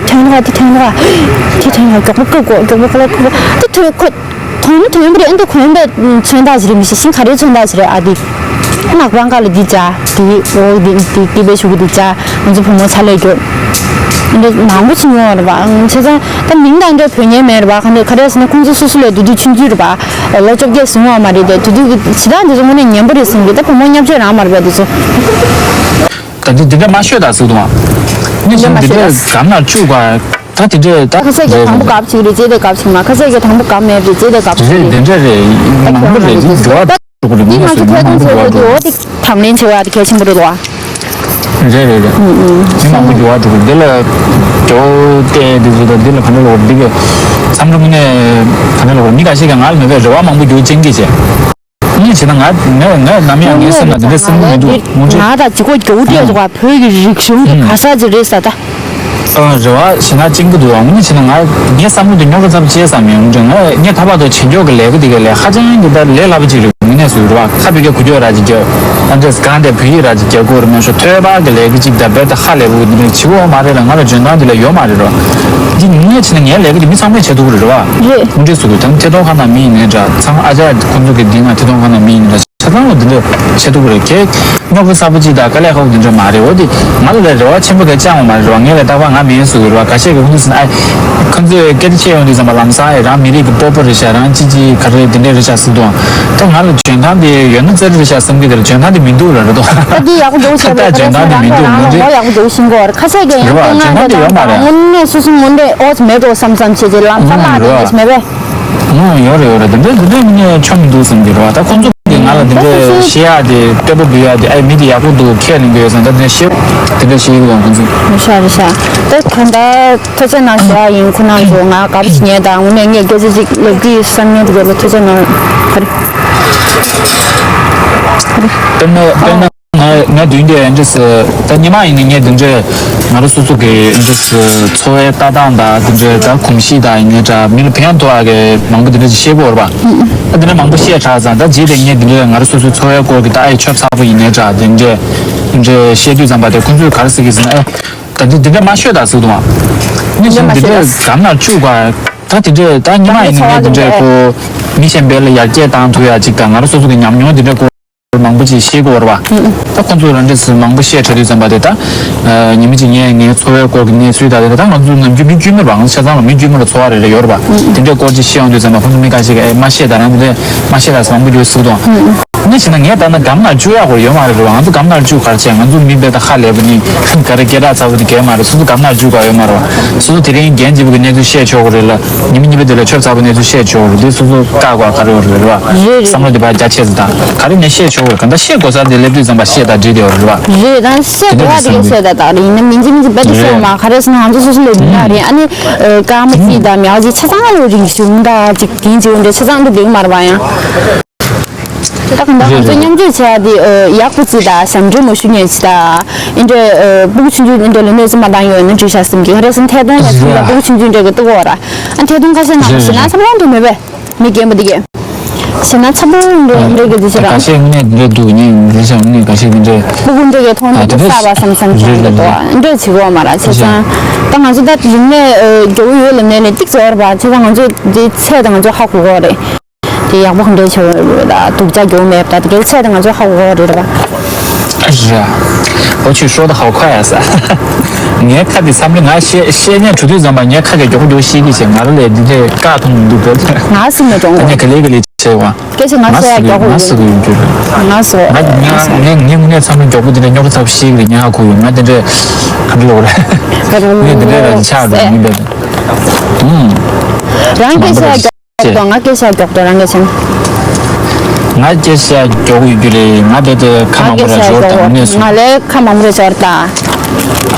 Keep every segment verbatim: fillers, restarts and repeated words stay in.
ཐོན་ར་དེ་ཐོན་ར། དེ་ཐོན་ར་མགྱོགས་པོ་བཀོད་དགོས། མགྱོགས་པོ་བཀོད་ལ་བཀོད་པ་དེ་ཐོན་ཁོ། དོན་དོན་པ་རེད། ཨ་འདི་གོན་པའི་མཚོན་རྟགས་ཞིག་རེད། མི་ཤེས་ཤིང་ག་རེ་མཚོན་རྟགས་ཞིག་རེད། ཨ་འདི་ནག་པང་ཁ་ལ་འདི་བྱ། འདི་འོ་འདི་འདི་འདི་པའི་ཤུ་གུ་འདི་བྱ། ང་ཚོ་བུ་མོ་ཚ་ལས་རྒྱོབ། འདི་མང་པོ་ཞིག་ཡོང་བ་རེད་པ། བྱས་ཙང་ད་མིང་དང་འདྲ་བོད་ཉལ་མེད་རེད་པ། ག་འདྲ་ག་རེ་ཟེར་ན་ཁོང་ཚོ་སོ་སོ་ལས་བསྡུ་རྒྱུ་ཆུང་ཆུང་རེད་པ། ལོ་བཅོ་བརྒྱད་སོང་བ་མ་རེད་དེ། དེ་དུས་ཀྱི་བྱེད་སྟངས་འདི་ཚོ་དངོས་གནས་ངན་པ་རེད་བསམ་གི། ད་བུ་མོ་བརྙས་བཅོས་རང་མ་རེད་པ་འདི་ཚོ། ད་འདི་འདི་འདྲ་མ་ཤོད་ད་ཟེར་གི་འདུག་ཨ། ནི་འདི་བཞིན་འདི་འདྲ་སྒམ་ནང་བཅུག་པ། ད་དེ་འདྲས་ད་ཁ་ཤས་ཀྱིས་དང་པོ་རེད། དགའ་པོ་ཞིག་རེད་ཅེས་དེ་དགའ་པོ་ཞིག་མ། ཁ་ཤས་ཀྱིས་དང་པོ་དགའ་མེད་རེད་ཅེས་དེ་དགའ་པོ་ཞིག་རེད། རེད་དེ་འདྲ་རེད། མང་པོ་རེད། འདི་འགྲོ་བ་འདི་ང་ཚོ་ཐད་གཏོང་བྱེད་དགོས་འདུག་འོ་དེ་དང་ལེན་བྱེད་པ་དེ་གལ་ཆེན་པོ་རེད་འདུག་ཨ། རེད་རེད་རེད། མི་མང་པོ་འགྱུར་བ་འགྲོ་གི་འདི་ལ་འགྱུར་བ་བལྟས་འདི་ཚོ་དང་འདི་ལ་ག་འདྲ་ལོག་འདི་གི་མཚམས་རེ་དངོས་གནས་ག་འདྲ་ལོག་མི་ཁ་ཤས་ཀྱིས་ང་ལ་མེད་པའི་རེ་བ་མང་པོ་འགྱུར་ཅན་གྱི་བྱས། དངོས་གནས་བྱས་ན་ང་ང་ང་ནམ་ཡང་ངའི་སེམས་ལ་འདི་འདྲ་སེམས་ཁུར་མི་འདུག་དངོས་འབྲེལ། ང་དང་ཅི་གོ་རྒྱུ་དེ་ཚོ་བ་བོད་ཀྱི་རིག་གཞུང་གི་ག་ས་ཅིག་རེད་ས་ད། སང་རེ་བ་ཞེ་ན་ཅན་གྱི་འདུག་བ། དངོས་གནས་བྱས་ན་ང་ངའི་བསམ་བློ་དེ་རྙོག་དྲ་ཚབས་ཆེ་ས་མེད། དངོས་འབྲེལ་ང་ངས་ད་བར་དུ་བྱེད་ཕྱོགས་ཀྱི་ལས་ཀ་དེ་གའི་ལས་ཧ་ཅང་གི་ད་ལས་སླ་པོ་ཅིག་རེད། དངོས་གནས་སུ་རེད་བ། ཁ་བོད་སྐད་གོ་ཆོད་ར་ཅིག་རྒྱབ། ཨ་འདྲས་གང་དེ་བོད་ཡིག་ར་ཅིག་རྒྱག་དགོས་རེད་མ་གཏོགས་ཐོས་པ་གི་ལས་ཀ་ཅིག་ད་རྦད་དེ་ཧ་ལས་པོ་འདི་འདྲ་བྱེད་དགོས་མ་རེད་ལ། ང་ལ་འཇོན་ཐང་འདི་ལ་ཡོད་མ་རེད་ར། འདི་ངས་བྱས་ན་ངའི་ལས་ཀ་འདི་མི་ཚང་མས་བྱེད་ཐུབ་ཀྱི་རེད་བ། རེད། དངོས་འབྲེལ་སུ་གི་དང་ཐད་གཏོང་ཁང་ནང་མི་ཡིན་ནའི་འདྲ། ཚང་ཨ་ཅག་ཁོང་ཚོ་གི་འདི་ན་ཐད་གཏོང་ཁང་ནང་མི་ཡིན་ནའི་འདྲ། ཆ་ཚང་ལ་འདི་འདྲ་བྱེད་ཐུབ་ཀྱི་རེད། ཁྱེད་རྙོག་གི་ས་པོ་ཅིག་དང་དཀའ་ལས་ཁག་པོ་འདི་འདྲ་མ་རེད། འོ་དེ་ང་ལ་ལས་རེ་བ་ཆེན་པོ་ག་བཅངས་པ་མ་རེད་བ། ངས་ལས་རྟག་པར་ང་མིན་སུ་གི་རེད་བ། ཁ་ཤས་ཀྱི་ཁོང་ཚོ་ཟིན་ཨ། ཁོང་ཚོས་སྐད་ཆ་བཤད་ཡོང་དུས་ཙམ་པ་ལམ་སང་ཨེ་རང་མི་རིགས་ཀྱི་སྤོབས་པ་རེད་ཤག་རང་ཅི་ཅི་ག་རེ་འདི་འདྲ་རེད་ཤག་ཟེར་དུས། ད་ང་ལ་འཇོན་ཐང་དེ་ཡོད་ན་ཙེ་རེ་རེད་ཤག་བསམ་གི། དེ་ལ་འཇོན་ཐང་དེ་མི་འདུག་ལ་རེད་དོ། ད་དེ་ཡག་པོ་འཇོག་བྱས་པའི་ད་ཁ་ལས་འཇོན་ཐང་དེ་མི་འདུག་རང་ལ་ངོ་འདྲི་ངོ་ཡག་པོ་འཇོག་བཞིན་གོ། ཁ་ཤས་ཀྱིས་ཡང་རེད་བ། སྟོན་འཇོན་ཐང་ང་དེ་ཡོད་མ་རེད། དངོས་གནས་སོ་སོ་ངོ་འདྲི་ཨོ་ཙི་མེད་འགྲོ་བསམ་བསམ་བྱས་རྗེས་ལམ་སང་ལ་དེ་རེད་བ། ནས་མེད་པས། ཨོ་ཡོད་རེད་ཡོད་རེད། དེ་འདྲ་དེ་འདྲ་ངས་ཆོ་མི་འདུག་བསམ་གི་རེད་བ། ད་ཁོང་ཚོ་གིས་ང་ལ་དེ་འདྲ་བཤད་ཡག་དེ་བསྟོད་པ་འབུལ་ཡག་དེ་ཨེ་མི་དེ་ཡག་པོ་འདུག་ཁས་ལེན་གི་ཡོད་བསམ། ད་དེ་འདྲ་བཤད་དེ་འདྲ་བཤད་གི་འདུག་ཁོང་ཚོས། རེད་ཤག་རེད་ཤག་ད་ད་ལྟ་ཐུགས་རྗེ་གནང་ཞུ་ཡག་ཡིན། ཁོ་རང་ཚོ་ང་དགའ་པོ་ཞིག་ཉན་དང་། དངོས་གནས་ངས་སྐད་ཆ་ཅིག་ལབ་དུས་བསམ་ངན་དེ་ག་ལ་ཐུགས་རྗེ་གནང་། ཧ་རེ། དཔེར་ན་དཔེར་ན། ང་ང་མདུན་དེ་འདྲས་ད་སྔོན་མ་ཡིན་ན་ངས་འདི་འདྲས་ང་རང་སོ་སོ་གི་འདྲས་འཚོ་བའི་ལྟ་སྟངས་དང་འདི་འདྲས་ད་གོམས་གཤིས་དང་ཡིན་ནའི་འདྲ་མི་ལ་ཕན་ཐོགས་ཡག་གི་མང་པོ་འདི་འདྲས་ཤེས་དགོས་རེད་པ། ད་འདི་འདྲས་མང་པོ་བཤད་དྲགས་ཙང་ད་རྗེས་དེ་ངས་འདི་འདྲས་ང་རང་སོ་སོའི་འཚོ་བའི་སྐོར་གྱི་ད་ཨེ་ཆབ་གསར་པ་ཡིན་ནའི་འདྲ་འདི་འདྲས་འདི་འདྲས་བཤད་དུས་ཙམ་པ་དེ་ཁོང་ཚོས་ག་རེ་ཟེར་གི་ཟེར་ན་ཨེ་ད་འདི་འདི་འདྲས་མ་ཤོད་ད་ཟེར་གི་འདུག་ཨ། ནི་བཞིན་འདི་འདྲས་སྒམ་ནང་བཅུག་པ་ད་འདི་འདྲས་ད་སྔོན་མ་ཡིན་ན་ངས་འདི་འདྲས་ཁོ་མི་གཞན་པའི་ལ་ཡར་རྒྱས་བཏང་ཐུབ་ཡག་ཅིག་དང་ང་རང་སོ་སོ་གི་ཉམས་མྱོང་འདི་འདྲས་ཁོ། མང་པོ་ཅིག་ཤེས་དགོས་རེད་པ། ད་ཁོང་ཚོས་རང་འདྲས་སུ་མང་པོ་བཤད་ཚར་དུས་ཙམ་པ་དེ་ད། ཉི་མ་གཅིག་ངས་ངའི་འཚོ་བའི་སྐོར་གྱི་གནས་ཚུལ་དང་དེ་ད་ང་ཚོ་ནམ་རྒྱུན་མི་དཀྱུས་མ་རེད་པ། ང་ཚོ་ཆ་ཚང་ལ་མི་དཀྱུས་མ་ལ་འཚོ་བ་རེ་རེ་ཡོད་རེད་པ། དེ་འདྲའི་སྐོར་ཅིག་བཤད་ཡོང་དུས་ཙམ་པ་ཁོང་ཚོ་མི་ཁ་ཤས་ཀྱིས་ཨེ་མ་བཤད་ད་རང་འདི་འདྲས་མ་བཤད་ད་ཟེར་མང་པོ་ཡོད་སྲིད་དོ། ནི་བྱས་ན་ངས་ད་ནི་སྒམ་ནང་བཅུག་ཡག་སྐོར་ཡོད་མ་རེད་པ། ང་ཚོ་སྒམ་ནང་བཅུག་ག་རེ་བྱས། ང་ཚོ་མི་དཔེ་ད་ཧ་ལས་པ་ནི་ག་རེ་སྐད་གྲགས་ཚ་པོ་ནི་གས་མ་རེད། སོ་སོ་སྒམ་ནང་བཅུག་ག་ཡོད་མ་རེད་པ། སོ་སོ་དེ་རིང་རྒན་གཅིག་པུ་གི་གནས་ཚུལ་བཤད་ཆོག་གི་རེད་ལ། ཉི་མ་གཉིས་པ་དེ་ལ་ཆབ་གསར་པ་གནས་ཚུལ་བཤད་ཆོག་གི་རེད། དེ་སོ་སོ་བཀག་དགོས་ག་རེ་ཡོད་རེད་པ། རེད་རེད། བསམ་བློ་དེ་ཕར་རྒྱ་ཆེ་ཙམ་དང་ག་རེ་ནས་བཤད་ཆོག་གི་རེད། གང་ལྟར་བཤད་དགོས་ས་དེ་སླེབས་དུས་ཙམ་པ་བཤད་དང་འགྲིག་བསྡད་ཡོད་རེད་པ། རེད། ད་བཤད་དགོས་པ་དེ་གས་བཤད་དང་། ད་རེད་ཡིན་ན་མིན་གཅིག་མིན་གཅིག་རྦད་དེ་བཤད་ཡོད་མ་རེད། ག་རེ་ཟེར་ན་ང་ཚོ་སོ་སོ་ལས་མི་ལ་རེད། ཨ་ནི་ཨ་སྐར་མ་གཅིག་དང་མི་ལ་གཅིག་ཆ་ཚང་ལ་རིག་གཞུང་དང་གཅིག་དེ་འཇིག་འདྲ་ཆ་ཚང་དུ་འགྲིག་མ་རེད་པ་ཡང་། ད་གང་ལྟར་ང་ཚོ་མཉམ་སྤྱོད་བྱས་ཏེ་ཡག་པོ་བརྩིས་དང་། ཞབས་འདྲེན་མ་ཞུ་མཁན་ཅིག་དང་། ཨེ་འདྲས་སྤུ་གུ་ཆུང་ཆུང་ཨེ་འདྲས་ལ་གནས་ཚུལ་མ་བཏང་ཡོད་ན་འགྲིག་ཤག་བསམ་གི། ག་རེ་ཟེར་ན་ཐད་གཏོང་ལ་ཚུར་ལ་སྤུ་གུ་ཆུང་ཆུང་འདྲས་གི་ལྟ་གོ་ར། ཨ་ཐད་གཏོང་ཁ་ཤས་ནང་ཞེད་སྣང་ཚ་པོ་འདྲ་མེད་པས། མི་རྒན་པ་འདི་གས་ཞེད་སྣང་ཚ་པོ་འདྲ་འདྲ་གི་འདི་ཤེས་ར། ཁ་ཤས་དངོས་གནས་འདི་འདྲས་འདུག་ཉིན་འདི་ཤ་དངོས་གནས་ཁ་ཤས་འདི་འདྲས། སྤུ་གུ་འདྲ་གི་མཐོང་ན་ཨ་དེ་གསར་པ་བསམ་བསམ་ཅིག་འདྲ་འདུག་ཨ་འདྲས་བྱེད་གོ་མ་ར། བྱས་ཙང་ད་ང་ཚོ་ད་རིག་གནས་མགྱོགས་པོ་ཡོད་ལབ་ནས་ནི་ཏིག་ཙམ་ར་བ། བྱས་ཙང་ང་ཚོ་འདི་ཚད་ད་ང་ཚོ་ཧ་གོ་གོ་རེད། དེ་ཡག་པོ་ག་འདྲས་བྱེད་དགོས་རེད་པ། ད་སྡུག་ཅག་མགྱོགས་མེད་པ། ད་དེ་གའི་ཚད་དེ་ང་ཚོ་ཧ་གོ་གི་རེད་པ། ར། 我去说的好快啊 ས། ངའི་ཁ་དེ་མཚམས་རེ་ང་བཤད་བཤད་ཉན་འགྲོ་དུས་ཙམ་པ་ངའི་ཁ་གི་མགྱོགས་པོ་མགྱོགས་ཤེས་ཀྱི་བྱས། ང་རང་ལས་འདི་འདྲས་བཀག་ཐུབ་མི་འདུག་ག་ང་སུ་མེད་གྲོང་ཨ་ནི་ག་ལེ་ག་ལེ་བྱས་བ། སྐད་ཆ་ང་ང་ཟེར་ཡ་སུ་མགྱོགས་པོ་ང་ཡོད། སུ་གི་ཡོད་རྒྱུ་རེད། ང་སུ་ང་ང་ངས་ངས་དངོས་གནས་མཚམས་རེ་མགྱོགས་པོ་འདི་འདྲས་རྙོག་དྲ་ཚ་པོ་ཤེས་ཀྱི་རེད། ངས་ཧ་གོ་ཡོད། ང་འདི་འདྲས་ག་འདྲ་ལོག་རེད། ངས་འདི་འདྲས་ར་ཅིག་ཆགས་འགྲོ་མི་འདུག་ག་ཨུམ། རང་སྐད་ཆ་ཡ་མགྱོགས་མང་པོ་རེད། ཏོ་ང་སྐད་ཆ་མགྱོགས་ཏོ་རང་སྐད་ཆ། ང་སྐད་ཆ་མགྱོགས་ཡོད་རྒྱུ་རེད། ང་རྦད་དེ་ཁ་མང་པོ་ར་ཞོར་དང་དངོས་སུ། ང་ལས་ཁ་མང་པོ་ར་ཞོར་དང་།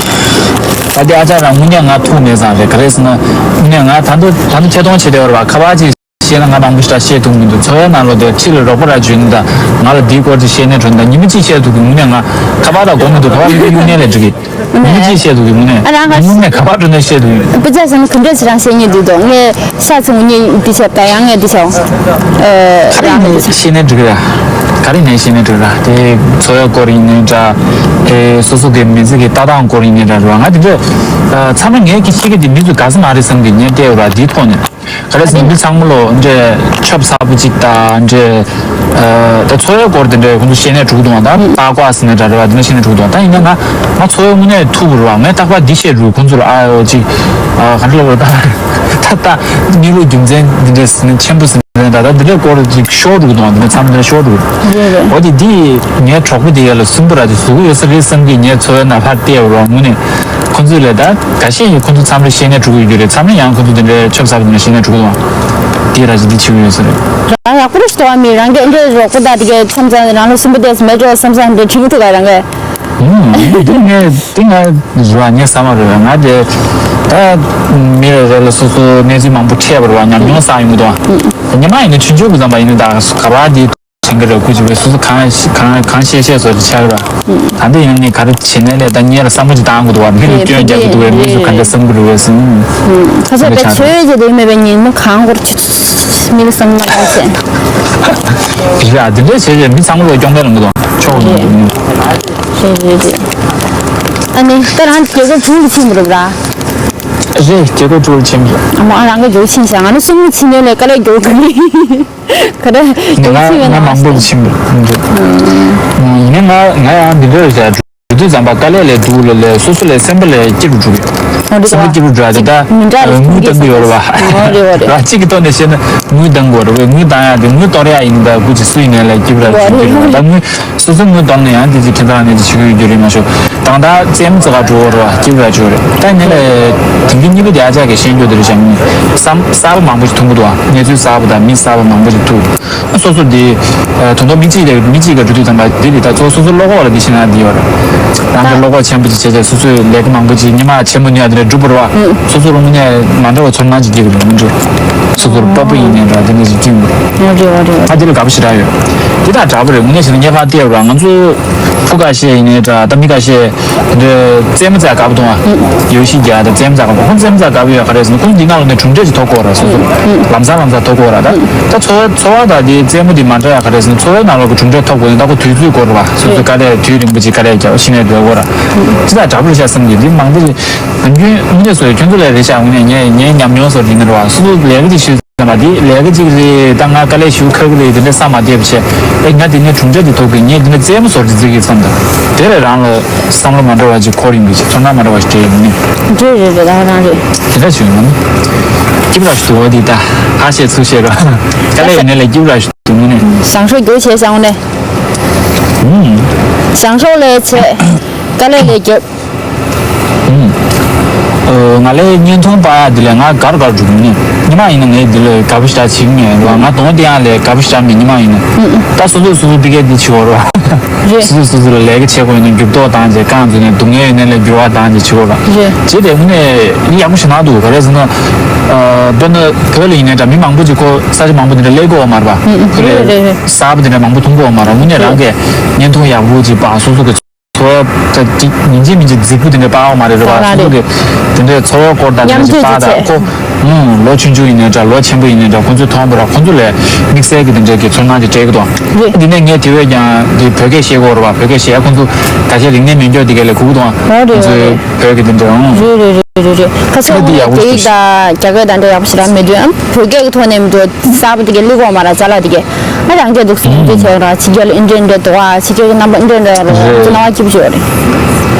ད་ལྟའི་ཨ་ཅག་རང་དངོས་གནས་ང་ཐུག་མེད་ཙང་རེད། ག་རེ་ཟེར་ན་དངོས་གནས་ང་ད་དུང་ད་དུང་ཆེ་མཐོང་བྱེད་བསྡད་ཡོད་རེད་པ། ཁ་པར་ཅིག་བཤད་ན་ང་མང་པོ་ཞིག་ད་བཤད་ཐུབ་མི་འདུག་འཚོ་བའི་ནང་ལོགས་དེ་ཕྱི་ལ་རོགས་པ་ར་བྱོས་ནས་ད་ཉི་མ་གཅིག་བཤད་ཐུབ་ཀྱི་དངོས་གནས་ང་ཁ་པར་ར་དགོས་མི་འདུག་ཁ་པར་ལ་གཡུག་ནས་ལས་འགྲིག་གི། ཉིན་གཅིག་བཤད་འདུག་གི་ངོ་ནས། ཨ་རང་ག་ངོ་ནས་ག་པར་འགྲོ་ནས་བཤད་འདུག་ཡིན། སྤུ་ཅག་ཟེར་ན་ག་འདྲས་ཟེར་རང་བཤད་ཉན་འདུག་དོ། ངས་ཤ་ཚོང་ཉན་འདི་བྱ་ད་ཡང་ངས་འདི་བྱའོ། ཨ་རང་ག་འདི་བྱ། ཤེས་ནས་འགྲིག་གི་ར། ག་རེ་ནས་ཤེས་ནས་འགྲོ་ར་དེ་འཚོ་བའི་སྐོར་ཡིན་ནའི་འདྲ། དེ་སོ་སོ་གི་མི་ཚེ་གི་ལྟ་སྟངས་སྐོར་ཡིན་ནའི་འདྲ་ར་ང་དེ་འདྲ་ཚང་མ་ངས་ཀྱི་ཤེས་ཀྱི་དེ་མི་ཚོ་དགའ་ས་མ་རེད་བསམ་གི་ངས་བལྟས་ར་དེའི་ཐོག་ནས། ག་རེ་ཟེར་ན་མི་ཚང་མ་ལོ་འདྲེ་ཆབ་གསར་པོ་གཅིག་དང་འདྲེ། ད་འཚོ་བའི་སྐོར་དེ་འདྲས་ཁོང་ཚོ་བཤད་ནས་འགྲོ་གི་འདུག་ད་ཨ་ཀོ་ཨ་ཟེར་ནས་འདྲ་རེད་བ་དེ་འདྲ་བཤད་ནས་འགྲོ་གི་འདུག་ད་ཡིན་ན་ང་ང་འཚོ་བའི་དངོས་གནས་ཐུག་རུ་བ་ངས་རྟག་པར་འདི་བཤད་རུ་ཁོང་ཚོ་ལ་ཨ་ཡོ་ཅིག་ག་འདྲ་ལབ་ར་ད་ད་ད་གནས་ལུགས་རྒྱུ་མཚན་འདི་འདྲས་ཟེར་ནས་ཆེན་པོ་ཟེར་ནས་ད་ད་འདི་འདྲས་སྐོར་ཅིག་ཤོར་འགྲོ་གི་འདུག་འདི་འདྲས་མཚམས་འདི་འདྲས་ཤོར་འགྲོ་གི་འདུག་འོ་དེ་འདི་ངའི་གྲོགས་པོ་དེ་ཡ་ལ་སུན་པོ་ར་དེ་ཟུག་གི་ཡོད་ས་རེད་བསམ་གི་ངའི་འཚོ་བའི་ནང་ཕར་བལྟས་རུ་བ་དངོས་གནས། ཁོ་ཚོས་ལས་ད་འགའ་ཤས་ཡིན་ཁོ་ཚོ་མཚམས་རེ་བཤད་ནས་འགྲོ་གི་ཡོད་རེད་མཚམས་རེ་ཡང་ཁོ་ཚོ་དེ་འདྲའི་ཆབ་གསར་པ་དེ་འདྲ་བཤད་ནས་འགྲོ་གི་འདུག་དེ་ར་ཅིག་འདི་བྱེད་ཀྱི་ཡོད་ས་རེད། རང་ཡག་པོ་རེད་ཤི་ཏོ་མི་རང་གི་འདྲའི་རོགས་པོ་དང་དེ་གའི་མཚམས་མཚམས་རང་ལ་སུན་པོ་བསྡད་སོང་མེད་འགྲོ་བསམ་བསམ་འདྲ་དྲན་གི་འདུག་ག་རང་གི་ཨུམ། འདི་ངས་འདི་ང་རུ་བ་ངས་བསམ་པ་རེད་ང་དེ་ད་མི་རེ་རེ་ལ་སོ་སོ་གནས་ཚུལ་མང་པོ་འཕྲད་པ་རེད་བ་ཉམས་མྱོང་བསགས་ཡོང་གི་འདུག་བ། ཉི་མ་ཡིན་ན་ཆུང་ཆུང་གི་ཙམ་པ་ཡིན་ན་ད་ག་བ་འདི། དྲན་གྱི་རེད་སྐུ་མཁྱེན་པས་སོ་སོ་གང་གང་གང་ཤེས་ཤེས་སོ་ཆགས་ར། ད་འདི་ཡིན་ནི་ག་རེ་བྱེད་ནས་ལས་ད་ངས་ལ་བསམ་བློ་ཅིག་བཏང་དགོས་འདུག་བ་མི་ལ་སྐྱོན་རྒྱག་གི་འདུག་བས་མི་ཚོ་ག་འདྲ་བསམ་གི་རེད་བས་ཟིན། ཁ་ཚོད་པའི་ཚོད་ཅིག་དེ་མེད་པའི་ཉིན་མོ་གང་བོར་ཆུ་ཆུ་ཆུ་ཆུ་མི་ལ་བསམ་བློ་བཏང་བྱས། རེད་ཨ་དེ་འདྲས་བྱས་བྱས་མི་ཚང་མ་ལ་སྐྱོན་མེད་ལ་མི་འདུག་ཆོག་མི་འདུག་རེད་རེད་རེད། ཨ་ནི་ད་རང་རྒྱལ་ཁབ་གྲུ་ལ་ཕྱིན་པ་རེད་ར། རེད་རྒྱལ་ཁབ་གྲུ་ལ་ཕྱིན་པ་རེད། ཨ་མ་རང་གི་རྒྱལ་ཁབ་ཕྱིན་བྱས་ང་ནི་སུམ་ལ་ཕྱིན་ནས་ལས་ཀ་ལས་རྒྱལ་ཁབ་ག་རེ། ང་ང་མང་པོ་ལ་ཕྱིན་པ་འདུག་ཡིན་ན་ང་ང་ཡང་འདི་འདྲ་རེད་ཟེར་འགྲོ་དུས་ཙམ་པ་དཀའ་ལས་ལས་སྡུག་ལ་ལས་སོ་སོ་ལས་སེམས་པ་ལས་སྐྱིད་རུ་འགྲོ་གི་སེམས་པ་སྐྱིད་རུ་འགྲོ་ཡ་དེ་ད་དངུལ་བཏང་གི་ཡོད་རེད་བ། ར་གཅིག་གི་ཐོག་ནས་བཤད་ན་དངུལ་བཏང་དགོས་རེད་བས་དངུལ་བཏང་ཡ་དེ་དངུལ་གཏོར་ཡ་ཡིན་ད་སྐུ་མཁྱེན་སུ་ཡིན་ནའི་ལས་སྐྱིད་ར་ཞིག་འགྲོ་གི་རེད་བ་ད་དངུལ། སོ་སོ་དངུལ་བཏང་ནས་ཡང་དེ་ཚོ་ཁྱེད་ཚོ་རང་ནས་ཅིག་ཞུ་གི་ཡོད་རྒྱུ་རེད་མ་ཤོག་དང་ད་རྩེད་མོ་རྩེ་ག་འགྲོ་བ་རེད་བ་སྐྱིད་ར་ཅོ་རེད་ད་ནི་ལས་དེང་གི་གཉིས་པ་དེ་ཨ་ཅག་གིས་ཤེས་རྒྱུ་དེ་རེད་བྱ་མི་བསམ་གསར་པ་མང་པོ་ཞིག་ཐུག་གི་འདུག་ཨ་གནས་ཚུལ་གསར་པ་དང་མི་གསར་པ་མང་པོ་ཞིག་ཐུག་སོ་སོ་དེ་དོན་དག་མི་གཅིག་ལས་མི་གཅིག་ག་འགྲོ་དུས་ཙམ་པ་དེ་རེད་ད་གཙོ་སོ་སོ་བློ་ཁོག་ལ་དེ་ཤེས་ན་དེ་ཡོད་རེད་རང་གི་བློ་ཁོག་ཆེན་པོ་ཅིག་བྱས་ཚེ་སོ་སོའི་ལས་ཀ་མང་པོ་ཅིག་ཉི་མ་ཆེན་པོ་ནུས་ཡ་དེ་འདྲ་འགྲུབ་པ་རེད་བ་སོ་སོ་རང་ངོས་ནས་མ་འདྲ་བ་ཚོར་སྣང་ཅིག་སྐྱེ་གི་འདུག་མི་འགྲོ་སོ་སོར་སྤོབས་པ་ཡིན་ནའི་འདྲ་དེ་འདྲ་ཞིག་སྐྱེ་འདུག་རེད་བ་རེད་བ། ཨ་དེ་ལ་དགའ་པོ་ཞེ་དྲག་ཡོད། དེ་དང་འདྲ་པོ་རེད་ངོ་ནས་བྱས་ན་ངས་ཕར་བལྟས་པ་ར་ང་ཚོ་ཕྲུ་གུ་ཁ་ཤས་ཡིན་ནའི་འདྲ་ད་མི་ཁ་ཤས་འདི་རྩེད་མོ་རྩེ་ཡ་དགའ་པོ་འདུག་ཨ། ཡོ་ཤི་རྒྱག་ཡ་དང་རྩེད་མོ་རྩེ་ཡ་དགའ་པོ་ཁོང་རྩེད་མོ་རྩེ་ཡ་དགའ་པོ་ཡོད་ག་རེ་ཟེར་ན་ཁོང་འདི་ནང་ལོགས་ནས་གྲུབ་འབྲས་ཅིག་ཐོབ་དགོས་ར་སོ་སོ་ལམ་སང་ལམ་སང་ཐོབ་དགོས་ར་ད་ད་འཚོ་བའི་འཚོ་བ་དང་དེ་རྩེད་མོ་འདི་མ་འདྲ་ཡ་ག་རེ་ཟེར་ན་འཚོ་བའི་ནང་ལོགས་ཀྱི་གྲུབ་འབྲས་ཐོབ་དགོས་ན་ད་ཁོ་དུས་ཚོད་འགོར་ར་སོ་སོ་དཀའ་ལས་དུས་རིང་པོ་ཅིག་དཀའ་ལས་རྒྱག་ཤི་ནས་སྡོད་དགོས་ར་ཅི་ད་འདྲ་པོ་རེད་ཤག་བསམ་གི་འདི་མང་པོ་ཅིག་ནམ་རྒྱུན་དངོས་གནས་སོ་ཁྱོད་ཚོ་ལས་རེད་ཤག་དངོས་གནས་ངས་ངའི་ཉམས་མྱོང་སོགས་ཡིན་ན་རེད་བ་སོ་སོ་ལས་ཀ་ཅིག་ཤེས། ང་འདི་ལས་ཀ་ཅིག་རེད་ད་ང་དཀའ་ལས་ཞེ་པོ་ཁག་གི་རེད་དེ་འདྲ་བསམ་མ་བསྡད་པ་བྱས་ཨེ་ང་འདི་ནས་གྲུབ་འབྲས་འདི་ཐོབ་གི་ངས་འདི་ནས་རྩེད་མོ་ཟོར་འདི་རྩེ་གི་བསམ་ད་དེ་ལས་རང་ལ་བསམ་བློ་མ་འདྲ་བ་ཅིག་འཁོར་ཡོང་གི་ཅིག་ཚོར་སྣང་མ་འདྲ་བ་ཞིག་སྤྲད་ཡོང་ནི་རེད་རེད་རེད་ད་རང་རེད། དེ་འདྲ་བྱུང་ཡོང་ནི་སྐྱིད་པོ་ར་ཞིག་འདུག་འོ་འདི་ད་ཧ་ཤེས་ཚུར་ཤེས་ར་དཀའ་ལས་ཡོད་ནས་ལས་སྐྱིད་པོ་ར་ཞིག་འདུག་ངོ་ནས། བཟང་ཤོས་རྒྱུ་བྱས་བྱ་འོ་ནས། ཨུམ། བཟང་ཤོས་ལས་བྱས་དཀའ་ལས་ལས་རྒྱབ། ཨུམ། ཨོ། ང་ལས་བརྙན་ཐུང་པ་ཡ་འདི་ལས་ང་གར་གར་འགྲོ་གི་མིན། ཉི་མ་ཡིན་ན་ངས་འདི་ལས་དགའ་པོ་ཞེ་དྲག་བྱེད་ཀྱི་མེད་ལ་ང་གདོང་དེ་ཡང་ལས་དགའ་པོ་ཞེ་དྲག་མེད་ཉི་མ་ཡིན་ན། ད་སོ་སོས་སོ་སོ་ཕི་ཀའི་འདི་བྱེད་དགོས་རེད་བ། རེད། སོ་སོས་སོ་སོ་ལ་ལས་ཀ་བྱེད་དགོས་ཡིན་ན་འགྱུར་ལྡོག་བཏང་རྗེས་རྐང་འཛུགས་ནས་སྡུག་བསྔལ་ཡོད་ན་ལས་འགྱུར་བ་བཏང་རྗེས་བྱེད་དགོས་རེད་བ། རེད། བྱེད་དེ་དངོས་གནས་ཡག་པོ་ཞེ་དྲག་འདུག་ག་རེ་ཟེར་ན། དཔེར་ན་བོད་ལ་ཡིན་ནའི་འདྲ་མི་མང་པོ་ཅིག་ཁོ་ས་ཆ་མང་པོ་འདི་འདྲ་སླེབས་ཀྱི་ཡོད་མ་རེད་བ། ཁོ་ལས་རེད་རེད་རེད། གསར་པ་འདི་འདྲ་མང་པོ་མཐོང་གི་ཡོད་མ་རེད་དངོས་གནས་རང་གིས་བརྙན་ཐུང་ཡག་པོ་ཅིག་པ་སོ་སོ་གི་འཚོ་བ་ད་ཅིག་ཉིན་གཅིག་མིན་གཅིག་རྫིག་པོ་དེ་འདྲ་སྤར་བ་མ་རེད་རེད་བ། སོ་སོ་གི་དེ་འདྲའི་འཚོ་བའི་སྐོར་དང་དེ་འདྲ་ཅིག་སྤར་དང་ཁོ་ཨུམ་ལོ་ཆུང་ཆུང་ཡིན་ནའི་འདྲ་ལོ་ཆེན་པོ་ཡིན་ནའི་འདྲ་ཁོ་ཚོས་མཐོང་བ་ར་ཁོ་ཚོ་ལས་དམིགས་བསལ་གྱི་དེ་འདྲའི་གི་ཚོར་སྣང་ཅིག་སྤྲད་ཀྱི་འདུག་རེད། འདི་ནས་ངས་དེ་བས་ཀྱང་དེ་བོད་སྐད་བཤད་དགོས་རེད་བ། བོད་སྐད་བཤད་ཡ་ཁོ་ཚོ་ད་ཆ་རིག་གནས་མེད་འཇོག་དེ་ག་ལས་གུག་འདུག་ཨ། ཨོ་རེད་ཨོ་རེད། ཁོ་ཚོའི་བོད་ཀྱི་དེ་འདྲའི་ཨང་། རེད་རེད་རེད་རེད་རེད། ཁ་ཚོན་འདི་ཡག་པོ་རྒྱ་ཡིག་དང་རྒྱ་སྐད་དང་འདྲ་ཡག་པོ་ཞེ་དྲག་མེད་དུས་ཨ་བོད་སྐད་ཀྱི་ཐོག་ནས་མི་འདུག་གསར་པ་དེ་ག་ལས་གོ་མ་ར་ཅ་ལག་དེ་ག་ཨ་རང་སྐད་འདུག་སོང་། འདི་བྱས་ར་ཕྱི་རྒྱལ་ལ་ཨིན་འདྲ་འདྲ་འདུག་ཨ། ཕྱི་རྒྱལ་གྱི་རྣམ་པ་ཨིན་འདྲ་འདྲ་རོ་ཅི་སྣང་བ་སྐྱིད་པོ་ཞིག་ཡོད་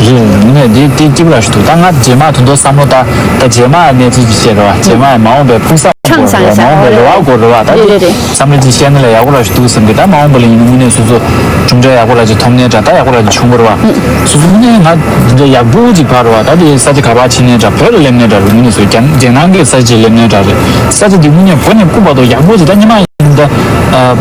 རེད། རེད། ངས་འདི་འདི་སྐྱིད་པོ་ར་ཞིག་འདུག་ད་ང་རྗེས་མ་དོན་དུ་བསམ་བློ་ད་ད་རྗེས་མ་གནས་ཚུལ་ཅིག་བཤད་ར་བ། རྗེས་མ་མ་འོངས་པའི་ཕུགས་བསམ། ཆང་སྐོར་སང་རེད་བ། མ་འོངས་པའི་རེ་བ་སྐོར་རེད་བ། ད་རེད་རེད་རེད། བསམ་བློ་ཅིག་བཤད་ན་ལ་ཡག་པོ་ར་ཞིག་འདུག་བསམ་གི། ད་མ་འོངས་པ་ལ་ཡིན་ན་དངོས་གནས་སོ་སོ་གྲུབ་འབྲས་ཡག་པོ་ར་ཅིག་ཐོབ་ནའི་འདྲ་ད་ཡག་པོ་ར་ཅིག་བྱུང་དགོས་རེད་བ། སོ་སོ་དངོས་གནས་ང་འདི་འདྲ་ཡག་པོ་ཅིག་ཕར་རེད་བ། ད་དེ་ས་ཆ་ག་པར་ཕྱིན་ནའི་འདྲ་བོད་ལ་སླེབས་ནའི་འདྲ་རེད། དངོས་གནས་སོ་རྒྱ་རྒྱལ་ནང་གི་ས་ཆ་སླེབས་ནའི་འདྲ་རེད། ས་ཆ་འདི་དངོས་གནས་འགོ་ནས་སྐུ་བར་དུ་ཡག་པོ་ཅིག་ད་ཉི་མ་ཡིན་ད་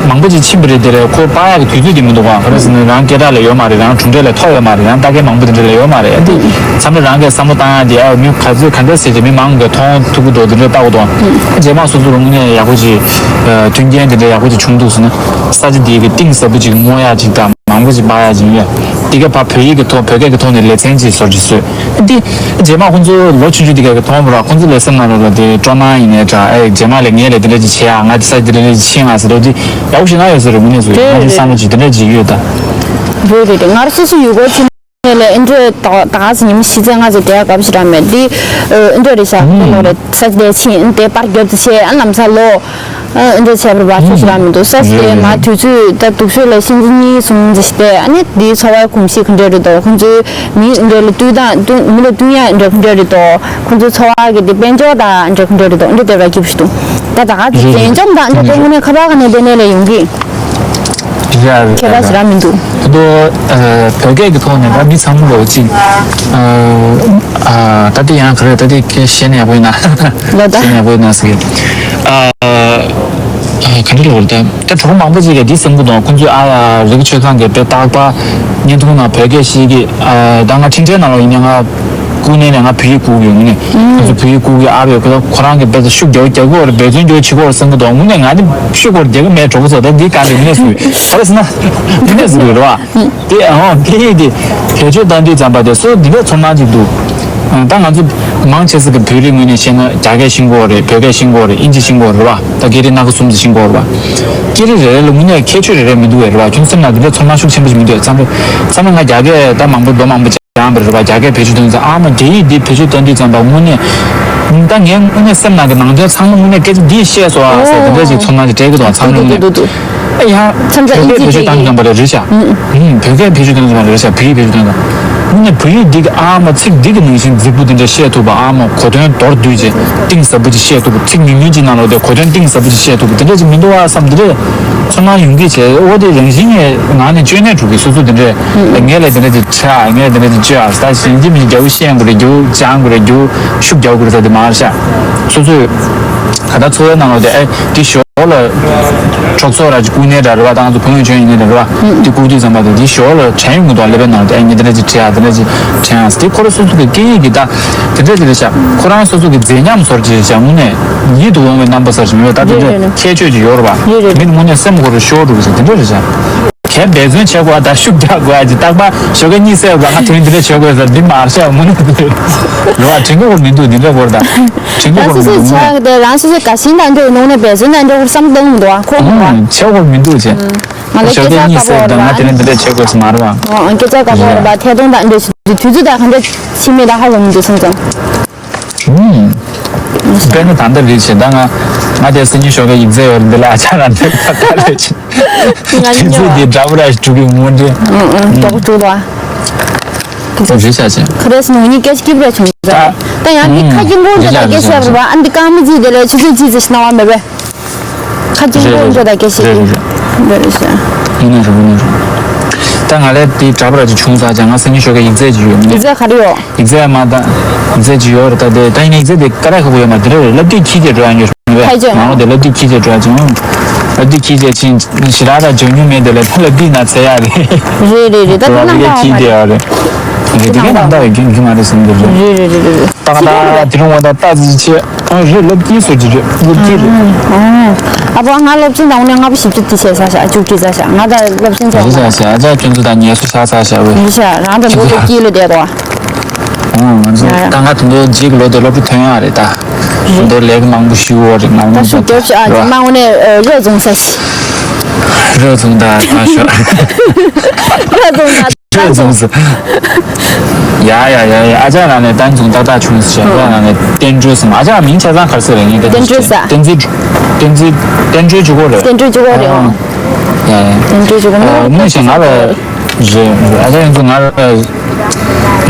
མང་པོ་ཅིག་ཕྱིན་པ་རེད། དེ་རེད་ཁོ་པར་ཡག་གི་དུས་ཚོད་དེ་མི་འདུག་ག་ག་རེ་ཟེར་ན་རང་སྐད་གྲགས་ལ་ཡོད་མ་རེད། རང་གྲུབ་འབྲས་ལ་ཐོགས་ཡོད་མ་རེད། རང་ལྟ་མཁན་མང་པོ་དེ་འདྲ་ལ་ཡོད་མ་རེད། ཨ་འདི་མཚམས་རེ་རང་གིས་བསམ་བློ་བཏང་ཡ་དེ་ཨ་མི་ག་ཚོད་ག་འདྲ་ཟེར་གྱི་མི་མང་གིས་མཐོང་ཐུབ་ཀྱི་འདུག་དེ་འདྲ་ལྟ་དགོས་འདུག་རྗེས་མ་སོ་སོ་རང་ངོས་ནས་ཡག་པོ་ཅིག་མཐུན་རྐྱེན་དེ་འདྲ་ཡག་པོ་ཅིག་བྱུང་འདུག་ཟེར་ན་ས་ཆ་འདི་གི་གཏིང་ཟབ་པོ་ཅིག་སྔོག་ཡག་ཅིག་དང་མ་ མང་པོ་ཞིག་སྦ་ཡག་ཅིག་ཡོད། དེ་ག་ཕར་བོད་ཡིག་གི་ཐོག་བོད་སྐད་ཀྱི་ཐོག་ནས་ལེ་ཚན་ཅིག་བཟོ་རྒྱུ་བཟོས། འདི་རྗེས་མ་ཁོང་ཚོ་ལོ་ཆུང་ཆུང་དེ་ག་གི་མཐོང་བ་ར་ཁོང་ཚོ་ལ་སེམས་ནང་ལོགས་ལ་དེ་སྤྲོ་སྣང་ཡིན་ནའི་འདྲ། ཨེ་རྗེས་མ་ལ་ངས་ལ་དེ་འདྲ་ཅིག་བྱེད་ཡ། ང་དེ་ས་དེ་འདྲ་ཅིག་ཕྱིན་ང་ཟེར་རོ། དེ་ཡག་པོ་ཞིག་ན་ཡོད་ཟེར་རོ། དངོས་གནས་སུ་ང་དེ་བསམ་བློ་ཅིག་དེ་འདྲ་ཅིག་ཡོད་ད། རེད་རེད་རེད། ང་རང་སོ་སོ་ཡུལ་སྐོར་ཕྱིན་ནས་ལ་ཨེ་འདྲ་ད་ག་ཚོད་ཉིན་མོ་ཤི་ཚད་ང་ཚོ་དེ་ཡ་ག་བ་ཞིག་ར་མེད་དེ། ཨེ་འདྲ་རེད་ཤག་ལོ་རེད། ས་ཅི་དེ་ཕྱིན་དེ་པར་རྒྱབ་ཏུ་ཆེ་ཨ་ལམ་ས་ལོ། ཨ་འདྲ་བྱས་པར་བ་ཚོ་ཞིག་ར་མི་འདུག་ས་ཞིག་དེ་མ་དུས་ཚོད་ད་དུག་ཤོས་ལ་ཤིང་ཅི་གཉིས་གསུམ་ཅི་ཞིག་དེ་ཨ་ནི་དེའི་འཚོ་བའི་གོམས་གཤིས་ག་འདྲ་རེད་དོ། ཁོང་ཚོའི་མི་འདྲ་ལ་བསྟུན་སྟངས་བསྟུན་མི་ལ་བསྟུན་ཡ་འདྲ་ག་འདྲ་རེད་དོ། ཁོང་ཚོའི་འཚོ་བ་གི་དེ་དཔལ་འབྱོར་དང་འདྲ་ག་འདྲ་རེད་དོ། འདྲ་དེ་ར་སྐྱིད་པོ་ཞིག་འདུག་ད་ད་ག་ཚོད་རེད་རེད་རེད། འཇམ་དང་འདྲ་དེ་དངོས་གནས་ཁ་པར་ག་ནས་དེ་ནས་ལ་ཡོང་གི་ཡ་ཁྱད་པར་ཞིག་ར་མི་འདུག་ད་དུང་བོད་སྐད་ཀྱི་ཐོག་ནས་ད་མི་ཚང་མ་ལོ་གཅིག་ད་དེ་ཡང་ག་རེ་ད་དེ་སྐད་བཤད་ན་ཡག་པོ་ཡིན་ན། ལོ་ད་བཤད་ན་ཡག་པོ་ཡིན་ན་ཟེར་གི་ཨ། ཨ། ག་འདྲ་ལབ་དགོས་རེད་ད། ད་གྲོགས་པོ་མང་པོ་ཅིག་གིས་འདི་བསམ་གི་འདུག་ཁོང་ཚོས་ཨ་ཡ་རིག་ཆོས་ཚང་གིས་དཔེ་རྟག་པར་བརྙན་ཐུང་ནང་བོད་སྐད་བཤད་ཀྱི། ཨ། ད་ང་འཕྲིན་ཕྲན་ནང་ལོགས་ཡིན་ན་ང་སྐུ་ནས་ནས་ང་བོད་ཡིག་སྐུག་ཡོང་ནས་ཁོང་ཚོ་བོད་ཡིག་སྐུག་གི་ཨ་བས་ཁོ་ཁོ་རང་གི་དཔེ་ཚོ་ཤུགས་རྒྱག་རྒྱག་གི་བར་འབད་བརྩོན་རྒྱག་བྱེད་གི་བར་བསམ་གི་འདུག་དངོས་གནས་ང་ནི་ཤུགས་སྐོར་རྒྱག་གི་མེད་གྲོགས་པོ་ཚོ། ད་འདི་ག་འདི་ངས་ཟེར་ག་རེ་ཟེར་ན་འདི་ངས་ཟེར་གི་རེད་བ། དེ་ཨང་སྐད་ཡིག་དེ་བེད་སྤྱོད་གཏང་དུས་ཙམ་པ་དེ་སོ་འདི་འདྲ་ཚོར་སྣང་ཅིག་འདུག་ཨང་ད་ང་ཚོ་མང་ཆེ་ས་གི་བོད་རིགས་ངོས་ནས་བཤད་ན་རྒྱ་སྐད་ཤེས་ཀྱི་ཡོད་རེད། བོད་སྐད་ཤེས་ཀྱི་ཡོད་རེད། དབྱིན་ཇི་ཤེས་ཀྱི་ཡོད་རེད་བ། ད་སྐད་རིགས་སྣ་ཁ་གསུམ་ཙམ་ཤེས་ཀྱི་ཡོད་རེད་བ། སྐད་རིགས་རེ་རེ་ལ་དངོས་གནས་ཁྱད་ཆོས་རེ་རེ་མི་འདུག་བས་རེད་བ། ཁྱོད་སེམས་ནང་འདི་འདྲ་ཚོར་སྣང་ཤུགས་ཆེན་པོ་ཞིག་མི་འདུག་བསམ་པས། བསམ་པས་ང་རྒྱ་སྐད་ད་མང་པོ་ལོ་མང་པོ་སྦྱངས་པ་རེད་བ། རྒྱ་སྐད་བེད་སྤྱོད་གཏོང་དུས་ཙམ་ཨ་མ་རྒྱ་ཡིག་འདི་བེད་སྤྱོད་གཏོང་དུས་ཙམ་པ་དངོས་གནས་ད་ངའི་དངོས་གནས་སེམས་ནང་གི་ནང་དོན་ཚང་མ་དངོས་གནས་སྐད་ཆ་འདི་བཤད་སོང་ཨ་ཟེར་འདི་འདྲ་ཞིག་ཚོར་སྣང་ཞིག་སྤྲད་ཀྱི་འདུག་ཚང་མ་དངོས་གནས། ཨེ་ཡ། ཁྱིམ་ཚང་བོད་སྐད་བེད་སྤྱོད་གཏོང་དུས་ཙམ་པ་ལ་རེད་ཤག་ཨུམ། བོད་སྐད་བེད་སྤྱོད་གཏོང་དུས་ཙམ་པ་ལ་རེད་ཤག་བོད་ཡིག་བེད་སྤྱོད་གཏོང་དུས་ཙམ་པ། དངོས་གནས་བོད་ཡིག་འདི་གི་ཨ་མ་ཚིག་འདི་གི་ནང་བཞིན་རྫིག་པོ་འདི་འདྲ་བཤད་ཐུབ་པ། ཨ་མ་གོ་དོན་མདོར་བསྡུས་ཅིག་གཏིང་ཟབ་པོ་ཅིག་བཤད་ཐུབ་པ། ཚིག་ཉུང་ཉུང་ཅིག་ནང་ལོགས་དེ་གོ་དོན་གཏིང་ཟབ་པོ་ཅིག་བཤད་ཐུབ་པ་འདི་འདྲ་ཅིག་མི་འདུག་བ་བསམ་འདི་འདྲ་ཚོར་སྣང་ཡོང་གི་བྱས། འོ་དེ་རང་བཞིན་གྱི་ངག་ནས་བཅོས་ནས་འགྲོ་གི་སོ་སོ་འདི་འདྲ་ངས་ལས་འདི་འདྲ་ཅིག་ཁྲ་ངས་འདི་འདྲ་ཅིག་བཅོས་ཨ་ད་ཞིང་གི་མི་རྒྱ་བོ་ཤེས་དགོས་རེད། རྒྱ་བོ་སྦྱང་དགོས་རེད། རྒྱ་བོ་ཤུགས་རྒྱག་དགོས་རེད་ཟེར་དེ་མ་རེད་ཤག་སོ་སོས་ད་ལྟ་འཚོ་བའི་ནང་ལོགས་དེ་ཨེ་འདི་ཞོ་ལ་གྲོགས་ཚོགས་ར་ཅིག་བཀུག་ནས་འདྲ་རེད་བ། ད་ང་ཚོ་ཕན་ཡོན་ཅན་ཡིན་ནས་འདྲ་རེད་བ། འདི་བཀུག་དུས་ཙམ་པ་དེ་འདི་ཞོ་ལ་དྲན་ཡོང་གི་འདུག་ཀླད་པའི་ནང་དེ་ཨེ་ངས་འདི་འདྲ་ཅིག་བྲིས་ཨ་འདི་འདྲ་ཅིག་དྲན་ཨ་དེ་ཁོ་རང་སོ་སོ་གི་སྐད་ཡིག་གི་ད་དེ་འདྲ་ཅིག་རེད་ཤག་ཁོ་རང་སོ་སོ་གི་མཛེས་ཉམས་ཟོར་ཅིག་རེད་ཤག་དངོས་གནས་ཡིད་དུ་འོང་བའི་རྣམ་པ་ཟེར་ཞིག་མེད་པ་ད་དེ་འདྲ་ཁྱད་ཆོས་ཅིག་ཡོད་རེད་བ། མི་དངོས་གནས་སེམས་ཁོ་རང་ཤོར་འགྲོ་གི་ཞིག་དེ་འདྲ་རེད་ཤག་གས་འབད་བརྩོན་བྱེད་དགོས་ཨ་ད་ཤུགས་རྒྱག་དགོས་ཨ་ཅིག་རྟག་པར་ཞོགས་ཀས་གཉིད་སད་དགོས་ང་དོན་འདི་འདྲ་བྱེད་དགོས་ཟེར་འདི་མ་རེད་ཤག་དངོས་གནས་རེད་བ། དྲན་གི་ཁོ་མི་འདུག་འདི་འདྲ་བོར་ད་དྲན་གི་རང་ཁོ་སོ་མི་སོའི་འདུག་ཆ་དངོས་གནས། གི་དེ་རང་སོ་སོའི་དགའ་ཞེན་དང་འདྲ་བའི་ནང་ནས་འབད་བརྩོན་དང་འདྲ་བར་བསམ་བློ་གཏོང་མི་འདུག་ཨ་ཁོ་མི་འདུག་ཨ། བྱེད་དགོས་མི་འདུག་ཅེས། ང་ལ་ཞོགས་ཀས་སྐད་ཆ་གཉིད་དཀར་པོ་སད་དང་ང་དེ་རེད་ནས་འདི་འདྲ་བྱེད་དགོས་སུ་མ་རེད་བ། ཨོ་ཨོ་སྐད་ཆ་དཀར་པོ་རེད་བ། ཐད་གཏོང་དང་འདྲ་ཞིག་དུས་ཚོད་དང་གང་འདྲ་ཕྱིན་མེད་ད་ཧ་གོ་མི་འདུག་སེམས་ཙམ། དཔེར་ན་ད་ལྟ་རེད་ཅེས་ད་ང་ང་དེ་སང་ཉིན་ཞོགས་ཀས་ཡིག་ཚད་ཡོད་རེད་འདི་ལ་ཨ་ཅག་རང་འདྲ་ད་ལྟ་རེད་ཅེས། ང་དུས་ཚོད་འདི་འདྲ་པོ་ར་ཞིག་འགྲོ་གི་ངོ་འདྲ། ཨོ་ཨོ་མགྱོགས་པོ་འགྲོ་བ། རེད་ཤག་ཅེས། ཁ་རེས་ནང་ཉིན་སྐད་ཆ་སྐྱིད་པོ་རེ་བྱུང་ཟེར། ད་ཡང་མི་ཁ་སྐྱེངས་པོ་འདི་ལ་སྐད་ཆ་བཤད་པ་རེད་བ། ཨ་འདི་རྐང་མི་རྩིས་དེ་ལས་ཆུ་ཚོད་གཅིག་ཙམ་ཞིག་གནང་བ་མེད་པས། ཁ་སྐྱེངས་པོ་འདི་ལ་སྐད་ཆ་སྐྱིད་པོ་རེད་ཤག་ཡིན་ན་རེད་ཡིན་ན་རེད། ད་ང་ལས་དེ་འདྲ་པོ་ར་ཅིག་བྱུང་ས་ཅང་ང་སང་ཉིན་ཞོགས་ཀས་ཡིག་ཚད་ཅིག་ཡོད་མི་ཡིག་ཚད་ག་རེ་ཡོད། ཡིག་ཚད་མ་ད་ཡིག་ཚད་ཅིག་ཡོད་རེད། ད་དེ་ད་ཡིན་ན་ཡིག་ཚད་དེ་ཀ་ར་ཁ་པོ་ཡོད་མ་དེ་རེད། བསླབ་དུས་ཁྱི་གེ་འགྲོ་ཡ་ཉོ་ཤོག་མེད་པས། ཁ་ཅིག་མང་པོ་དེ་བསླབ་དུས་ཁྱི་གེ་འགྲོ་ཡ་ཅིག་ཡོང་། བསླབ་དུས་ཁྱི་གེ་ཕྱིན་ཞི་ར་ར་ཇོ་ཉུ་མེད་དེ་ལས་ད་བསླབ་དུས་ན་ཚེ་ཡ་རེད། རེད་རེད་རེད། ད་དེ་ནང་ཁྱི་གེ་ཡོད་རེད། རེད་དེ་གེ་ནང་ད་བའི་རྒྱུན་རྒྱུ་མ་རེད་བསམ་གྱི་རེད། རེད་རེད་རེད་རེད། ད་ད་དེ་རིང་འོ་ད་ལྟ་ཅི་བྱེད། ཨ་རེད་བསླབ་དུས་སོ་ཅི་རེད་བསླབ་དུས་རེད། ཨ་ཕོ་ང་སློབ་ཚན་དང་ནས་ལྔ་པོ་བཞི་བཅུ་དེ་བྱས་ས་ཤག་བཅུ་དྲུག་ཚ་ཤག་ང་ད་སློབ་ཚན་ཚོགས་ལ་ཤག་ཤག་ཨ་ཅག་ཁྱོད་ཚོ་ད་ངལ་གསོ་ཚ་ཚ་ཤག་བས། ཡིན་ཤག་རང་ད་འདུག་ཏུ་སྐྱིད་ལོ་བསྡད་དོ། ཨོ་ང་ཚོ་ད་ང་ད་འདུག་རྗེས་ཀྱི་ལོ་དེ་སློབ་ཕྲུག་ཐོན་ཡག་རེད་ད། ད་འདུག་ལས་ཀ་མང་པོ་ཞུ་འོ་རེད་ང་ད་ཚོ་ཤུགས་རྒྱབ་ཤག་ཨ་ཅག་མ་འོ་ནས་རོགས་བཟུང་ས་ཤག་རོགས་བཟུང་ད་ང་ཤོག་རོགས་བཟུང་ད། ཁྱོད་བཟུང་ཟེར། ཡ་ཡ་ཡ་ཡ་ཨ་ཅག་རང་ནས་ཏན་ཚུང་ཏག་ཏག་བྱུང་ཟེར་ཨ་ཅག་རང་ནས་བསྟན་སྒྲོལ་ཟེར་ཨ་ཅག་མིང་ཆ་ཚང་ག་རེ་ཟེར་རེད་ངས་བསྟན་སྒྲོལ་ཟེར། བསྟན་འཛིན་བསྟན་འཛིན་བསྟན་སྒྲོལ་གཅིག་པོ་རེད། བསྟན་སྒྲོལ་གཅིག་པོ་རེད་ཨང་། ཡ་ཡ་བསྟན་སྒྲོལ་གཅིག་པོ་ཨ་ནི་དངོས་གཞི་ང་ལ་རེད་རེད་ཨ་ཅག་ཡིན་ཚུལ་ང་ལ་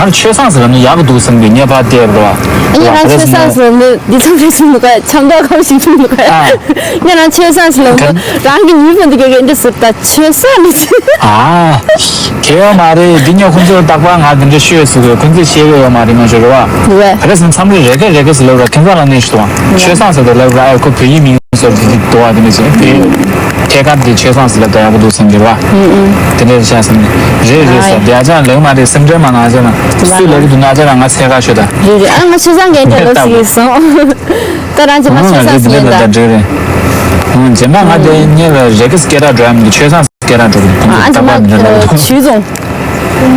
ང་ལ་ཆོས་བཟང་ཟེར་ལབ་ན་ཡག་གི་འདུག་བསམ་གི་ངས་ཕར་བལྟས་པ་རེད་བ། ཨ་ནི་ང་ཆོས་བཟང་ཟེར་ལབ་ན་འདི་ཚང་མས་ཤེས་མི་དགོས་ཆམ་ཐོག་ཁམ་ཞིག་ཤེས་མི་དགོས། ཨ། ངས་རང་ཆོས་བཟང་ཟེར་ལབ་ན་རང་གི་ཉིན་ཕུན་དུ་གྱུར་གི་འདི་ཟེར་ད་ཆོས་བཟང་ནི་ཟེར། ཨ། གལ་ཡོད་མ་རེད། འདི་ཉོ་ཁོང་ཚོས་རྟག་པར་ང་འདི་འདྲ་ཤོད་ཟེར་གི་ཁོང་ཚོས་ཤེས་གི་ཡོད་མ་རེད་མ་ཤོད་རེད་བ། རེད་བས། ག་རེ་ཟེར་ན་མཚམས་རེ་རེ་ག་རེ་ག་ཟེར་ལབ་ར་ཁྱེད་ཚོ་ལ་ནས་ཤོད་དང་ཆོས་བཟང་ཟེར་དེ་ལབ་ར་ཨེ་ཁོ་བོད་ཡིག་མིང་ཟེར་དེ་དེ་དོ་བ་དེ་འདྲ་བྱས་དེ་ཐད་ཀར་དེ་ཆོས་བཟང་ཟེར་ལབ་ད་ཡག་པོ་འདུག་བསམ་གྱི་རེད་བ། དེ་འདྲ་རེད་ཤག་བསམ་ནས་རེད་རེད་ཟེར་དེ་ཨ་ཅག་ལབ་མ་རེད་སེམས་ཁྲལ་མ་གནང་ཨ་ཅག་ལ་སུས་ལབ་གི་འདུག་ན་ཨ་ཅག་ལ་ང་ཚད་ཁ་ཤོད་ད། རེད་རེད་ཨ་ང་ཆོས་བཟང་གི་འདྲ་ལབ་ཟེར་གི་སོང་། ད་རང་ཅི་མ་ཆོས་བཟང་ཟེར་ཡིན་ད། རེད་རེད། རྗེས་མ་ང་དེ་ཉེ་ལ་རེ་གི་སྐད་གྲགས་འགྲོ་ཡ་མི་འདུག་ཆོས་བཟང་། ཁྱེད་རང་འགྲོ་གི། ཨ་ཙི་མ་ཁྱུ་ཚོང་།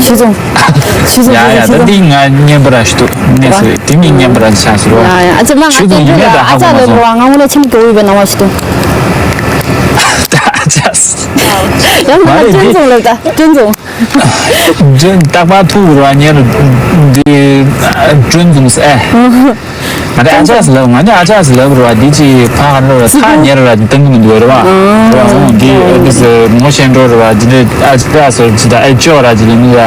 ཁྱུ་ཚོང་། ཁྱུ་ཚོང་། ཡ་ཡ། ད་འདི་ང་སྙན་པོ་ར་ཞུ་འདུག་གནས་སུ་དེ་མིན་སྙན་པོ་ར་ཆགས་སུ་རོ། ཡ་ཡ། ཨ་ཙི་མ་ང་ཁྱུ་ཚོང་ཡིན་ནས་ད་ཧ་གོ་མ་སོང་། ང་ངོ་ལ་ཁྱིམ་སྐྱོ་བོ་ཡོད་པའི་ནང་བ་ཞུ་འདུག་ད་ཨ་ཅག་ཡང་ང་ལ་སྤྲིན་ཚོང་ལབ་ད་སྤྲིན་ཚོང་། སྤྲིན་རྟག་པར་ཐུག་ར་ཉེར་འདི་སྤྲིན་ཚོང་ཟེར། ང་ནི་ཨ་ཅག་ཟེར་ལབ། ང་ནི་ཨ་ཅག་ཟེར་ལབ་རེད་བ། འདི་ཅི་ཕ་ག་འགྲོ་ར་ཐག་ཉེ་ར་ར་འདི་བཏང་གི་མི་འདུག་རེད་བ། རེད་བ། འོང་འདི་ཨ་ཙི་ཟེར་ངོ་ཤེས་འགྲོ་རེད་བ། འདི་འདྲ་ཨ་ཅག་ཟེར་ཅི་ད་ཨེ་ཅོ་ར་ཅི་ལ་མི་ལ་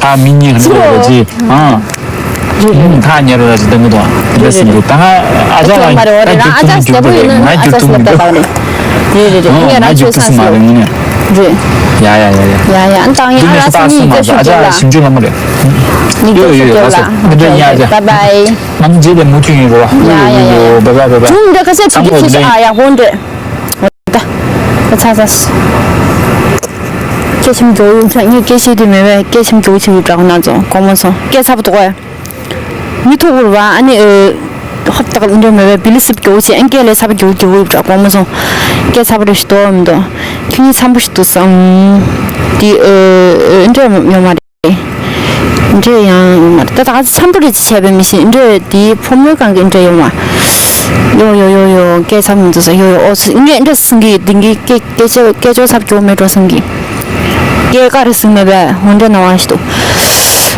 ཕ་མི་གཉིས་ག་འགྲོ་ར་ཅི་ཨང་། ཐག་ཉེ་ར་ར་ཅི་བཏང་གི་འདུག་འདི་ཟེར་འདུག་ད་ང་ཨ་ཅག་ལ་ད་རྒྱུག་ཐུབ་མི་འདུག་ང་རྒྱུག་ཐུབ་མི་འདུག་རེད་རེད། ཨོ་ང་རྒྱུག་ཐུབ་ས་མ་རེད་ངས། རེད། ཡ་ཡ་ཡ་ཡ། ཡ་ཡ། ཨ་ནི་ད་ཡང་ཨ་ཅག་ངས་སྐད་ཆ་ཞུ་རྒྱུ་ལ། ཞིབ་འཇུག་ལ་མ་རེད། ཡོད་ཡོད་ཡོད། ལགས་སོ། འདི་འདྲ་ཡིན། ཨ་ཅག་བའི་བའི། ང་ཚོ་རྗེས་ལ་མུ་མཐུད་ཡིན་རོ། ཡ་ཡ་ཡ་ཡ། བའི་བའི་བའི་བའི། ཁྱུང་འདྲ་ཁ་ཤས་ཚང་མ་ཁྱེད་ཀྱི་ཨ་ཡག་པོ་འདྲ། ད་ད་ཚ་ཚ། སྐད་ཆེམ་རྒྱོ་ཡོང་ཚ་ངས་སྐད་ཆེ་དེ་མེད་པས་སྐད་ཆེམ་རྒྱོ་ཆེ་ཡོད་དྲག་ན་ཚོ་གོ་མ་སོང་སྐད་ཚ་པོ་འདུག་གས། མི་ཐུག་པར་བ་ཨ་ནི་ཨ། ཧོབ་ཏག་འདྲ་མེད་པས་བི་ལི་སིབ་རྒྱོ་ཆེ་ཨ་སྐད་ལས་ཚ་པོ་རྒྱོ་རྒྱོ་ཡོད་དྲག་གོ་མ་སོང་སྐད་ཚ་པོ་རེ་ཞིག་འདུག་མི་འདུག་ཁྱོད་གཉིས་འཚམ་པོ་ཞིག་འདུག་བསམ། དེ་ཨ་འདྲ་ཡོད་མ་རེད། འདྲ་ཡང་ཡོད་མ་རེད། ད་ད་འཚམ་པོ་རེ་བྱས་པའི་མི་ཤེས་འདྲ་དེའི་ཕོ་མོའི་སྒང་གི་འདྲ་ཡོད་མ། ཡོ་ཡོ་ཡོ་ཡོ་སྐད་ཚ་མི་འདུག་ས་ཡོ་ཡོ། ཨོ་ངས་འདྲ་གསུང་གི་འདི་གི་སྐད་སྐད་ཆ་སྐད་ཆ་ཚ་པོ་རྒྱོ་མེད་འགྲོ་གསུང་གི་སྐད་ག་རེ་གསུང་མེད་པས་འོ་འདྲ་ན་བ་ཞིག་འདུག་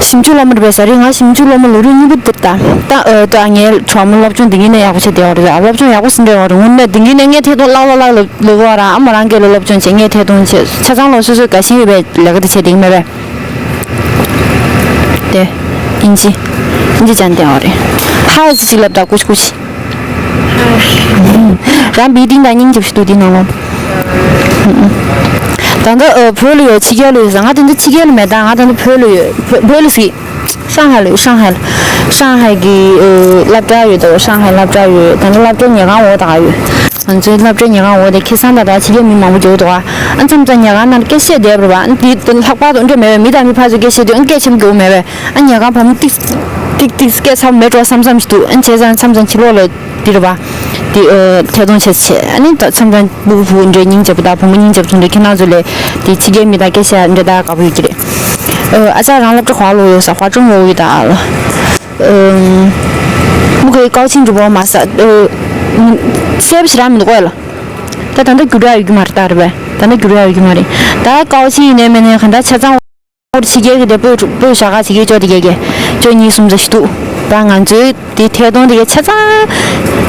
ཞིབ་འཇུག་སློབ་མ་རེད་པས་ཟེར་རེད། ང་ཞིབ་འཇུག་སློབ་མ་ལོ་རྒྱུས་གཉིས་པོ་འདིར་ལྟ་ལྟ་ཨོ་ད་ངའི་གྲོགས་མོ་སློབ་སྦྱོང་འདི་གཉིས་ནས་ཡག་པོ་བྱས་བསྡད་པ་རེད། སློབ་སྦྱོང་ཡག་པོ་ཟིན་བསྡད་པ་རེད། དངོས་གནས་འདི་གཉིས་ནས་ངས་ཐད་གཏོང་ལག་ལག་ལག་ལབ་ལབ་པ་ར་ཨ་མ་རང་སྐད་ལ་སློབ་སྦྱོང་བྱས་ངས་ཐད་གཏོང་བྱས་ཆ་ཚང་ལོ་སོ་སོའི་དགའ་ཞེན་ཡོད་པའི་ལས་ཀ་འདི་བྱས་བསྡད་ཀྱི་མེད་པས། དེ་ཨིན་ཇི་ཨིན་ཇི་ཅན་བསྡད་པ་རེད། ཧ་ཅི་ཅིག་ལབ་ད་ཀུ་ཤི་ཀུ་ཤི། རང་བི་ཏིང་དང་སྙིང་རྗེ་པོ་ཞིག་འདུག་འདི་ནང་ལོགས། ད་ལྟ་ཨ་བོད་ལ་ཡོད་ཕྱི་རྒྱལ་ལ་ཡོད་ཟེར། ང་ད་ལྟ་ཕྱི་རྒྱལ་ལ་མེད་ད། ང་ད་ལྟ་བོད་ལ་ཡོད། བོད་བོད་ལ་ཟིག་ཧྲང་ཧའེ་ལ་ཡོད། ཧྲང་ཧའེ་ལ། ཧྲང་ཧའེ་གི་ཨ་སློབ་གྲྭ་ཡོད་དོ། ཧྲང་ཧའེ་སློབ་གྲྭ་ཡོད། ད་ལྟ་སློབ་གྲྭའི་ཉལ་ཁང་འོག་ད་ག་ཡོད། ང་ཚོའི་སློབ་གྲྭའི་ཉལ་ཁང་འོག་དེ་ཁ་སང་ད་ལྟ་ཕྱི་རྒྱལ་མི་མང་པོ་འགྱོ་འདུག་ཨ། མཚམས་མཚམས་ཉལ་ཁང་ནང་སྐད་བཤད་བསྡད་པ་རེད་པ། ཨ་འདི་ལྷག་པར་དུ་འདྲ་མེད་པས། མི་དང་མི་ཕར་ཚུར་སྐད་བཤད་དུས་ཨ་སྐད་ཆེན་པོ་འགྱོ་མེད་པས། ཨ་ཉལ་ཁང་ཕ་མ་ཏིག་ཏིག་ཏིག་སྐད་ཚ་མེད་འགྲོ་བསམ་བསམ་ཞིག་འདུག་ཨ་བྱས་ཙང་མཚམས་མཚམས་ཕྱི་ལོགས་ལ་འདི་རེད་པ། འདི་ཨ་ཐད་གཏོང་བྱས་བྱས་ཨ་ནི་ད་མཚམས་མཚམས་སྤུ་གུ་བུ་འདྲ་སྙིང་རྗེ་པོ་དང་བུ་མོ་སྙིང་རྗེ་པོ་ཚོ་འདྲ་ཁྱེད་རང་ཚོ་ལས་འདི་ཕྱི་རྒྱལ་མི་དང་སྐད་བཤད་འདྲ་ད་དགའ་པོ་ཡོད་ཀྱི་རེད། ཨ་ཨ་ཅག་རང་སློབ་གྲྭ་ག་པར་ལོག་ཡོད་ས། ཧྭ་ཀྲུང་ལོག་ཡོད་ད། ཨ་ལ། ཨམ། མུ་གེ་ཀའོ་ཆིང་གི་བོ་མ་ས། ཨ། སེབ་ཞིག་ར་མི་འདུག་གོ་ལ། ད་ད་ལྟ་རྒྱུ་འབྲས་ཡོད་ཀྱི་མ་རེད་ད་རེད་པས། ད་ལྟ་རྒྱུ་འབྲས་ཡོད་ཀྱི་མ་རེད། ད་ཀའོ་ཆིང་ཡིན་ནའི་མིན་ནའི་གང་ལྟར་ཆ་ཚང་བོར་ཕྱི་རྒྱལ་གྱི་དེ་སྤོས་སྤོས་བཞག་ག་ཕྱི་རྒྱལ་ཅོ་དེ་རྒྱལ་གྱི་ཅོ་གཉིས་གསུམ་ཙམ་ཞིག་འདུག་ད་ང་ཚོའི་དེ་ཐད་གཏོང་དེ་གའི་ཆ་ཚང་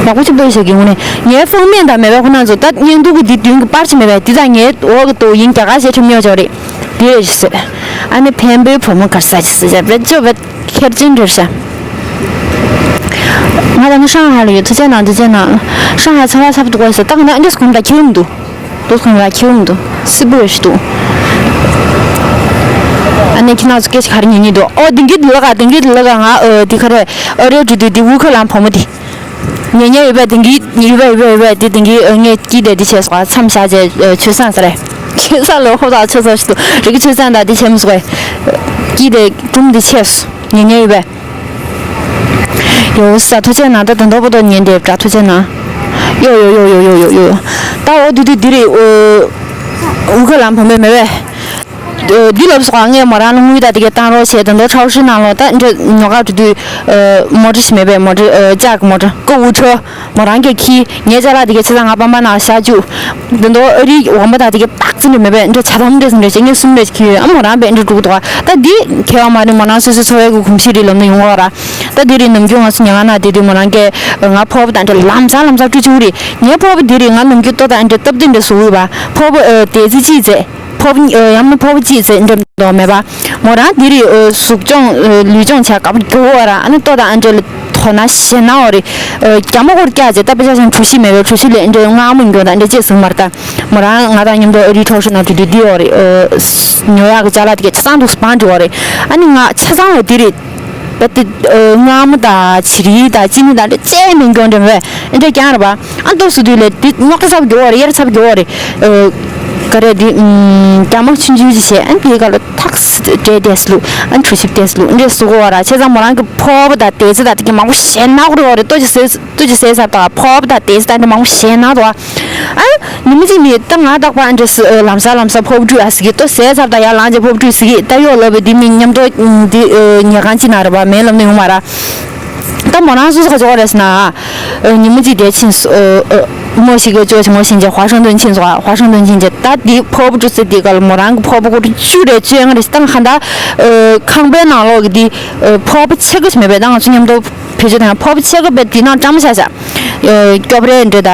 ཡག་པོ་ཅིག་སྤོས་བཞག་གི་ངོ་ནས་ངའི་ཕོག་སྨན་དང་མེད་པའི་ཁོ་ན་ཚོ་ད་བརྙན་ཐུང་གི་དེ་མདུན་གྱི་པར་ཅིག་མེད་པས། དེ་དང་ངའི་འོག་གི་ཏོ་ཡིན་རྒྱ་གར་ཞེས་ཁྲིམས་ཉོ་ཅོ་རེད། དེ་རེད་ཟེར། ཨ་ནི་འཕན་པོའི་བུ་མོ་གར་ས་ཅི་ཟེར་བྱ་བེད་ཅོ་བེད་ཁེར་ཅན་རེད་ཤག་ང་ད་ནི་ཧྲང་ཧའེ་ལ་ཡོད། ཐུགས་རྗེ་གནང་། ཐུགས་རྗེ་གནང་། ཧྲང་ཧའེ་ཚ་བ་ཚ་པོ་འདུག་གས་ཟེར། ད་ག་ན་ཨ་འདྲས་གོམ་ད་ཁྱེར་མི་འདུག་དོ་གོམ་ད་ཁྱེར་མི་འདུག་སི་པོ་ཡོད་ཤི་འདུག་ཨ་ནི་ཁྱེད་རང་ཚོ་སྐད་ཆ་ག་རེ་ཉན་ཉན་འདུག་ཨོ་དེང་གི་འདི་ལ་ག་དེང་གི་འདི་ལ་ག་ང་ཨ་འདི་ག་རེ་ཨ་རེ་འགྲོ་དུས་འདི་ཝུ་ཁ་ལམ་བུ་མོ་འདི། ཉེ་ཉེ་ཡོད་པས་དེང་གི་ཡོད་པས་ཡོད་པས་ཡོད་པས་དེ་དེང་གི་ངས་ཀྱིས་དེ་འདི་བྱས་སོང་། མཚམས་བཞག་བྱས་ཆོས་བཟང་ཟེར་རེད། ཆོས་བཟང་ལོ་ཧོ་དང་ཆོས་བཟང་ཞིག་ཏུ་རིག་ཆོས་བཟང་དང་འདི་བྱས་མི་སོང་བས། ཀྱིས་དེ་གྲུམ་འདི་བྱས་སོང་། ཉེ་ཉེ་ཡོད་པས། ཡོ་ས་ཐུགས་རྗེ་གནང་། ད་དོན་དོ་པོ་དོ་ཉན་དེ་བྲ་ཐུགས་རྗེ་གནང་། ཡོ་ཡོ་ཡོ་ཡོ་ཡོ་ཡོ། ད་འོ་དུ་དུ་འདི་རེད། འུ་ཁ་ལམ་བུ་མོ་མེད་པས། འདི་ལབ་སོང་། ངས་མོ་རང་ལ་དངུལ་དང་དེ་གའི་བཏང་རོགས་བྱས། དེ་འདྲ་ཁྲའོ་ཧྲི་ནང་ལོགས་ད་འདྲ་ཉོ་ག་འགྲོ་དུས། མོ་ཊ་ཞིག་མེད་པས། མོ་ཊ་ཨ་ལྕགས་མོ་ཊ་ཀོ་འུ་ཁྲོ་མོ་རང་གིས་ཁྱི་ངའི་ཅ་ལག་དེ་གའི་ཆ་ཚང་ང་པང་པང་ནང་བཞག་བཅུག་དེ་འདྲ་ཨ་རིའི་འོ་མ་དང་དེ་གའི་པགས་ཙི་འདྲ་མེད་པས། འདྲ་ཇ་དམ་འདྲ་ཟིན་འདྲ་བྱས་ངས་གསུམ་རེ་ཁྱི་ཡོད། ཨ་མོ་རང་པས་འདྲ་འགྲོ་གི་འདུག་ད་འདི་ཁྱད་པར་མ་རེད། མོ་རང་སོ་སོའི་འཚོ་བའི་གོམས་གཤིས་རེད་ལབ་ན་ཡོང་གི་ར། ད་དེ་རིང་ནམ་རྒྱུན་ང་ཚོ་ཉལ་ཁང་ནང་བསྡད་དུས་མོ་རང་གིས་ང་ཕོར་པ་དང་འདྲ་ལམ་སང་ལམ་སང་སྤྲོད་བཅུག་རེད། ངའི་ཕོར་པ་དེ་རིང་ང་ནམ་རྒྱུན་ལྟོ་དང་འདྲ་སྟབས་བདེ་འདྲ་བཟོ་གི་ཡོད་པ། ཕོར་པ་ཨ་དེ་ཙི་གཅིག་བྱས། ཕོར་པ་ཨ་ཡང་ན་ཕོར་པ་གཅིག་བྱས་འདྲ་མི་འདུག་མེད་པ། མོ་རང་དེ་རིང་ཨ་གཟུགས་སྦྱོང་ཨ་ལུས་སྦྱོང་བྱས་དགའ་པོ་རྒྱུ་བ་ར། ཨ་ནི་ལྟོ་དང་ཨ་འདྲ་ལ་དོ་སྣང་ཞེ་ན་འོ་རེད། ཨ་རྒྱ་མོ་ཁོར་བཀྱག་བྱས་ད་དཔེ་ཆ་ཆེན་གྲོ་ཞིབ་མེད་པའི་གྲོ་ཞིབ་ལས་ཨ་འདྲ་མངར་མོ་འགྱོ་དང་འདྲ་ཅེས་ཟིན་མར་ད། མོ་རང་ང་དང་མཉམ་དུ་ཨ་རིའི་ཁྲའོ་ཧྲི་ནང་དུ་དུ་དེ་འོ་རེད། ཨ་ཉོ་ཡག་གི་ཅ་ལག་དེ་གས་ཆ་ཚང་འདུག་སེ་བང་འགྲོ་འོ་རེད། ཨ་ནི་ང་ཆ་ཚང་ལ་དེ་རེད། ད་དེ་ཨ་མངར་མོ་དང་བྱི་རིལ་དང་ཅི་ནི་དང་འདྲ་ཅེས་མི་འགྱོ་འདྲ་མེད་པས། ཨ་འདྲ་རྐྱང་རེད་པ། ཨ་ལྟོ་སུ་དུས་ལས་དེ་རྙོག་དྲ་ཚ་པོ་འགྱོ་བ་རེད། གཡེར་ཚ་པོ་འགྱོ་བ་རེད། ཨ་ག་རེ་དེ་ཨམ་རྒྱ་མ་ཆུང་ཆུང་ཅིག་བྱས། ཨ་དེའི་སྒང་ལ་ཐག་སི་འདྲེ་དེ་སི་ལུ་ཨ་གྲོ་ཞིབ་དེ་སི་ལུ་འདྲེ་སུ་གོ་བ་ར། བྱས་ཙང་མོ་རང་གི་ཕོར་པ་དང་དེ་ཚོ་དང་དེ་གི་མང་པོ་ཞེ་ན་གོ་རེད་བ་རེད། ལྟོ་ཅིག་ཟས་ལྟོ་ཅིག་ཟས་ཟ་དང་ཕོར་པ་དང་དེ་ཚོ་དང་འདྲ་མང་པོ་ཞེ་ན་དོ། ཨ། ཉི་མ་གཅིག་མི་ད་ང་རྟག་པར་ཨ་འདྲས་ལམ་སང་ལམ་སང་ཕོར་པ་བཀྲུས་ཨ་ཟེར་གི་ལྟོ་ཟས་ཚར་དང་ཡར་ལངས་རྗེས་ཕོར་པ་བཀྲུས་ཟེར་གི་ད་གཡོག་ལབ་པའི་འདི་མི་མཉམ་དུ་འདི་ཉལ་ཁང་གཅིག་ནང་རེད་པ། མེད་ལབ་ནི་ཡོང་མ་ར། ད་མོ་རང་སོ་སོ་ག་ཅོག་རེད་ཟེར་ན། ཉི་མ་གཅིག་དེ་ཕྱིན་སོ། མོ་ཞིག་གི་ཅོ་ཞིག་མོ་ཕྱིན་རྗེས་ཧྭ་ཤང་ཏུན་ཕྱིན་སོ། ཧྭ་ཤང་ཏུན་ཕྱིན་རྗེས་ད་འདི་ཕོར་པ་བཀྲུས་ཚེ་འདི་ག་ལ་མོ་རང་གི་ཕོར་པ་ཁོ་རུ་བཅུ་རེ་བཅོ་ཡང་རེ་ད་ང་ད་ཁང་པའི་ནང་ལོགས་ཀྱི་འདི་ཕོར་པ་ཕྱེད་ཀ་ཞིག་མེད་པས། ད་ང་ཚོ་མཉམ་དུ་བེད་སྤྱོད་དང་ཕོར་པ་ཕྱེད་ཀ་བས་འདི་ནང་བཀྲམ་བཞག་བཞག་སྐྱོབ་རེ་འདྲེ་ད། ད་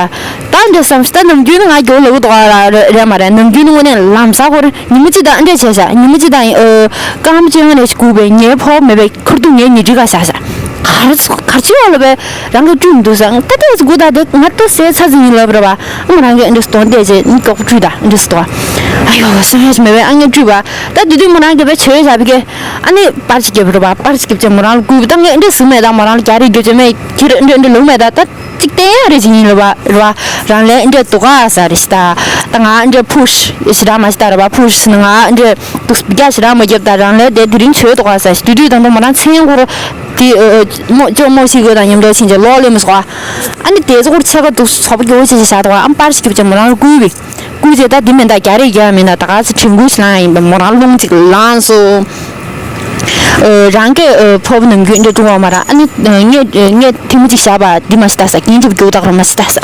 འདྲེ་བསམ་ད་ནམ་རྒྱུན་ནི་ང་རྒྱོ་ལབ་དོ་ར་ར་རེད་མ་རེད། ནམ་རྒྱུན་ནི་དངོས་གནས་ལམ་སང་ཁོ་རེ་ཉི་མ་གཅིག་དང་འདྲེ་བྱས་བཞག་ཉི་མ་གཅིག་དང་སྐར་མ་བཅོ་ལྔ་ནས་སྒུག་པའི་ངའི་ཕོར་པ་མེད་པའི་ཁར་དུ་ངའི་ཉལ་ཁྲི་ཁ་བཞག་བཞག་གར་གར་ཅི་ཡོད་ལ་བས་རང་གི་བཀྲུས་མི་འདུག་ས་ད་ལྟ་སྒུག་ད་དེ་ང་ལྟོ་ཟས་ཚ་ཟིན་ཡིན་ལབ་ར་བ། ཨ་མ་རང་གི་འདྲེ་སྟོན་བལྟས་རྗེས་ནི་མགྱོགས་པོ་བཀྲུས་ད་འདྲེ་སྟོ། ཨ་ཡོ་སོང་ཡ་ཞིག་མེད་པས་ཨ་ངས་བཀྲུས་པ། ད་དེ་དུས་མོ་རང་གི་བས་བྱོས་བཞག་པའི་གེ་ཨ་ནི་པར་ཅིག་རྒྱབ་ར་བ། པར་ཅིག་རྒྱབ་ཅེས་མོ་རང་ལ་བསྐུར་བ། ད་ངས་འདྲེ་ཟུག་མེད་ད་མོ་རང་ལ་རྒྱ་རིགས་རྒྱུ་ཅེས་མེད་ཁྱེར་འདྲེ་འདྲེ་ལུག་མེད་ད་ད། གཅིག་བསྟན་ཡ་རེ་བྱེད་ཡིན་ལ་བ་ར་བ། རང་ལས་འདྲེ་དུ་ག་ས་རེ་ཞིག་ད། ད་ང་འདྲེ་ཕུ་ཤི་ཞི་ར་མ་ཞི་ད་ར་བ། ཕུ་ཤི་ནི་ང་འདྲེ་དུ་རྒྱ་ཞི་ར་མ་རྒྱབ་ད་རང་ལས་དེ་དེ་རིང་བྱོས་དུ་ག་ས་ཞི་དུས་དུས་དང་དུ་མ་རང་མཚན་འཁོར་དེ་མོ་ཅོ་མོ་ཞིག་གོ་དང་མཉམ་དུ་ཕྱིན་ཅེས་ལོག་ལེ་མི་སོ། ཨ་ནི་དེ་ཚོ་ཁོར་ཆེ་ག་དུ་སོ་པ་གྱོ་ཆེ་ཆེ་བཞག་དུ་ག་ཨམ་པར་ཞིག་རྒྱབ་ཅེ་མོ་རང་ལ་བསྐུར་བས། བསྐུར་རྗེས་ད་འདི་མེད་ད་རྒྱ་རེ་རྒྱ་མེད་ད་ད་ག་ཚོད་དྲན་སྐུལ་ཞིག་ལངས་ཡིན་པ་མོ་རང་རླུང་ཅིག་ལངས་སོ། རང་གི་ཕོ་བོ་ནམ་རྒྱུན་འདྲ་བཀྲུ་བ་མ་ར་ཨ་ནི་ངས་ངས་ཐེངས་མ་གཅིག་བཞག་པ་འདི་མ་ཤི་ད་ས་སྐྱིན་འགྲུབ་རྒྱུག་དག་ར་མ་ཤི་ད་ས།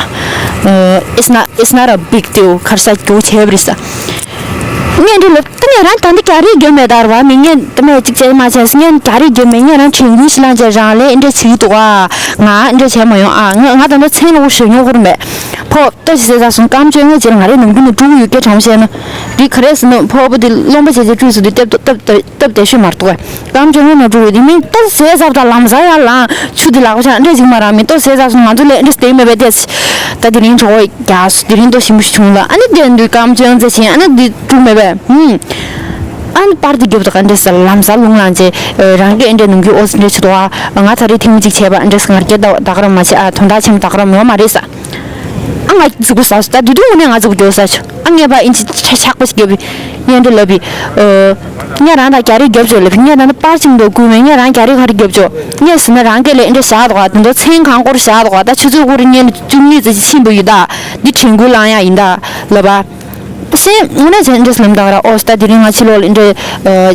It's not, it's not a big deal. གར་ས་རྒྱུག་བྱས་པ་རེད་ས། ངས་འདི་ལབ་ད་ངས་རང་ད་འདི་རྒྱ་རེ་རྒྱ་མེད་ད་ར་བ་མི་ངས་ད་མེད་གཅིག་བྱས་མ་བྱས་ངས་རྒྱ་རེ་རྒྱ་མེད་ངས་རང་དྲན་སྐུལ་ཞིག་ལངས་བྱས་རང་ལས་འདྲ་བྱེད་ཀྱི་འདུག་ཨ། ང་འདྲ་བྱས་མ་ཡོང་ཨ། ང་ང་ད་ལྟ་མཚན་ལ་འུ་ཞོ་ཉོ་ཁོར་མེད། ཕོ། ལྟོ་ཞིག་ཟས་ཚར་སོང་སྐར་མ་བཅོ་ལྔའི་རྗེས་ལ་ང་རའི་ནང་ཁུལ་ནས་བཀྲུ་གི་ཡོད་སྐད་གྲང་མོ་བཤད་ན། འདི་ག་རེ་ཟེར་ན་ཕོ་བོ་འདི་རློན་པ་བྱས་རྗེས་བཀྲུས་སུ་འདི་སྟབས་སྟབས་སྟབས་བདེ་ཤོས་མ་གཏོགས། སྐར་མ་བཅོ་ལྔ་ནང་བཀྲུ་གི་འདི་མིན་ལྟོ་ཟས་ཚར་དང་ལམ་སང་ཡར་ལངས་ཆུ་འདི་ལག་པ་ཆག་འདྲ་ཅིག་མ་རག་མི་ལྟོ་ཟས་ཚར་སོང་ང་ཚོ་ལས་འདྲ་སྟེང་མེད་པའི་ལྟས། ད་དེ་རིང་གྲོགས་རྒྱགས་སུ་དེ་རིང་ལྟོ་ཞིམ་པོ་ཞིག་བྱུང་ལ་ཨ་ནི་དེ་འདུག་སྐར་མ་བཅོ་ལྔ་ཚེ་ཕྱིན་ཨ་ནི་འདི་བཀྲུ་མེད་པས་ཧུམ། ཨ་ནི་པར་འདི་རྒྱབ་དང་འདྲ་ཟེར་ལམ་སང་རླུང་ལངས་རྗེས་རང་གི་འདྲ་ནམ་རྒྱུན་ཨོ་ཙི་འདྲ་ཆུ་དོ་ཨ་ང་ད་རེས་ཐེངས་མ་གཅིག་བྱས་པ་འདྲ་ཟེར་ང་རྒྱལ་ད་ད་ག་ར་མ་བྱས་ཨ་དོན་དག་ཆེན་པོ་ད་ག་ར་མི་ཡོང་མ་རེད་ས། ཨ་ང་ཙི་གུ་ཟ་སོ་ད་དུ་དུ་ངུ་ནས་ང་ཙི་གུ་འགྱོ་ས་ཆུ་ཨ་ངས་ཕ་ཨིན་ཅི་ཆ་ཆག་པ་ཞིག་རྒྱབ་ཡན་འདྲ་ལབ་པི། ངས་རང་དང་རྒྱ་རིགས་རྒྱབ་ཆོག་ལབ་པི་ངས་ད་ནི་པར་ཆིང་དུ་བསྐུར་མེད་ངས་རང་རྒྱ་རིགས་ཁ་རི་རྒྱབ་ཆོག་ངས་ཟིན་ན་རང་སྐད་ལས་འདྲ་བཞག་དོག་དེ་ཚོ་མཚན་གང་སྐོར་བཞག་དོག་ད་ཆུ་ཚོད་སྐོར་ཉེ་ལ་བཅུ་གཉིས་ཙམ་ཕྱིན་པ་ཡོད་ད་འདི་དྲན་སྐུལ་བླང་ཡ་ཡིན་ད་ལབ་པ། ཤེས་ངོ་ནས་བྱས་འདྲ་ལམ་དག་ར་ཨོ་ད་དེ་རིང་ང་ཕྱི་ལོགས་ལ་འདྲ་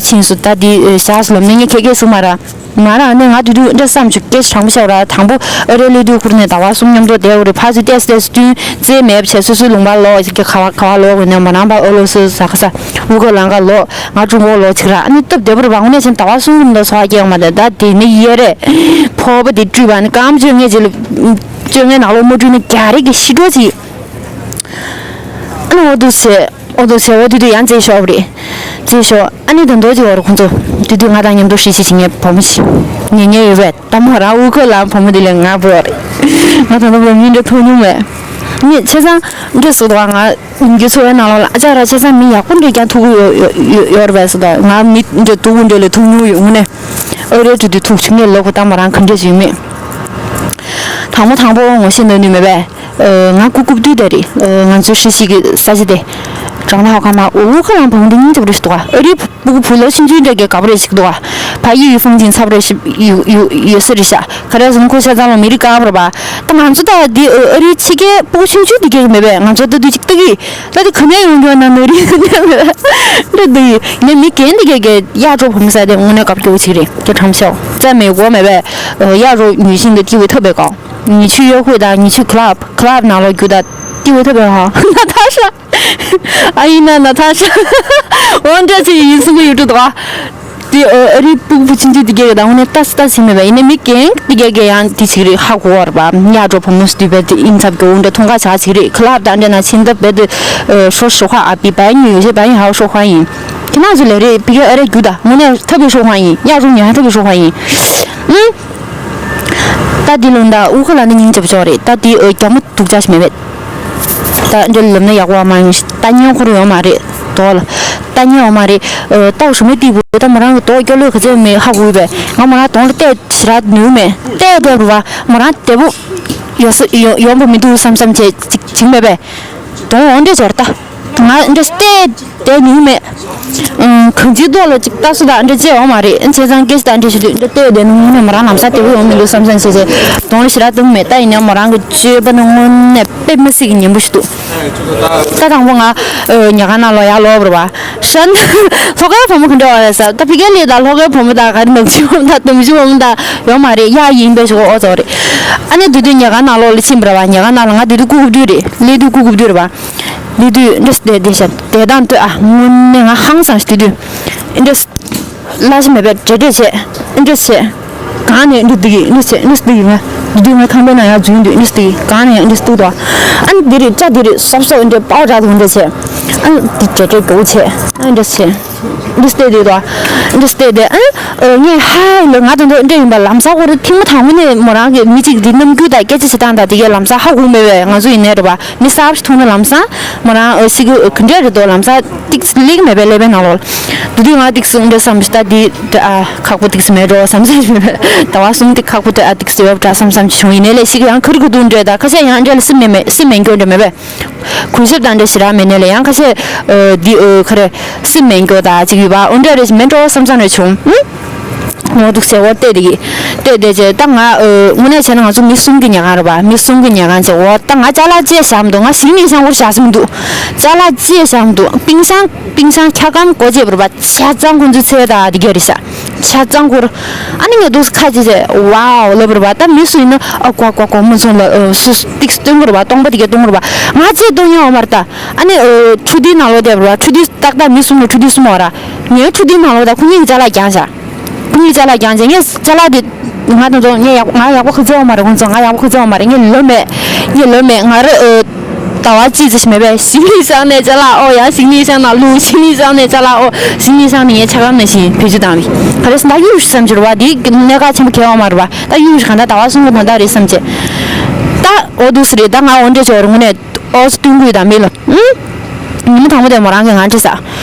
ཕྱིན་སུ་ད་འདི་བཞག་སུ་ལམ་ནས་ངས་ཁེ་ཁེ་སུ་མ་ར། ང་རང་ནས་ང་དུས་དུས་འདྲ་བསམ་བྱུང་སྐད་ཆ་དྲང་པོ་བཤད་ར་དང་པོ་ཨ་རི་ལི་དུས་ཁུར་ནས་ཟླ་བ་གསུམ་མཉམ་དུ་བསྡད་འོ་རེ་ཕ་ཚུ་ཏེས་ཏེས་བསྟུན་རྩེ་མེད་བྱས་སུ་སུའི་ལུང་པ་ལོག་ཅིག་ག་བ་ག་བ་ལོག་འོ་ནས་མ་ནང་པ་ཨོ་ལོ་སུ་ཟ་ཁ་ས་ཝུ་ཁ་ལང་ཀ་ལོག་ང་ཀྲུང་གོ་ལོག་ཅིག་ར་ཨ་ནི་སྟབས་བདེ་པོ་རེད་བ་ངོ་ནས་ཆེན་ཟླ་བ་གསུམ་མཉམ་དུ་ཟ་བ་སྐྱེ་ཡོང་མ་དེ་ད་དེ་ནི་ཡེ་རེད་ཕོ་བ་དེ་བཀྲུས་པ་ནི་སྐམ་བཅོས་ངས་རྗེས་ལ་བཅོས་ངའི་ནང་ལོག་མ་བཀྲུས་ནི་རྒྱ་རིགས་ཀྱི་ཤི་འགྲོ་ཅིག་ཨ་ནི་འོ་འདུག་ཟེར། འོ་འདུག་ཟེར་བ་དུས་དུས་ཡང་རྩེད་ཤོག་རེད། རྩེད་ཤོག་ཨ་ནི་ད་འདོད་ཀྱི་བར་ཁོང་ཚོ། དུས་དུས་ང་དང་མཉམ་དུ་ཧྲི་ཤི་ཤི་ངའི་བུ་མོ་ཞིག་ཉེ་ཉེ་ཡོད་པས་ད་མོ་རང་ཨུ་ཁུ་ལ་བུ་མོ་དེ་ལས་ང་བུ་རེད། ང་ད་ལྟ་བུ་མི་འདྲ་ཐུག་མྱོང་མེད། ངས་ཆེ་ཚང་འདྲ་སུ་དང་ང་ཡིན་རྒྱུ་འཚོ་བའི་ནང་ལོགས་ལ་ཨ་ཅག་ར་ཆེ་ཚང་མི་ཡག་པོ་འདྲ་ཀྱང་ཐུག་གི་ཡོད་ཡོད་ཡོད་རེད་པས་སུ་དང་ང་མི་འདྲ་སྡུག་པོ་འདྲ་ལས་ཐུག་མྱོང་ཡོད་ངུ་ནས། ཨ་རེ་དུས་དུས་ཐུག་ཆུ་ངས་ལོ་གོ་ད་མོ་རང་ག་འདྲ་ཞིག་མེད། དང་པོ་དང་པོ་ངོ་ཤེས་འདོད་ནུས་མེད་པས། ང་སྐུ་རྐུབ་དུས་དེ་རེད། ང་ཚོའི་ཧྲི་ཤི་གི་ས་ཆ་དེ། ཀྲང་ལ་ཧོ་ཁ་མ་ཨུ་ཁ་ལང་བང་དེ་སྙིང་རྗེ་པོ་རེད་ཤི་འདུག་ག་ཨ་རིའི་སྤུ་གུ་བུ་ལོ་ཆུང་ཆུང་འདྲ་གི་དགའ་པོ་རེད་ཤི་འདུག་ག་ཕ་ཡི་ཡུལ་ཧྥུང་ཅིན་ཚབ་རེད་ཤི་ཡོད་ཡོད་ས་རེད་ཤག་ག་རེ་ཟེར་ན་ཁོ་ཤ་ཚང་ལ་མི་རིགས་དཀར་པོ་རེད་པ། ད་ང་ཚོ་ད་འདི་ཨ་རིའི་ཕྱི་རྒྱལ་སྤུ་གུ་ཆུང་ཆུང་འདི་གས་མེད་པས་ང་ཚོ་ད་དུས་ཅིག་ལྟ་གི་ད་དེ་ག་ནས་ཡོང་རྒྱུ་ན་ནོ་རིགས་འདྲ་འདུག་ཡི་ངས་མི་རྒན་འདི་གས་གས་གཡག་གྲོགས་བུ་མོ་ས་དེ་དངོས་གནས་དགའ་པོ་སྐྱོ་བོ་ཅིག་རེད་སྐད་གྲང་ཤོག་རྩ་མེད་སྒོ་མེད་པས་གཡག་གྲོགས་ཉུལ་ཤིང་དེ་ཏི་བའི་ཐབས་པའི་གང་། ཉི་ཆུ་གཡོ་ཁུག་དང་ཉི་ཆུ་club club ནང་ལོག་རྒྱུག་དང་ཏི་བའི་ཐབས་པའི་ཧ་ན་ཐ་ཤ། ཨ་ཡིན་ན་ན་ཐ་ཤ། འོ་འདྲ་ཅིག་ཡིན་སུ་གི་ཡུ་ཊུབ་དོ། ཏི་ཨ་རི་སྤུ་གུ་ཕུ་ཆུང་ཆུང་ཏི་གེ་གི་དང་འོ་ནས་ཏ་སི་ཏ་སི་མེད་པ་ཡིན་ནས་མི་རྒན་ཏི་གེ་གི་ཡང་ཏི་ཅིག་རེད་ཧ་གོ་བར་པ་ཉ་གྲོ་བུ་མོ་སི་དུས་བེད་ཨིན་ཚབ་གི་འོ་འདྲ་ཐུང་ག་ཆ་ཅིག་རེད་club དང་འདྲ་ན་ཕྱིན་ད་བེད་ཤོ་ཤོ་ཁ་ཨ་པི་བའི་ཉུ་ཡོ་ཤེ་བའི་ཧ་ཤོ་ཁ་ཡིན། ཁྱེད་རང་ཚོ་ལས་རེད་ཕི་གེ་ཨ་རེ་རྒྱུ་ད་འོ་ནས་ཐབ་ཡོ་ཤོ་ཁ་ཡིན་ཉ་རུ་ཉ་ཐབ་ཡོ་ཤོ་ཁ་ཡིན། ཨུ། ད་འདི་ལུང་ད་ཨུ་ཁ་ལ་ནི་སྙིང་རྗེ་པོ་ཅོག་རེད་ད་འདི་ཨོ་རྒྱ་མོ་སྡུག་ཅག་ཞིག་མེད་པས། ད་འདི་ལབ་ན་ཡག་པོ་མ་ཡིན་ལྟ་ཉན་ཁོ་ར་ཡོད་མ་རེད་དོ་ལ། ལྟ་ཉན་ཡོད་མ་རེད། ཨོ་ད་ཞུ་མི་ཏི་བུ་ད་མོ་རང་གི་དོ་སྐྱོ་ལོས་ག་ཚད་མེད་ཧ་གོ་བས་ང་མོ་རང་དོང་ལ་བལྟས་ཞེ་དྲག་ནུས་མེད་བལྟས་བསྡད་རུ་བ་མོ་རང་བདེ་པོ་ཡོད་ས་ཡོད་ཡོད་པ་མི་འདུག་བསམ་བསམ་བྱས་ཅིག་བྱིང་མེད་པས། དོང་འོང་འདྲེ་ཟེར་ད། ང་འདྲ་བལྟས་བསྡད་ནི་མེད། ཨང་། གང་ཅིའི་ཐོག་ལ་ཅིག་ལྟ་སུ་དང་འདྲ་བྱས་ཡོང་མ་རེད། བྱས་ཙང་སྐད་ཆ་དང་འདྲ་ཞུ་དུས་འདྲ་བལྟས་བསྡད་ནི་དངོས་གནས་མོ་རང་ལམ་སང་བདེ་པོ་ཡོང་མི་འདུག་བསམ་བསམ་བྱས་བྱས་གདོང་ལ་ཞེ་དྲག་བཏང་མེད། ད་ཡིན་ན་མོ་རང་གི་སྤྱོད་པ་ནི་དངོས་གནས་དཔེ་མི་སྲིད་ཀྱི་ཉན་པོ་ཞིག་འདུག་ད་དང་པོ་ང་ཨ་ཉལ་ཁང་ནང་ལོགས་ཡར་ལོག་པ་རེད་པ། ཧྲན། ལྷོ་ཁའི་བུ་མོ་ག་འདྲ་བ་རེད་ཟེར། ད་ཕ་གིར་སླེབས་དང་ལྷོ་ཁའི་བུ་མོ་དང་ག་རེ་ནག་ཆུའི་བུ་མོ་དང་འདམ་ཆུའི་བུ་མོ་དང་ཡོད་མ་རེད། ཡ་ཡིན་པའི་ཞོགས་ཨོ་ཙོ་རེད། ཨ་ནི་དེ་དུས་ཉལ་ཁང་ནང་ལོགས་ལ་ཕྱིན་པ་རེད་པ། ཉལ་ཁང་ནང་ལ་ང་དེ་དུས་སྐུ་གུབ་དུས་རེད། སླེབས་དུས་སྐུ་གུབ་དུས་རེད་པ། སླེབས་དུས་འདྲ་སེ་བསྡད་བསྡད་ཤག་བསྡད་སྟངས་ལྟོས་ཨ། དངོས་གནས་ང་ཧང་སངས་ཤིག་དེ་དུས་འདྲ་སེ་གླ་ཆ་མེད་པས་འདྲེ་འདྲེ་བྱས་འདྲ་སེ་བྱས། གང་ནས་འདྲ་སྡུག་གི་འདྲ་བྱས་འདྲ་སྡུག་གི་ང་། དེ་དུས་ང་ཁང་པའི་ནང་ཡར་འཛུལ་དུས་འདྲ་སྡུག་གི་གང་ནས་འདྲ་སྡུག་དོ། ཨ་ནི་དེ་རེད་སྐྲ་དེ་རེད་སོབ་སོབ་འདྲ་པའོ་ཌར་དང་འདྲ་བྱས། ཨ་ནི་དེ་འདྲ་འདྲ་མགྱོགས་བྱས་ཨ་འདྲ་བྱས། འདི་སྟེ་དེ་དོ། འདི་སྟེ་དེ་ཨ། ངས་ཧ་ལ་ང་དང་དུ་འདྲ་ཡིན་པ་ལམ་སང་ཁོ་ར་ཐེངས་མ་དང་པོ་ནས་མོ་རང་གི་མི་གཅིག་འདི་རྣམ་འགྱུར་དང་སྐད་ཆ་བྱེད་སྟངས་དང་དེ་གའི་ལམ་སང་ཧ་གོ་མེད་པས། ང་ཚོ་ཡིན་ནའི་རེད་པ། མི་གསར་པ་ཞིག་མཐོང་ན་ལམ་སང་མོ་རང་ཨ་ཤི་གི་ག་འདྲ་རེད་དོ་ལམ་སང་ཏིག་ཙི་ལེགས་མེད་པའི་ཀླད་པའི་ནང་ལོགས་ལ། དེ་དུས་ང་ཏིག་ཙི་འདྲ་བསམ་ཞིག་ད་འདི་ཨ་ཁག་པོ་ཏིག་ཙི་མེད་འགྲོ་བསམ་བསམ་ཞིག་མེད་པས། ཟླ་བ་གསུམ་དེ་ཁག་པོ་དེ་ཨ་ཏིག་ཙི་ཡོད་པ་འདྲ་བསམ་བསམ་ཞིག་བྱུང་། ཡིན་ནའི་ལས་ཤི་གི་ཡང་ཁ་རི་ཁ་ཐུག་འདྲ་ད་ཁ་ཤས་ཡང་འདྲ་ལ་སེམས་མེད་མེད་སེམས་མེད་འགྱོ་འདྲ་མེད་པས། གུས་ཞབས་དང་འདྲ་ཞེ་དྲག་མེད་ནའི་ལས་ཡང་ཁ་ཤས་ཨ་འདི་ཨ་ག་རེ་སེམས་མེད་འགྱོ་ད་ཅིག་ཡོད་པ་འོ་འདྲ་རེ་ཞིག་མེད་འགྲོ་བསམ་བསམ་རེ་བྱུང་། ཨུ། ངོ་ཐུག་ཟེར་འོ་བལྟས་དེ་གི་བལྟས་དེ་བྱས་ད་ང་ཨ་དངོས་གནས་བྱས་ན་ང་ཚོ་མི་གསུམ་གྱི་ཉལ་ཁང་རེད་པ། མི་གསུམ་གྱི་ཉལ་ཁང་བྱས་འོ་ད་ང་ཅ་ལག་ཅི་བཞག་མི་འདུག་ང་ཞིང་ལས་ཤང་སྐོར་བཞག་སེ་མི་འདུག་ཅ་ལག་ཅི་བཞག་མི་འདུག་པིང་ཤང་པིང་ཤང་ཁྱ་སྐམ་སྒོ་འབྱེད་པ་རེད་པ། ཆ་ཚང་ཁོང་ཚོའི་ཚེ་ད་དེ་ག་རེད་ཤག་ཆ་ཚང་ཁུར། ཨ་ནི་ངས་འདུག་སེ་ཁ་ཅིག་བྱས་ཝའོ་ལབ་རེད་པ། ད་མི་སུ་ཡིན་ན་ཨ་ཀོ་ཀོ་ཀོ་མུ་ཚོང་ལ་ཨ་སུ་སུ་ཏིག་སྟོན་གི་རེད་པ། སྟོང་པ་དེ་གས་སྟོན་གི་རེད་པ། ང་ཅིག་སྟོན་ཡོང་བ་མ་རེད་ད། ཨ་ནི་ཨ་ཁྲུ་དིའི་ནང་ལོགས་བསྡད་པ་རེད་པ། ཁྲུ་དི་ཏག་ཏག་མི་གསུམ་ལ་ཁྲུ་དི་གསུམ་པ་ར། ངའི་ཁྲུ་དིའི་ནང་ལོགས་ད་ཁོ་གཉིས་ཀྱི་ཅ་ལག་བརྒྱངས་ཤག་ཁོ་གཉིས་ཀྱི་ཅ་ལག་བརྒྱངས་བྱས་ངས་ཅ་ལག་དེ་ང་དང་ཚོ་ངས་ཡག་ང་ཡག་པོ་ཁ་ཚ་བ་མ་རེད། ཁོང་ཚོ་ང་ཡག་པོ་ཁ་ཚ་བ་མ་རེད། ངས་ལབ་མེད། ངས་ལབ་མེད། ང་ར་ཨ། ཟླ་བ་གཅིག་ཙམ་ཞིག་མེད་པས་ཞིང་ལས་ཤང་ནས་ཅ་ལག་ཨོ་ཡ། ཞིང་ལས་ཤང་ནང་བླུགས། ཞིང་ལས་ཤང་ནས་ཅ་ལག་ཨོ། ཞིང་ལས་ཤང་ནས་ངའི་ཆ་སྐམ་ནང་བཞིན་བེད་སྤྱོད་བཏང་བས། ག་རེ་ཟེར་ན་ད་གཡུག་ཞིག་བསམ་གྱི་རེད་པ། འདི་གནད་འགག་ཆེན་པོ་གལ་བ་མ་རེད་པ། ད་གཡུག་ཞིག་གང་ལྟར་ཟླ་བ་གསུམ་གྱི་དོན་དག་རེད་བསམ་བྱས། ད་ཨོ་འདུག་སེ་རེད། ད་ང་འོ་འདྲས་བྱས་རུང་ནས་ཨོ་སྟོན་གི་ཡོད་དམ་མེད་ལ། ཨུམ། ཉི་མ་དང་པོ་དེ་མོ་རང་གིས་ང་འདྲི་ས།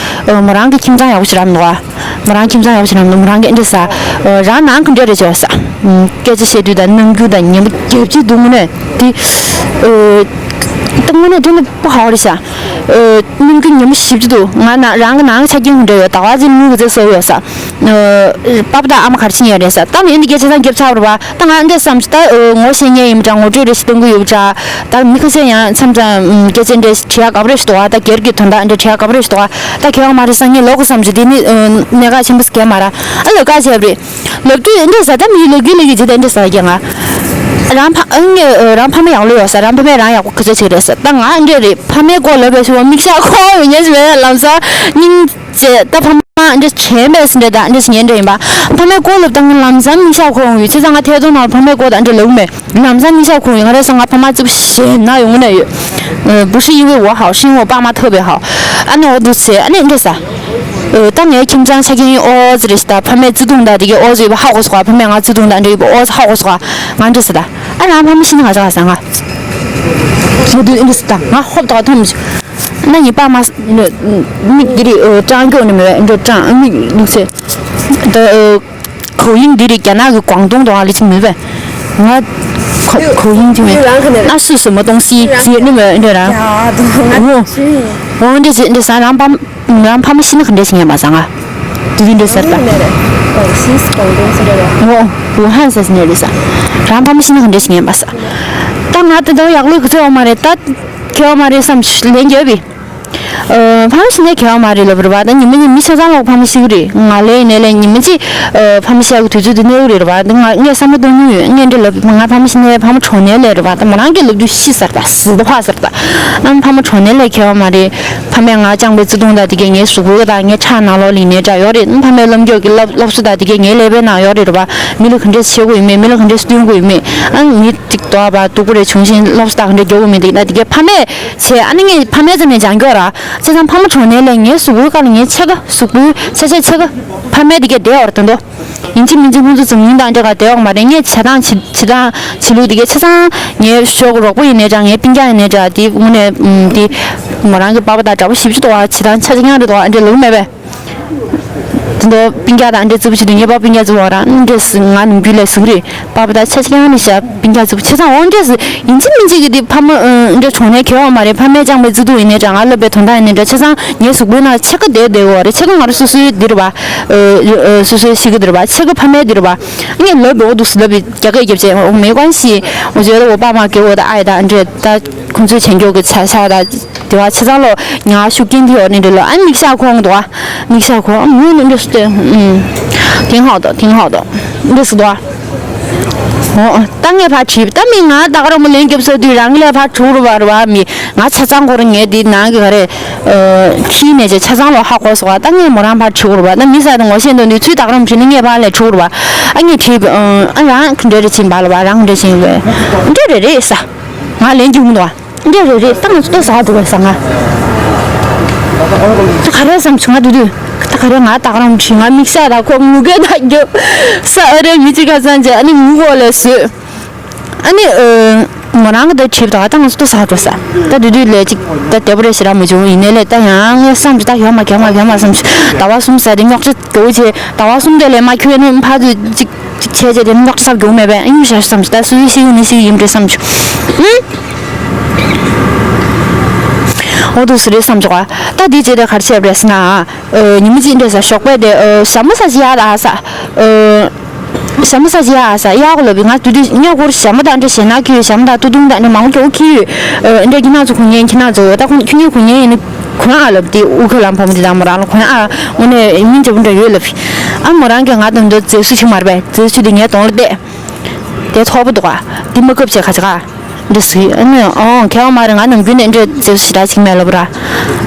ཨོ་མོ་རང་གི་ཁྱིམ་ཚང་ཡག་པོ་ཞིག་རག་མི་འདུག་ཨ། མོ་རང་ཁྱིམ་ཚང་ཡག་པོ་ཞིག་རག་མི་འདུག་མོ་རང་གིས་འདྲི་ས། ཨོ་རང་ནང་གི་འདྲ་རེད་བྱས་ས། ཨུམ། སྐད་ཆ་བཤད་དུས་དང་རྣམ་འགྱུར་དང་ཉན་པོ་རྒྱབ་ཅིག་འདུག་དངོས་གནས་དེ། ཨོ། ད་དངོས་གནས་དེ་ནི་པོ་ཧ་བ་རེད་ཤག་ཨོ། རྣམ་འགྱུར་ཉན་པོ་ཞེ་པོ་ཅིག་འདུག་ང་ན་རང་གི་ནང་གི་ཆ་རྐྱེན་ག་འདྲ་ཡོད། ཟླ་བ་ཚེ་མུ་གི་ཚེ་སོ་ཡོད་ས། ཨོ། པ་ཕ་དང་ཨ་མ་ག་རེ་བྱེད་ཡ་རེད་ས། ད་ནི་འདི་སྐད་ཆ་ཚང་རྒྱབ་ཚར་བ་རེད་པ། ད་ང་འདྲ་བསམ་ད་ཨོ་ངོ་ཤེས་མཁན་ཡིན་པ་འདྲ། ངོ་སྤྲོད་རེ་ཞིག་གཏོང་གི་ཡོད་པ་འདྲ། ད་མི་ཁ་ཤས་ཡང་མཚམས་མཚམས་སྐད་ཆ་འདྲ་དྲི་ཡ་དགའ་པོ་རེ་ཞིག་འདུག་ཨ། ད་སྒེར་གྱི་དོན་དག་འདྲ་དྲི་ཡ་དགའ་པོ་རེ་ཞིག་འདུག་ཨ། ད་གལ་བ་མ་རེད་ས། ངས་ལོག་གི་བསམ་བྱས་དེ་ནི་གནད་འགག་ཆེན་པོ་ཞིག་གས་མ་ར། ཨ་ལོ་ཀ་བྱས་པ་རེད། ལབ་དུས་འདྲ་ས། ད་མི་ལོ་རྒྱུས་ལས་ཀྱི་ཇི་ལྟར་འདྲ་ས་རྒྱ་ང་། རང་ཕ་ཨ་ངས་རང་ཕ་མ་ཡག་ལོས་ཡོད་ས། རང་ཕ་མས་རང་ཡག་པོ་ག་ཚོད་བྱེད་རེད་ས། ད་ང་འདྲ་རེད། ཕ་མའི་སྐོར་ལབ་པའི་ཤུ་བ་མིག་ཤག་ཁོག་ཡོད་ཉན་ཞིག་མེད་ལམ་སང་སྙིང་རྗེ། ད་ཕ་མ་འདྲ་དྲན་པས་འདྲ་ད་འདྲ་ཉན་འདྲ་ཡིན་པ། ཕ་མའི་སྐོར་ལབ་ད་ང་ལམ་སང་མིག་ཤག་ཁོག་ཡོང་ཡོད། བྱས་ཙང་ང་ཐད་གཏོང་ནང་ཕ་མའི་སྐོར་ད་འདྲ་ལབ་མེད། ལམ་སང་མིག་ཤག་ཁོག་ཡོང་ང་རེད་ས། ང་ཕ་མ་རྩིབ་ཞེ་ན་ཡོང་ནས་ཡོད། 不是因为我好，是因为我爸妈特别好。 ཨ་ནི་འོ་འདུག་ཟེར། ཨ་ནི་འདྲ་ས། ད་ངའི་ཁྱིམ་ཚང་ཆ་རྐྱེན་ཨོ་ཙི་རེད་ཤག་ད་ཕ་མའི་བརྩེ་དུང་ད་དེ་གའི་ཨོ་ཙི་ཡོད་པ་ཧ་གོ་སོང་ང་། ཕ་མས་ང་བརྩེ་དུང་ད་འདྲ་ཡོད་པ་ཨོ་ཙི་ཧ་གོ་སོང་ང་། ང་འདྲ་ས་ད། ཨ་རང་ཕ་མ་ཤི་ན་ང་ཚ་ག་ས་ང་། ང་དུས་འདྲ་ས་ད་ང་ཧོབ་ད་ཐོམ་ཤི། ན་ངའི་པ་མ་མིག་འདི་རེད། ཨོ་ཀྲང་སྐྱོག་ནི་མེད་འདྲ་ཀྲང་མིག་འདུག་ཟེར། ད་ཨོ། 口音 འདི་རེད། རྒྱ་ནག་གི་广东 དང་ལི་ཅི་མེད་པས། ང་口音 ཅི་མེད། 那是什么东西 ཟེར་ནི་མེད་འདྲ་ར། ཨོ། ཨོ་འདྲ་ཟེར་འདྲ་ས། རང་པ་རང་ཕ་མ་ཤི་ན་ག་འདྲ་ཞིག་ཉན་པ་ས་ང་། དུས་དུས་འདྲ་ཟེར་ད། ཨོ། ཝུ་ཧན་ཟེར་ནས་རེད་ས། རང་ཕ་མ་ཤི་ན་ག་འདྲ་ཞིག་ཉན་པ་ས། ད་ང་དེ་དང་ཡག་ལོས་གི་ཚོད་ཡོད་མ་རེད། ད་ཁེ་བ་མ་རེད་བསམ་ལན་རྒྱབ་པས། ཨ། ཕ་མ་ཤི་ནས་ཁེ་བ་མ་རེད་ལབ་རེད་པ། ད་ཉི་མ་ཉི་མ་མི་ཆ་ཚང་ལོག་ཕ་མ་ཤི་གི་རེད། ང་ལས་ནས་ལས་ཉི་མ་གཅིག་ཨ། ཕ་མ་ཤི་ཡག་གི་དུས་ཚོད་དེ་གནས་གི་རེད་པ། ད་ང་ངས་བསམ་བློ་གཏོང་མྱོང་ཡོད། ངས་འདྲ་ལབ་ང་ཕ་མ་ཤི་ནས་ཕ་མ་གྲོངས་ནས་ལས་རེད་པ། ད་མོ་རང་གིས་ལབ་དུས་ཤི་ཚར་ད་ཟིག་ད་ཕ་ཚར་ད། ཨ། ཕ་མ་གྲོངས་ནས་ལས་ཁེ་བ་མ་རེད། ཕ་མས་ང་བཅངས་པའི་བརྩེ་དུང་ད་དེ་གས་ངའི་གཟུགས་པོ་ད་ངའི་ཁྲག་ནང་ལོགས་ལ་ཡིན་ནའི་འདྲ་ཡོད་རེད། ཕ་མས་ལབ་རྒྱུ་གི་སློབ་སློབ་གསོ་ད་དེ་གས་ངའི་ཀླད་པའི་ནང་ཡོད་རེད་པ། མི་ལ་ག་འདྲས་བྱེད་དགོས་ཡོད་མེད། མི་ལ་ག་འདྲས་སྟོན་དགོས་ཡོད་མེད། ཨ། མི་གཅིག་དོགས་པ་སྡུག་པོ་རེ་བྱུང་ཞིང་སློབ་གསོ་ད་ག་འདྲས་རྒྱག་དགོས་མེད་དེ་ད་དེ་གས་ཕ་མས་བྱས། ཨ་ནི་ངས་ཕ་མའི་རྩ་ནས་སྦྱང་རྒྱུ་ར། བྱས་ཙང་ཕ་མ་གྲོངས་ནས་ལས་ངའི་གཟུགས་པོའི་ཁ་ལ་ངའི་ཕྱེད་ཀ་གཟུགས་པོའི་ཆ་ཤས་ཕྱེད་ཀ་ཕ་མའི་དེ་གས་བསྡད་ཡོད་རེད་ད་དོ། ཡིན་གཅིག་མིན་གཅིག་ཁོང་ཚོ་འཛམ་གླིང་དང་འདྲ་ག་བསྡད་ཡོད་མ་རེད། ངས་བྱེད་སྟངས་བྱེད་བྱེད་སྟངས་བྱེད་ལུགས་དེ་གས་ཆ་ཚང་ངའི་ཞོགས་ཀྱི་རོགས་པ་ཡིན་ནའི་འདྲ། ངའི་སྤུན་ཀྱག་ཡིན་ནའི་འདྲ། དེ་དངོས་གནས་ཨམ། དེ་མོ་རང་གི་པ་ཕ་དང་འདྲ་པོ་ཞེ་པོ་ཅིག་འདུག་ཨ། བྱེད་སྟངས་ཆ་ཚང་རེད་འདུག་ཨ། འདྲ་ལབ་མེད་པས། མདོ་སྤུན་ཀྱག་དང་འདྲ་རྩིབ་ཆུ་དུ་ངེས་པ་སྤུན་ཀྱག་རྩིབ་བ་རང་འདྲ་སི་ང་ནམ་རྒྱུན་ལས་ཟུག་རེད། པ་པ་ད་ཆ་ཆ་ཡང་ནི་ཤ་སྤུན་ཀྱག་རྩིབ་ཆ་ཚང་འོང་འདྲ་སི་ཡིན་གཅིག་མིན་གཅིག་གི་དེ་ཕ་མ་འདྲ་གྲོང་ནས་གེ་བ་མ་རེད། ཕ་མའི་ཅང་པའི་རྩིབ་དུ་ཡིན་ནའི་འདྲ། ང་ལབ་པའི་དོན་དག་ཡིན་ནའི་འདྲ། ཆ་ཚང་ངའི་གཟུགས་པོའི་ནང་ཆེ་ཁ་བསྡད་བསྡད་བ་རེད། ཆེ་ཁ་ང་རང་སོ་སོའི་འདི་རེད་པ། སོ་སོའི་ཤི་གི་འདི་རེད་པ། ཆེ་ཁ་ཕ་མའི་འདི་རེད་པ། ངས་ལབ་པའི་འོ་འདུག་སི་ལབ་པའི་རྒྱ་སྐད་རྒྱབ་བྱས་འོ་མེ་ཀོན་ཤི་འོ་བྱོས་ད་འོ་པ་མ་གེ་འོ་ད་ཨའི་ད་འདྲ་ད། ཁོང་ཚོའི་བྱེད་འཇོག་གི་ཆ་ཤ་དང་དེ་བ་ཆ་ཚང་ལོ་ཉ་ཤུགས་རྐྱེན་དེ་ཡོད་ནི་འདྲ་ལོ། ཨ་མིག་ཤ་ཁོང་འདུག་ཨ། མིག་ཤ་ཁོང་ཨ་མུ་ནི་འདྲ་སུ་ཏེ་ཨུམ། དེང་ཧའོ་དོ་དེང་ཧའོ་དོ་འདྲ་སུ་དོ། འོ་ད་ངས་ཕར་བྲིས་ད་མི་ང་ད་ག་རང་མོ་ལན་རྒྱབ་ས་དུས་རང་ལས་ཕར་གྲུག་རུ་བ་རུ་བ་མི་ང་ཆ་ཚང་ཁོ་རང་ངས་འདི་ནང་གི་ག་རེ་ཁྱི་ནས་ཆ་ཆ་ཚང་ལོ་ཧ་གོ་སོ་བ། ད་ངས་མོ་རང་ཕར་གྲུག་རུ་བ་ད་མི་ས་དང་ངོ་ཤེས་འདོན་དུས་ཚུལ་ད་ག་རང་བྲིས་ནི་ངས་ཕར་ལས་གྲུག་རུ་བ། ཨ་ངས་བྲིས་ཨ་རང་ག་འདྲ་རེ་ཕྱིན་པ་ལ་བ་རང་ག་འདྲ་ཕྱིན་བས་འདྲ་རེ་རེད་ས། ང་ལན་རྒྱུག་མི་འདུག་ཨ། འདྲ་རེད་རེད། ད་ང་ཚོ་ལྟོ་ཟ་འགྲོ་བས་ས་ང་། ད་ག་རེ་བསམ་བྱུང་ང་དུས་དུས། ད་ག་རེ་ང་ད་ག་རང་བྲིས་ང་མིག་ཤ་ད་ཁོ་ངུ་སྐད་ད་རྒྱབ་ས། ཨ་རེ་མི་གཅིག་ཁ་སང་བྱས་ཨ་ནི་ངུ་གོ་ལས་བཟོས། ཨ་ནི་ཨ། མོ་རང་གི་ད་བྲིས་ད་ད་ང་ཚོ་ལྟོ་ཟ་འགྲོ་ས། ད་དུས་དུས་ལས་ཅིག་ད་དེ་པོ་རེ་ཞེ་དྲག་མ་བྱུང་ཡིན་ནའི་ལས་ད་ཡང་ངས་བསམ་བྱུང་ད་ཡོད་མ་གེ་མ་གེ་མ་བསམ་བྱུང་ཟླ་བ་གསུམ་ཟ་དེ་རྙོག་ཆ་དགོས་བྱས་ཟླ་བ་གསུམ་དེ་ལས་མ་ཁྱོད་ནི་ཕ་ཚོས་ཅིག་ཅིག་བྱས་བྱས་དེ་རྙོག་ཆ་ཟ་གི་ཡོང་མེད་པས་ཨ་ཡུམ་ཞར་བསམ་ཞིག་ད་སུ་ཡིན་ཤི་ཡུམ་ནི་ཤི་ཡིན་འདྲ་བསམ་ཞིག་ཨུམ། འོ་དུ་སུ་རེད་བསམ་ཞིག་ད་འདི་བྱས་དེ་གར་བྱས་པ་རེད་ཟེར་ན། ཉི་མ་གཅིག་འདྲ་ཟ་ཞོགས་པས་དེ་ཞྭ་མོ་ཟ་ཞིག་ཡག་ད་ཨ་ས། ཞྭ་མོ་ཟ་ཞིག་ཡག་ཨ་ས་ཡག་གོ་ལབ་པའི་ང་དུས་དུས་ཉག་གོར་ཞྭ་མོ་དང་འདྲ་ཞེ་ན་ཁྱོད་ཞྭ་མོ་དང་ཏུ་ཏུང་དང་འདྲ་མང་པོ་ཁྱོད་ཡོད། འདྲ་ཁྱི་ནག་ཚོ་གོ་ཉན་ཁྱི་ནག་ཚོ་ད་ཁོང་ཁྱོད་ཉན་གོ་ཉན་ཡིན་ན། གོན་ཨ་ལབ་དེ་ཨུ་ཁ་ལམ་ཕམ་དེ་དང་མོ་རང་ལ་གོན་ཨ། དངོས་གནས་མིན་འཇབ་འདྲ་ཡོད་ལབ། ཨ་མོ་རང་གིས་ང་དང་འདོད་རྫས་སུ་ཞིག་མར་པས་རྫས་སུ་དེ་ངའི་གདོང་ལ་བལྟས། དེ་ཐོག་པོ་འདུག་ག་དེ་མ་སྐབས་བྱས་ཁ་ཅིག་ག་འདྲ་ཟིག་ཨ་ནི་ཨོ་ཁྱེད་མ་རེད་ང་ནམ་རྒྱུན་ནས་འདྲ་རྫས་སུ་ཞིག་འདྲ་ཞིག་མེད་ལབ་ར།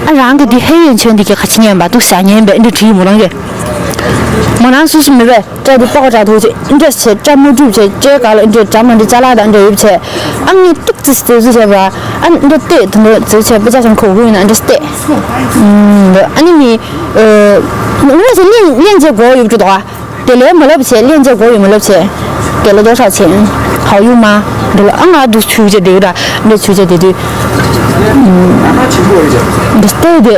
ཨ་རང་གི་དེ་ཧེ་ཡོན་ཆོན་དེ་གི་ཁ་ཆེ་ཉན་པ་འདུག་ཞག་ཉན་པས་འདྲ་བྲིས་མོ་རང་གིས། མོ་རང་སུ་སུ་མེད་པས། སྐྲ་དེ་པགས་པ་དྲག་ཐུག་ཆེ་འདྲ་བྱས་སྐྲ་མ་གྲུབ་བྱས་སྐྲའི་སྒང་ལ་འདྲ་འདྲ་མ་འདྲ་ཅ་ལག་དང་འདྲ་ཡོད་བྱས། ཨ་ངས་ཏོག་ཙི་རྫས་སུ་བྱས་པ། ཨ་འདྲ་ལྟོས་དེ་འདྲ་རྫས་བྱས་པ་ཅ་ཆང་ཁོག་དགོས་ཡིན་ན་འདྲ་ལྟོས། ཨ་ནི་ནི། ངས་ཚེ་ལན་ལན་བྱས་གོ་ཡོད་འགྲོ་དོ། དེ་ལས་མ་ལབ་བྱས་ལན་བྱས་གོ་ཡོད་མ་ལབ་བྱས། དེ་ལ་རྡོ་ཧྲག་བྱས། ཧའོ་ཡུ་མ། འདི་ལ་ཨ་ང་འདུག་ཆུ་བྱས་བསྡད་ཡོད་ར་འདྲ་ཆུ་བྱས་བསྡད་དུས། འདྲ་ལྟོས་དེ།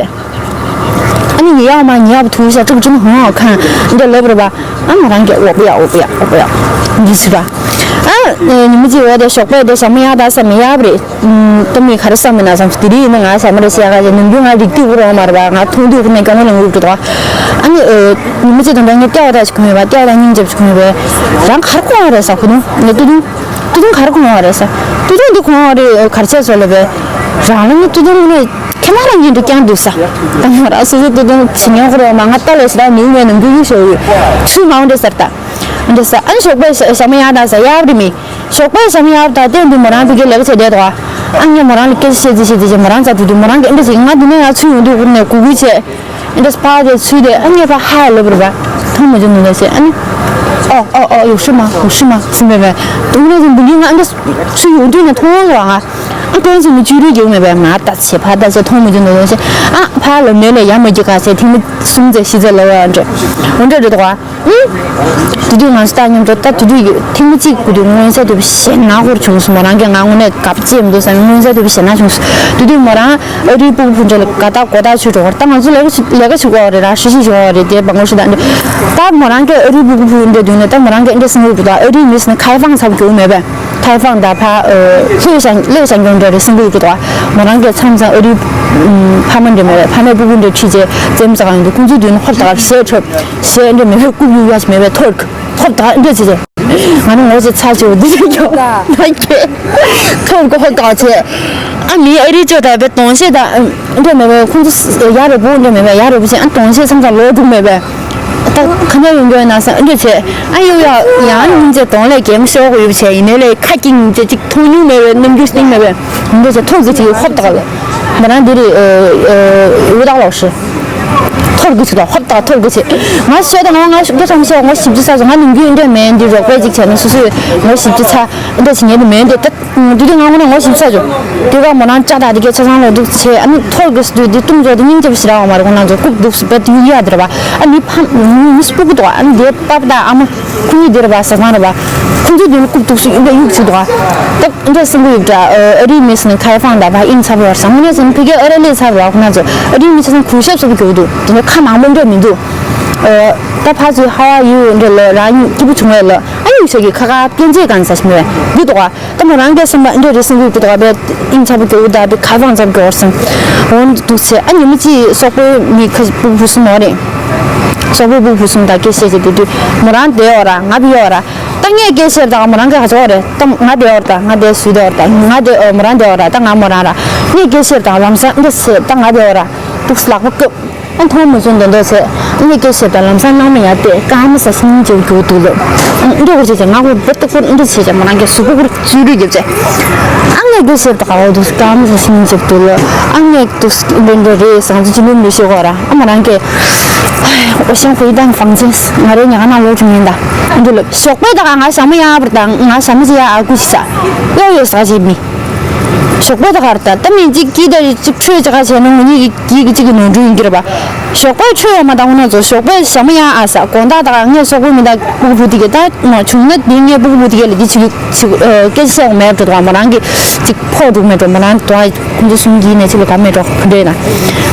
ཨ་ནི་ཉི་ཡག་མ་ཉི་ཡག་པ་ཐུག་ས་ཀྲུག་ཀྲུག་ཧང་ཁང་འདི་ལབ་རེད་པ། ཨ་མོ་རང་གི་འོ་པ་ཡག་འོ་པ་ཡག་འོ་པ་ཡག་འདི་ཟེར་པ། ཨ་ཉི་མ་གཅིག་འོ་དེ་ཞོགས་པ་དེ་ཞྭ་མོ་ཡག་ད་ས་མི་ཡག་པ་རེད། ཏུ་མི་ག་རེ་བསམ་མི་ན་བསམ་དེ་རིང་ཡིན་ན་ང་ཞྭ་མོ་རེད་ཟེར་ཡག་ག་ཅེ་ནམ་རྒྱུན་ང་རིག་དུས་ཁུ་རོ་མ་རེད་པ་ང་མཐོང་དུས་ཁུ་ནས་སྐྱོ་མོ་ལ་ངུ་འགྲོ་ད། ཨ་ནི་ཉི་མ་གཅིག་དང་འདྲ་ངས་ལྟེ་བ་ད་ཞིག་གོན་ཡོད་པ་ལྟེ་བ་ད་སྙིང་རྗེ་པོ་ཞིག་གོན་ཡོད་པས་རང་ག་རེ་གོན་བ་རེད་ཟེར་ཁུ་ནུ་ངས་ཏུ་ཏུ། ཏུ་ཏུང་ག་རེ་གོན་བ་རེད་ཟེར། ཏུ་ཏུང་འདི་གོན་བ་རེད་ག་རེ་བྱས་ཚོད་ལ་བས། རང་ལ་ནི་ཏུ་ཏུང་ནི་ཁྱེད་མ་རང་གཉིས་འདྲ་རྐྱང་འདུག་ས། ད་མོ་རང་སོ་སོ་ཏུ་ཏུང་བྱེད་མྱོང་ཁོ་རོ་མ་ང་ལྟ་ལས་ཞེ་དྲག་མིག་མེད་ནམ་རྒྱུན་གཡུག་ཞོག་ཡོད། ཚུལ་མང་འདྲ་ཟེར་ད། འདྲ་ཟེར་ཨ་ནི་ཞོགས་པའི་ཞྭ་མོ་ཡག་ད་ཟེར་ཡག་རེད་མི། ཞོགས་པའི་ཞྭ་མོ་ཡག་ད་ལྟོས་འདི་མོ་རང་ཕ་གིར་ལས་ཀ་བྱས་བསྡད་དོ། ཨ་ངས་མོ་རང་ལ་སྐད་ཆ་བཤད་རྩིས་བཤད་རྩིས་བྱས་མོ་རང་རྩ་དུས་དུས་མོ་རང་གིས་འདྲ་ཟེར་ང་འདི་ནས་ཡར་ཚུར་ཡོང་དུས་ཁུར་ནས་གུ་གུ་བྱས། འདྲ་ཕར་དེ་ཚུར་དེ་ཨ་ངས་ཕར་ཧ་ལབ་རེད་པ། མཐོང་མ་བྱུང་ནོ་ལ་ཟེར་ཨ་ནི། ཨོ་ཨོ་ཨོ་ཡོ་ཤི་མ་ཡོ་ཤི་མ་ཟིན་པས་པས། དུང་རེ་ཟིན་འདི་ངས་ང་འདྲ་ཚུར་ཡོང་དུས་ནས་མཐོང་ལ་ང་། ཨ་ཀོན་ཟིན་ནི་བཅུ་རེ་རྒྱུག་མེད་པས་མ་ལྟ་ཆེ་ཕར་ལྟ་ཆེ་མཐོང་མ་བྱུང་ནོ་ལ་ཟེར་ཨ་ཕར་ལབ་ནས་ལས་ཡ་མ་རྒྱུག་ག་ཟེར་ཐེངས་མ་གསུམ་ཚེ་བཞི་ཚེ་ལབ་པ་འདྲ། འོ་འདྲ་རེད་དོ། དེ་དུས་ང་ཚོ་ད་མཉམ་དུ་ད་དེ་དུས་ཐེངས་མ་གཅིག་གི་དུས་མངོན་གསལ་དོད་པོ་ཞེ་ན་ཧོར་བྱུང་སོང་། མོ་རང་གིས་ང་དངོས་གནས་དགའ་པོ་ཅིག་མི་འདུག་བསམ་མངོན་གསལ་དོད་པོ་ཞེ་ན་བྱུང་སོང་། དེ་དུས་མོ་རང་ཨ་རིའི་སྤུ་གུ་ཕུ་འདྲ་ལ་དགའ་ཐག་གོ་ཐག་ཆོད་འགྲོ་བར་ད་ང་ཚོ་ལས་ཀ་ཞིག་ལས་ཀ་ཞིག་དགོས་རེད་ར་ཧྲི་ཞིག་ཞིག་དགོས་རེད་དེ་བང་གོ་ཧྲི་དང་འདྲ། ད་མོ་རང་གིས་ཨ་རིའི་སྤུ་གུ་ཕུ་འདྲ་དུས་ནས་ད་མོ་རང་གིས་འདྲ་སེང་གོ་ཕུ་ད་ཨ་རིའི་མི་སི་ནི་ཁའི་ཕང་ཚབ་རྒྱུ་མེད་པས། ཐའེ་ཧྥང་དང་ཕ་ལྷོད་ཤང་ལྷོད་ཤང་ཀྱང་འདྲ་རེད་སེང་གོ་ཡོད་ཀྱི་འདུག་མོ་རང་གིས་མཚམས་མཚམས་ཨ་རིའི་ཕ་མ་འདྲ་མེད་པས་ཕ་མའི་སྤུ་གུ་འདྲ་ཁྲིད་རྗེས་རྩེད་མོ་རྩེ་ག་ཡོང་དུས་ཁོང་ཚོའི་མདུན་ནས་ཧོབ་ཏག་ཞེས་འཁྲབ་ཞེས་འདྲ་མེད་པས་རྐུབ་གཡུག་ཡག་མེད་པས་ཐོར་ཧོབ་ཏག་འདྲ་བྱས་ཏེ་ང་ནི་ངོ་ཚ་ཚ་ཆེ་བ་འདི་ཞིག་ཀྱང་ཐོར་གི་ཧོབ་ཏག་བྱས་ཨ་མི་ཨ་རིའི་ཅོ་ད་བའི་དོང་ཤེས་དང་འདྲ་མེད་པས་ཁོང་ཚོ་ཡ་རེ་བོ་འདྲ་མེད་པས་ཡ་རེ་བོ་བྱས་ཨ་དོང་ཤེས་མཚམས་མཚམས་ལོག་འགྲོ་མེད་པས། ད་ཁ་ཉག་ཡོང་རྒྱུ་ཡིན་ན་བསམ་འདྲ་བྱས། ཨ་ཡོ་ཡ་ཡང་སྙིང་རྗེ་གདོང་ལས་གད་མོ་ཤོར་དགོས་ཡོད་བྱས་ཡིན་ནའི་ལས་ཁ་སྐྱེངས་བྱས་ཅིག་མཐོང་མྱོང་མེད་པའི་རྣམ་འགྱུར་སྟེང་མེད་པའི་འདྲ་བྱས་ཐོར་གི་ཅིག་ཧོབ་ཏག་ལ་མོ་རང་འདི་རེད་འུ་དག་ལོག་ཤི་ཐོར་གི་ཅིག་ལ་ཧོབ་ཏག་ཐོར་གི་ཅིག་ང་ཤོད་ད་ང་ང་ཤོད་ད་ང་ཤོད་ང་ཞིབ་ཅིག་ཚ་ང་ནམ་རྒྱུན་འདྲ་མེད་འདི་རོགས་པས་ཅིག་བྱས་ན་སོ་སོས་ང་ཞིབ་ཅིག་ཚ་འདྲ་ཅིག་ངས་འདི་མེད་འདི་ད། དེ་དུས་ང་དངོས་གནས་ངོ་ཞིབ་ཆ་བྱུང་། དེ་ག་མོ་རང་ལྕགས་དང་དེ་གའི་ཆ་ཚང་ལོ་འདུག་བྱས་ཨ་ནི་ཐོར་གི་སུ་དུས་དེ་ཏུང་ཚོ་དེ་སྙིང་རྗེ་པོ་ཞེ་དྲག་བ་མ་རེད། ཁོང་རྣམ་ཚོ་རྐུབ་འདུག་སུ་བེད་དུ་གཡུག་ཡ་དེ་རེད་པ། ཨ་ནི་ཕམ་མི་སྤུ་གུ་འདུག་ཨ་ནི་དེ་པ་པ་དང་ཨ་མ་ཁོང་གཉིས་དེ་རེད་པ་ཟ་ཚང་རེད་པ། ཁོང་ཚོ་དེ་ནི་རྐུབ་འདུག་སུ་གཡུག་པ་གཡུག་ཅིག་འདུག་ཨ། ད་འདྲ་སེམས་པ་ཡོད་འདྲ་ཨ་རིའི་མི་སུ་ནི་ཁའི་ཕང་ད་བ་ཨིན་ཚ་བ་བར་ཟ་མོ་ནས་ཟིན་ཕི་གེ་ཨ་ར་ལི་ཚ་བ་ཁོང་རྣམ་ཚོ་ཨ་རིའི་མི་ཆ་ཚང་གུས་ཞབས་སུ་གྱུར་འདུག་དེ་ནི་ཁ་མང་པོ་འདྲ་མི་འདུག་ཨ། ད་ཕར་ཚུར་how are you འདྲ་ལབ་རང་སྐྱིད་པོ་བྱུང་བས་ལབ། ཨ་ནི་ཡུག་ཤོག་གི་ཁ་ཁ་སྐད་ཆ་གང་ཟ་ཞིག་མེད་པས་འདི་འདུག་ག་ད་མོ་རང་སྐད་སེམས་པ་འདྲ་རེ་སེམས་ཀྱི་འདུག་ག་བས་ཨིན་ཚ་པོ་གྱོ་ད་བས་ཁ་བང་ཚབ་གྱོ་སེམས་འོན་འདུག་ཚེ། ཨ་ནི་མི་གཅིག་སོག་པོའི་མི་ཁ་སྤུ་གུ་སུ་ནོ་རེད། སོག་པོའི་སྤུ་གུ་སུ་ད་སྐད་བཤད་ཅེས་དེ་དུས་མོ་རང་བསྡད་ཡོད་ར་ང་བི་ཡོད་ར། ད་ངས་སྐད་བཤད་ད་མོ་རང་སྐད་ག་ཚོད་རེད། ད་ང་བསྡད་ཡོད་ར། ད་ང་བསྡད་སུས་བསྡད་ཡོད་ར། ད་ང་བསྡད་མོ་རང་བསྡད་ཡོད་ར། ད་ང་མོ་རང་ར། ངས་སྐད་བཤད་ད་ལམ་སང་འདི་ཚེ་ད་ང་བསྡད་ཡོད་ར། འདུག་ལག་པ་བཀབ། ཨ་མཐོང་མི་བཟོ་འདོན་འདོད་ཚེ། ངས་སྐད་བཤད་ད་ལམ་སང་ནང་མི་ཡར་བལྟས་སྐར་མ་ཟ་ཤིང་འཇེབ་རྒྱུ་འདུག་ལབ། འདི་བར་བྱས་ཚེ་ང་ཁོ་བུ་ཏག་པོར་འདི་བྱས་ཚེ་མོ་རང་གི་གཟུགས་པོ་ཁོར་བཙུད་རུས་རྒྱབ་ཚེ། ཨ་ངས་སྐད་བཤད་ད་ག་བ་འདུག་སྐར་མ་ཟ་ཤིང་འཇེབ་འདུག་ལབ། ཨ་ངས་འདུག་འདི་འདྲ་རེད་ཟང་ཚུལ་ཅི་ལུམ་ལུ་ཤེས་གོ་ར། ཨ་མོ་རང་གི་ཨོ་ཤང་ཁོ་ཡི་དང་ཧྥང་ཅིན་ང་རེ་ཉག་ན་ལོ་ཆུང་ཡིན་ད། འདི་ལབ་ཞོགས་པའི་ད་ག་ང་ཞྭ་མོ་ཡང་བར་དང་ང་ཞྭ་མོ་ཅི་ཡ་ཨ་ཀུ་ཤི་ཤ་ཡོ་ཡོ་ཟ་བྱེད་མི། ཞོགས་པའི་ད་གར་ད་ད་མི་གཅིག་གིས་ད་རེ་གཅིག་ཁྲོས་ཅི་ག་བྱས་ན་ངུ་གཉིས་ཀྱི་གཅིག་གི་གཅིག་གི་ནོར་འཁྲུལ་ཡིན་གྱི་རེད་པ། ཞོགས་པའི་ཁྲོས་ཡོང་མ་དང་ངུ་ན་ཚོ་ཞོགས་པའི་ཞྭ་མོ་ཡང་ཨ་ས་དགོང་དག་ད་ག་ངས་སོག་པོའི་མི་ད་སྤུ་གུ་བུ་དེ་གི་ད་མ་བྱུང་ན་དེ་ངས་སྤུ་གུ་བུ་དེ་གི་ལ་དེ་ཅིག་ཅིག་སྐད་ཆ་བཤད་དགོས་མེད་འགྲོ་དང་མོ་རང་གི་ཅིག་ཕོག་འགྲོ་མེད་འགྲོ་མོ་རང་དུ་ཁོང་ཚོ་གསུམ་གྱིས་ནས་ཅིག་ལ་ག་མེད་འགྲོ་ག་འདྲེ་ན་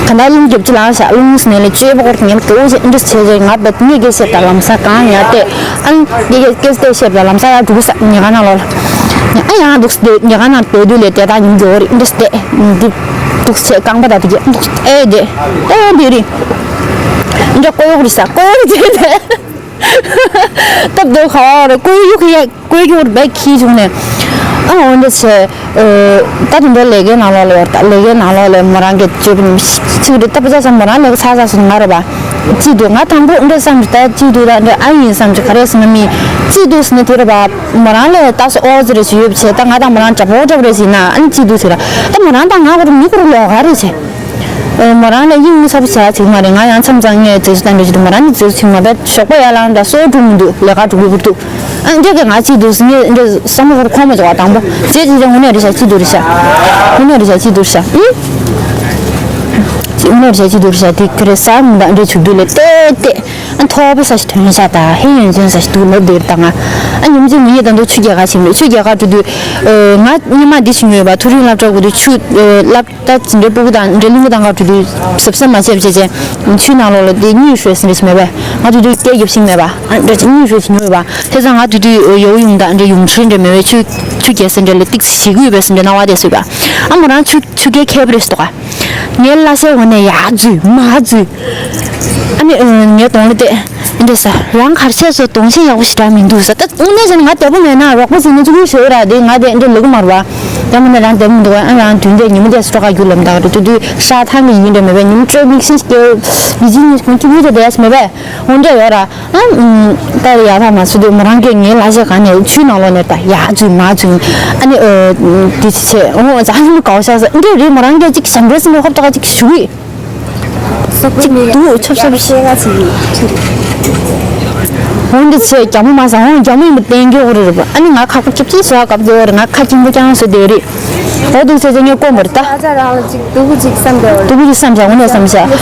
ག་ད་རླུང་རྒྱབ་ཅི་ལང་ཤ་རླུང་སི་ནས་ལས་བཅོས་པ་སྐོར་ངས་ལྟོས་ཤེ་འདྲི་བྱས་རེད། ང་བད་ངས་སྐད་བཤད་ད་ལམ་ས་གང་ཡང་བལྟས། ཨ་ནི་སྐད་སྐད་སྐད་བཤད་ད་ལམ་ས་ཡར་འགྲོ་གི་ས་ཉེ་ག་ན་ལོ་ལ་ཨ་ཡང་འདུག་སྟེ་ཉེ་ག་ན་བལྟས་དུས་ལས་དེ་དག་ཉིན་འགྲོ་རེད་འདྲི་སྟེ་འདི་འདུག་ཚེ་རྐང་པ་ད་དེ་གི་འདུག་ཨེ་དེ་ཨེ་འདི་རེད། འདྲ་ཀོ་ཡོག་རེད་ས་ཀོ་ཡོག་རེད་དེ་སྟབས་བདེ་ག་བ་རེད་ཀོ་ཡོག་ཡ། ཀོས་ཀྱོར་བས་ཁྱི་བྱུང་ནས། ཨ་འོན་ཏེ་ཆེ། ད་དེ་འདྲ་ལས་ཀའི་ནང་ལོགས་ལ་ཡོད་ད་ལས་ཀའི་ནང་ལོགས་ལ་མོ་རང་གི་སྤྱོད་པ་ནི་ཚིག་རེད་ད་པ་ཆ་ས་མོ་རང་ལས་ཀ་ཚ་ཚ་སོང་ང་རེད་པ། ཅི་འདུག་ང་དང་པོ་འདྲ་བསམ་ད་ཅི་འདུག་ད་འདྲ་ཨ་ཡིན་བསམ་ཅི་ག་རེ་སོང་ན་མི་ཅི་འདུག་སོང་ན་དེ་རེད་པ། མོ་རང་ལས་ད་སོ་ཨོ་ཙི་རེ་ཞུ་ཡོད་ཆེ་ད་ང་དང་མོ་རང་འདྲ་པོ་འདྲ་པོ་རེ་ཟིན་ན་ཨ་ནི་ཅི་འདུག་ཟེར་ད་མོ་རང་དང་ང་གོ་རུ་མི་གོ་རུ་ལོག་ག་རེ་ཆེ། མོ་རང་ལ་དབྱིངས་ནི་ཚབ་བྱ་ཚིག་མ་རེད། ང་ཡང་མཚམས་མཚམས་ངས་རྫས་སུ་བཏང་འདྲ་ཞིག་འདུག་མོ་རང་ནི་རྫས་སུ་ཚིག་མ་རེད། ཞོགས་པ་ཡར་ལངས་འདྲ་སོ་འགྲུབ་མི་འདུག་ལས་ཀ་འགྲུབ་ཀྱི་མི་འདུག་ཨ་འདྲ་གི་ང་ཅི་འདུག་ངས་འདྲ་བསམ་བློ་ཁོར་ཁོམ་མ་བྱུང་བ་དང་པོ་རྫས་ཅི་རེད་དངོས་གནས་རེད་ཤག་ཅི་འདུག་རེད་ཤག་དངོས་གནས་རེད་ཤག་ཅི་འདུག་རེད་ཤག་ཨུ། དངོས་གནས་རེད་ཤག་ཅི་འདུག་རེད་ཤག་དེ་ག་རེ་ཟ་མི་འདུག་འདྲ་བྱུག་དུས་ལས་ཏེ་ཏེ་ཨ་མཐོ་པོ་ས་ཞིག་ཐོན་ཤག་ད་ཧེ་ཡོན་ཅན་ས་ཞིག་འདུག་ལབ་བསྡད་ད་ང་ཨ་ཉིན་གཅིག་ངེད་གཉིས་ད་དུང་ཆུ་རྒྱག་ག་ཕྱིན་རེད། ཆུ་རྒྱག་ག་འགྲོ་དུས་ང་སྔོན་མ་འདི་ཞིག་ཉོས་པ་ཐུ་རིན་སློབ་གྲྭ་དགོས་དུས་ཆུ་སློབ། ད་ཇི་འདྲའི་སྤུ་གུ་དང་འདྲ་གླིང་ག་དང་ག་འགྲོ་དུས་གཟབ་གཟབ་མ་བྱས་བྱས་བྱས་ཆུའི་ནང་ལོགས་ལ་དེ་གཉིད་ཤོད་ཟིན་རེད་མེད་པས། ང་དུས་དུས་སྐད་རྒྱབ་ཤིང་མེད་པ་ཨ་འདྲ་ཅིག་གཉིད་ཤོད་ཅིག་ཉོས་པ་དེ་ཙང་ང་དུས་དུས་ཡོ་ཡུང་དང་འདྲ་ཡུང་ཁྲི་འདྲ་མེད་པས་ཆུ་ཆུ་རྒྱས་ཟིན་འདྲ་ལ་ཏིག་ཞིག་ཡོད་པས་ཟིན་འདྲ་སྣང་བ་དེ་སོས་པ་ཨ་མོ་རང་ཆུ་ཆུ་རྒྱས་ཁྱད་པར་རེད་སོ་ག་ངའི་བླ་ཤའི་འོག་ནས་ཡར་འཛུལ་མར་འཛུལ་ཨ་ནི་ངའི་གདོང་ལ་བལྟས། འདི་ཟ། རང་གར་ཆས་སོ་གདོང་ཤེས་ཡག་པོ་ཞེ་དྲག་མི་འདུག་ཟ། ད་དངོས་གནས་བྱས་ན་ང་བདེ་པོ་མེད་ན་རོགས་པ་བྱས་ན་ཅི་གུ་ཞོ་ར་དེ་ང་དེ་འདྲ་ལུག་མ་རུ་བ། ཡང་མིན་ན་རང་བདེ་པོ་མི་འདུག་ཨ་རང་དུས་འདས་ཉིན་མོ་དེ་སོ་ཀ་རྒྱུ་ལམ་དག་རེད་དུ་དུས་ཤ་ཐང་གི་ཡིན་འདྲ་མེད་པས་ཉིན་མོ་སྤྲོད་མིག་སིན་སྐྱེ་ཡི་ཅི་ཉིན་ཁོང་ཅི་གུ་དེ་དེ་ཡ་མེད་པས་འོ་འདྲ་ཡོད་ར། ཨ་ད་ཡ་ཐ་མ་སུ་དུ་མོ་རང་གི་ངའི་ལ་ཞེ་ག་ནས་ཆུའི་ནང་ལོགས་ནས་ད་ཡ་ཚུ་མ་ཚུ་ཨ་ནི་དེ་ཆེ་ཆེ་འོ་ཛ་ཧ་མི་གའོ་ཤ་ཟ་འདྲ་རེད་མོ་རང་གི་ཅིག་ཞབས་འདྲེས་སུ་མི་ཧོབ་ཏོ་ག་ཅིག་ཞུ་གི། གཅིག་འདུག་ཆབ་ཆབ་ཤེས་ག་ཚིག་འོན་ཏེ་ཚེ་རྒྱ་མོ་མ་ཟ་འོང་རྒྱ་མོ་ཡིན་པ་བསྟན་རྒྱུ་རེད་རེད་པ། ཨ་ནི་ང་ཁ་ཁ་ཁྱབ་ཅིག་བཟོ་བ་སྐབས་དེ་འོ་རེད་ང་ཁ་ཁྱིམ་པོ་ཀྱང་བཟོ་དེ་རེད། འོ་འདུག་ཚེ་ཚེ་ངས་བསྐོན་པ་རེད་ད། ད་ཆ་རང་ལ་ཅིག་སྡུག་པོ་ཅིག་བསམ་དེ་འོ་རེད། སྡུག་པོ་ཅིག་བསམ་བྱ་འོ་ནས་བསམ་བྱ།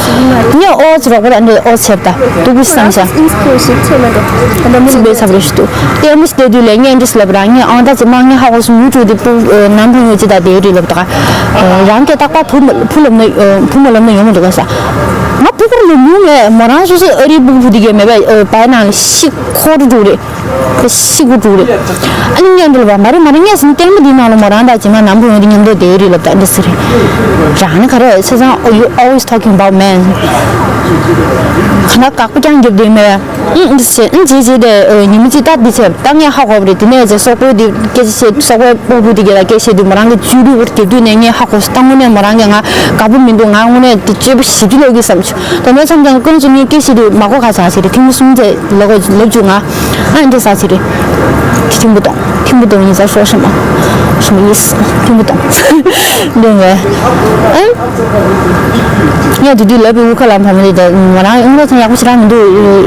ངས་ཨོ་ཚེ་རོགས་པ་ད་འདྲ་ཨོ་ཚེ་ད་སྡུག་པོ་ཅིག་བསམ་བྱ། ཨིན་སི་ཁོ་ཞིག་ཆེ་མ་འདུག་ད་འདྲ་མི་ཚིག་པའི་ཚབ་རེད་ཞུ་འདུག་ལྟད་མོ་ཞིག་བལྟས་དུས་ལས་ངས་འདྲི་སི་ལབ་རང་ངས་ཨང་ད་ཅི་མ་ངས་ཧ་གོ་སོང་ཡུ་ཊུབ་དེ་པུ་ནམ་ཕུ་ཡོད་ཅི་ད་དེ་རེད་ལབ་ད། རང་སྐད་རྟག་པར་བུ་མ་བུ་ལབ་ན་བུ་མ་ལབ་ན་ཡོང་མི་འདུག་ག་ས། ང་བུ་གུར་ལབ་མྱོང་མེད་མོ་རང་སོ་སོའི་ཨ་རིའི་བུ་གུ་བུ་དེ་གས་མེད་པ་བའི་ནང་ལ་ཤི་ཁོ་རུ་འགྲོ་རེད། ཤི་གུ་འགྲོ་རེད། ཨ་ནི་ངས་འདྲི་ལབ་པ་མ་རེད་མ་རེད་ངས་ཟིན་ལྟད་མོ་འདིའི་ནང་ལ་མོ་རང་དང་རྗེས་མ་ནམ་བུ་ཡོང་དེ་མཉམ་དུ་བསྡད་ཡོད་རེད་ལབ་ད་འདི་སི་རེད། རང་ནི་ག་རེ་ཆ་ཚང་you always talking about men། ག་ན་དགག་པ་རྐྱང་རྒྱབ་བསྡད་མེད། ཨང་འདི་བྱས་ཨང་བྱས་བྱས་དེ་ཉི་མ་གཅིག་ད་འདི་བྱས་ད་ངས་ཧ་གོ་བ་རེད། དེ་ནས་བྱས་སོག་པོའི་དེ་སྐད་ཆ་བཤད་སོག་པོའི་སྤོ་བོ་དེ་གས་ལ་སྐད་བཤད་དུས་མོ་རང་གི་བཅུད་རུས་བར་གྱུར་དུས་ནས་ངས་ཧ་གོ་སོང་ད་དངོས་གནས་མོ་རང་གིས་ང་དགའ་པོ་མི་འདུག་ང་དངོས་གནས་དེ་སྤྱོད་པ་ཞིབ་ཀྱི་ལོག་གི་བསམ་བྱུང་། དེ་ནས་མཚམས་མཚམས་ཀུན་སློང་ངས་སྐད་བཤད་དུས་མ་གོ་ཁ་ཆག་ཟེར་རེད། ཐེངས་མ་གསུམ་ཙམ་ལབ་གོ་ལབ་བཅུག་ང་ཨ་འདྲ་ཟ་ཟེར་རེད། དེ་ཐིམ་པོ་གཏོང་ཐིམ་པོ་གཏོང་ཡིན་ཟ་ཧྲོ་ཧྲི་མ་ཧྲི་མ་ཡིས་ཐིམ་པོ་གཏོང་འདོན་བས་ཨ། ངས་དེ་དུས་ལབ་པའི་དབུ་ཁ་ལ་བ་མི་དེ་མོ་རང་དབུ་ཁ་ཚང་ཡག་པོ་ཞེ་དྲག་མི་འདུག་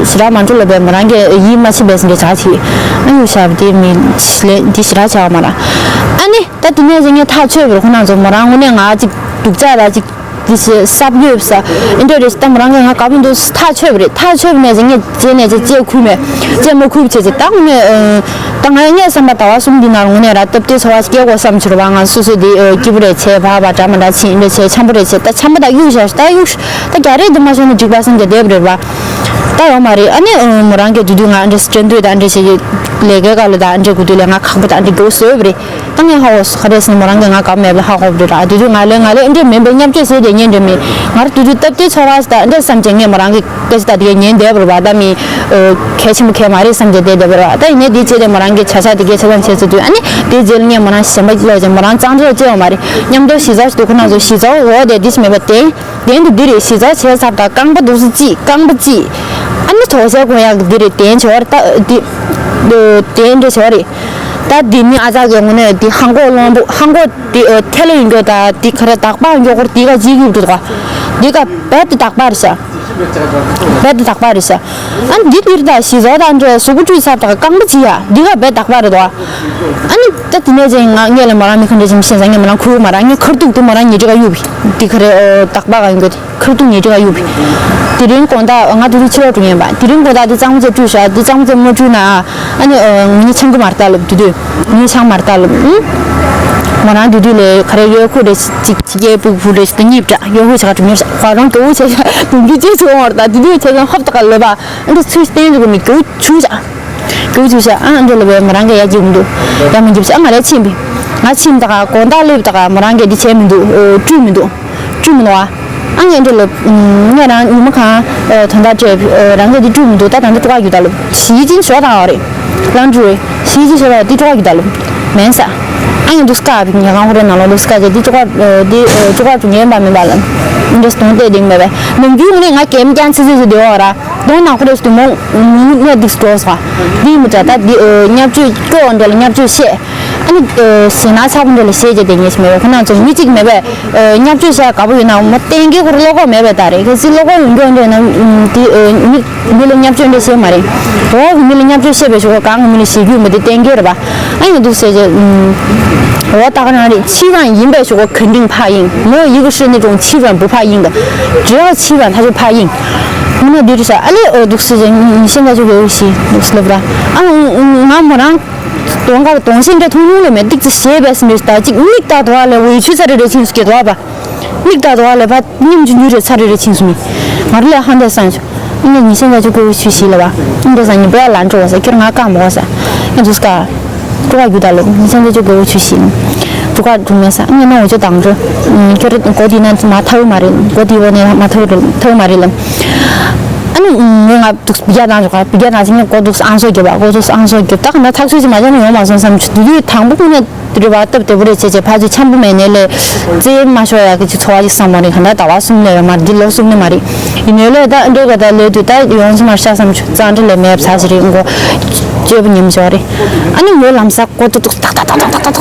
ཞེ་དྲག་མ་འགྲོ་ལབ་པས་མོ་རང་གིས་ཡིད་མ་ཆེས་པའི་སེམས་ཀྱི་བྱ་བྱེད་ཨ་ཡོད་ཤག་དེ་མི་ལས་འདི་ཞེ་དྲག་བྱ་བ་མ་ར་ཨ་ནི་ད་དེ་ནས་ཀྱི་ངས་ཐག་ཆོད་པར་ཁོ་ན་ཚོ་མོ་རང་དངོས་གནས་ང་ཅིག་སྡུག་ཅག་ར་ཅིག་འདི་ཞེས་སབ་ཡོད་ས་ཨིན་འདྲ་རེ་ཞིག་ད་མོ་རང་གིས་ང་དགའ་པོ་འདུག་ཐག་ཆོད་པ་རེད། ཐག་ཆོད་པ་ནས་ཀྱི་ངས་རྗེས་ནས་ཀྱི་ལྕེ་ཁུར་མེད་ལྕེ་མ་ཁུར་བྱས་ཀྱི་ད་དངོས་གནས་ད་ང་ངས་བསམ་པ་ཟླ་བ་གསུམ་འདི་ནང་དངོས་གནས་ར་སྟབས་བདེ་འཚོ་བ་སྐྱེལ་དགོས་བསམ་བྱུང་བ་ང་སོ་སོ་འདི་སྐྱིད་པོ་རེད་བྱས་བ་བ་འདྲ་མ་འདྲ་ཕྱིན་འདྲ་བྱས་འཆམ་པོ་རེད་བྱས་ད་འཆམ་པོ་ད་གཡུག་བཞག་ད་གཡུག་ད་རྒྱ་རེད་འདི་མ་ཤོར་ན་འགྲིག་པ་སེམས་ཀྱི་བདེ་པོ་རེད་བ། ད་ཡོད་མ་རེད། ཨ་ནི་ཨ་མོ་རང་གི་དུས་དུས་ང་འདྲ་སྤྲན་དུས་དང་འདྲ་བྱེད་ཀྱི་ལས་ཀའི་སྐབས་ལ་དང་འདྲ་དགོས་དུས་ལ་ང་ཁག་པོ་དང་འདྲ་དགོས་བཟོས་པ་རེད། ད་ངས་ཧ་གོ་སོང་། ག་རེ་ཟེར་ན་མོ་རང་གིས་ང་དགའ་པོ་མེད་པ་ཧ་གོ་བ་རེད་ར། དུས་དུས་ང་ལས་ང་ལས་འདྲ་མིན་པའི་བརྙས་བཅོས་བཟོས་ཏེ་ཉན་འདྲ་མིན། ང་རང་དུས་དུས་སྟབས་བདེ་ཚོར་བ་ཟེར་ད་འདྲ་བསམ་བྱས་ངས་མོ་རང་གི་སྐད་ཆ་དག་དེ་གས་ཉན་བསྡད་པ་རེད་པ། ད་མི་གལ་ཆེན་པོ་གལ་མ་རེད་བསམ་བྱས་བསྡད་བསྡད་པ་རེད་པ། ད་ཡིན་ནའི་དེ་བྱས་ཏེ་མོ་རང་གི་བྱ་བཞག་དེ་གས་ཆ་ཚང་བྱས་ཚར་དུས། ཨ་ནི་དེ་རྗེས་ལ་ངས་མོ་རང་ཞེན་པ་ལོག་བྱས་མོ་རང་གཙང་སྦྲ་བྱས་ཡོད་མ་རེད། མཉམ་དུ་གཞིས་ཚོགས་ཤིག་འདུག་ཁོ་རང་ཚོ་གཞིས་ཚོགས་འོག་དེ་འདི་ཞིག་མེད་པ་དེ། གདན་དུ་འདི་རེད། གཞིས་ཚོགས་བྱས་ཚར་དང་རྐང་པ་འདུག་སེ་བརྩིས། རྐང་པ་བརྩིས། ཨ་ནི་དོགས་སེལ་དགོས་ཡག་འདི་རེད། གདན་བྱས་པ་རེད། ད་འདི་གདན་འདྲ་བྱས་པ་རེད། ད་འདི་ནི་ཨ་ཅག་གི་ངོ་ནས་འདི་ཧང་གོ་གླང་པོ་ཧང་གོ་འདི་ཐལ་ཡིན་རྒྱུ་ད་འདི་ག་རེ་དག་པ་ཡིན་རྒྱུ་སྐོར་འདི་ག་ཅིག་ཡོད་འདུག་ག་འདི་ག་རྦད་དེ་དག་པ་རེད་ཤག་རྦད་དེ་དག་པ་རེད་ཤག་ཨ་འདི་འདིར་ད་གཞིས་ཚོགས་དང་འདྲ་གཟུགས་པོ་བཀྲུས་ཚར་དང་རྐང་པ་བརྩིས་ཡ་འདི་ག་རྦད་དག་པ་རེད་དོ། ཨ་ནི་ད་དེ་ནས་ཅིག་ང་ངས་ལ་མོ་རང་མི་ཁ་འདྲ་ཅིག་མི་ཤེས་ས། ངས་མོ་རང་ཁུར་མོ་རང་ངས་ཁར་ཐུག་དུ་མོ་རང་ཉལ་ཁྲི་ཁ་གཡུག་པ་འདི་ག་རེ་དག་པ་ག་ཡིན་གོ། དེ་ཁར་ཐུག་ཉལ་ཁྲི་ཁ་གཡུག་པ། དེ་རིང་དགོང་དག་ང་དེ་རིང་ཕྱི་ལོགས་འགྲོ་ངེས་པ། དེ་རིང་དགོང་དག་དེ་གཙང་མ་ཚོས་བཀྲུས་ཤག་དེ་གཙང་མ་ཚོས་མ་བཀྲུས་ན་ཨ་ནི་ངས་ཆང་གི་མར་ལྟ་ལབ་དུས་དུས་ངས་ཆང་མར་ལྟ་ལབ། ཨུ། མོ་རང་དུས་དུས་ལས་ག་རེ་གཡོག་ཁུ་རེ་ཅིག་ཅིག་གེ་སྤུ་གུ་རེ་ཅིག་ད་གཉིས་བྲ་གཡོག་ཁུ་ཆ་ག་གྲུ་ཉེར་ཤག་ཁ་རང་གོ་བོ་ཆེ་ཤག་དུང་གི་ཅེ་ཚོ་བར་ད་དུས་དུས་ཆེ་ཚང་ཧབ་ཏག་ལབ་པ། ཨ་འདྲ་ཚུལ་བསྟན་ཅིག་གོ་མི་གོ་ཆུང་ཤག་གུ་ཆུ་ཤ་ཨ་འདྲ་ལ་བས་མོ་རང་གི་ཡ་གཅིག་མི་འདུག་ཡ་མི་འཇིབ་ཤ་ང་རེ་ཕྱིན་པས། ང་ཕྱིན་ད་ག་དགོང་དག་སླེབས་ད་ག་མོ་རང་གི་འདི་བྱས་མི་འདུག་བཀྲུས་མི་འདུག་བཀྲུས་མི་འདུག་ཨ། ཨ་ངས་འདྲ་ལ་ངས་རང་ཉི་མ་གང་དོན་དག་བྲལ་རང་གི་འདི་བཀྲུས་མི་འདུག་ད་ད་འདི་ཀྲུ་ག་རྒྱུ་ད་ལ་ཞི་ཅིན་ཞོ་དང་བ་རེད། ལང་ཀྲུ་རེད། ཞི་ཅིན་ཞོ་དང་འདི་ཀྲུ་ག་རྒྱུ་ད་ལ་མེན་ས། ཨ་ངས་འདུག་སྐ་ཉ་གང་ཧོ་རེ་ནང་ལོ་འདུག་སྐ་ཅེ་འདི་ཀྲུ་ག་འདི་ཀྲུ་ག་རྒྱུ་ངན་པ་མིན་པ་ལ་འདྲ་སྟོང་ལྟས་དེང་མེད་པས་ནམ་རྒྱུན་ངས་ང་གེམ་རྐྱང་ཚི་ཚི་ཚི་དེ་བ་ར། གདོང་ནག་པོ་རེད་ཟེར་དུས་མོ་ངུ་གནས་འདུག་སྤྲོ་སོང་། འདི་མི་འདྲ་ད་འདི་བརྙས་བཅོས་སྐྱོ་འདྲ་ལ་བརྙས་བཅོས་བཤད། ཨ་ནི་ཞེད་སྣང་ཚ་པོ་འདྲ་ལ་བཤད་རྒྱུ་དེ་ངས་ཤེས་མེད་པས། ཁོ་རང་ཚོ་མི་གཅིག་མེད་པས་བརྙས་བཅོས་བཤད་དགའ་པོ་ཡོད་ན་མོ་གཏན་འཁེལ་ཁོ་རང་བློ་ཁོག་མེད་པས་ད་རེད། གལ་སྲིད་བློ་ཁོག་ཡོད་མཁན་འདྲ་ན་འདི་མི་མི་ལ་བརྙས་བཅོས་འདྲ་བཤད་མ་རེད། འོ་གི་མི་ལ་བརྙས་བཅོས་བཤད་པའི་ཞོག་གང་གི་མི་ལ་བཤད་རྒྱུ་མི་དེ་གཏན་འཁེལ་རེད་པ། ཨ་ཡིན་འདུག་ཟེར་རྒྱུ། འོ་ད་ག་རང་རེད། ཕྱི་རང་ཡིན་པའི་ཞོག་ག་ག་འདིང་ཕ་ཡིན་མོ་ཡི་གེ་ཧྲི་ནི་ཀྲུང་ཕྱི་རང་བུ་ཕ་ཡིན་ག་འདྲ་ཕྱི་རང་ཐ་ཆུ་ཕ་ཡིན། ངོ་ན་འདི་རེད་ཤག་ཨ་ལེ་འོ་འདུག་སེ་ཉི་ཤེས་ད་ཆུ་གོ་ཤི་འདུག་སེ་ལབ་ར། ཨ་ང་མོ་རང་དོང་ག་དོང་སེ་འདྲ་ཐུང་ཐུང་ལེ་མེ་ཏིག་ཙི་ཞེས་པས་སེ་འདྲ་ད་ཅིག་མིག་ལྟ་དོ་ཨ་ལེ་འོ་ཡི་ཆུ་ཚ་རེ་རེ་ཆིན་སུ་སྐྱེ་དོ་ཨ་པ། མིག་ལྟ་དོ་ཨ་ལེ་པ་ཉིམ་ཆུ་ཉུ་རེ་ཚ་རེ་རེ་ཆིན་སུ་མི། ང་རེ་ལེ་ཧང་དེ་སང་ཆུ། ཨ་ནི་ཉི་ཤེས་ད་ཆུ་གོ་ཆུ་ཤི་ལ་བ། ཨ་འདྲ་སང་ཉི་པ་ལ་འགྲོ་བ་ས་ཁྱོད་ང་ཀ་མོ་བ་ས། ཨ་འདུག་སེ་ཀ་ཀྲུ་ག་རྒྱུ་ད་ལོ་ཉི་ཤེས་ད་ཆུ་གོ་ཆུ་ཤི། ཀྲུ་ག་གྲུ་མེ་ས་ཨ་ནི་ན་འོ་ཆུ་དང་འགྲོ། ཁྱོད་རེ་གོ་དེ་ན་མ་ཐའུ་མ་རེད། གོ་དེ་བོ་ནས་མ་ཐའུ་རེད་ཐའུ་མ་རེད་ལ། ཨ་ནི་ངས་ང་འདུག་སེ་བི་རྒྱ་དང་ཆུ་ག་བི་རྒྱ་དང་ཆུ་ངས་གོ་འདུག་སེ་ཨང་སོ་རྒྱབ་པ་གོ་འདུག་སེ་ཨང་སོ་རྒྱབ་ད་ག་ན་ཐག་ཆོད་ཅིག་མ་བྱས་ན་ཡོང་མ་སོང་བསམ་ཆུ་དུས་དུས་དང་པོ་ཁོ་ནས། དེ་རེད་བ་སྟབས་བདེ་པོ་རེད་བྱས་བྱས་ཕར་ཚུར་འཆམ་པོ་མེད་ནས་ལས། རྩེད་མ་ཤོར་ཡག་གི་ཅིག་ཚོར་བ་ཅིག་བསམ་པ་རེད། གང་ལྟར་ཟླ་བ་གསུམ་ལས་ཡོད་མ་རེད། འདི་ལོ་གསུམ་ལས་མ་རེད། ཡིན་ནའི་ལས་ད་འདྲ་ག་ད་ལས་དུས་ད་ཡོང་སེ་མར་ཤག་བསམ་བྱུང་། གཙང་སྦྲ་ལས་མེད་ས་ཞིག་རེད་མགོ། བཅོས་པ་ཉིན་ཞོག་རེད། ཨ་ནི་ངོ་ལམ་སང་ཀོ་ཏུ་ཏུ་ཏག་ཏག་ཏག་ཏག་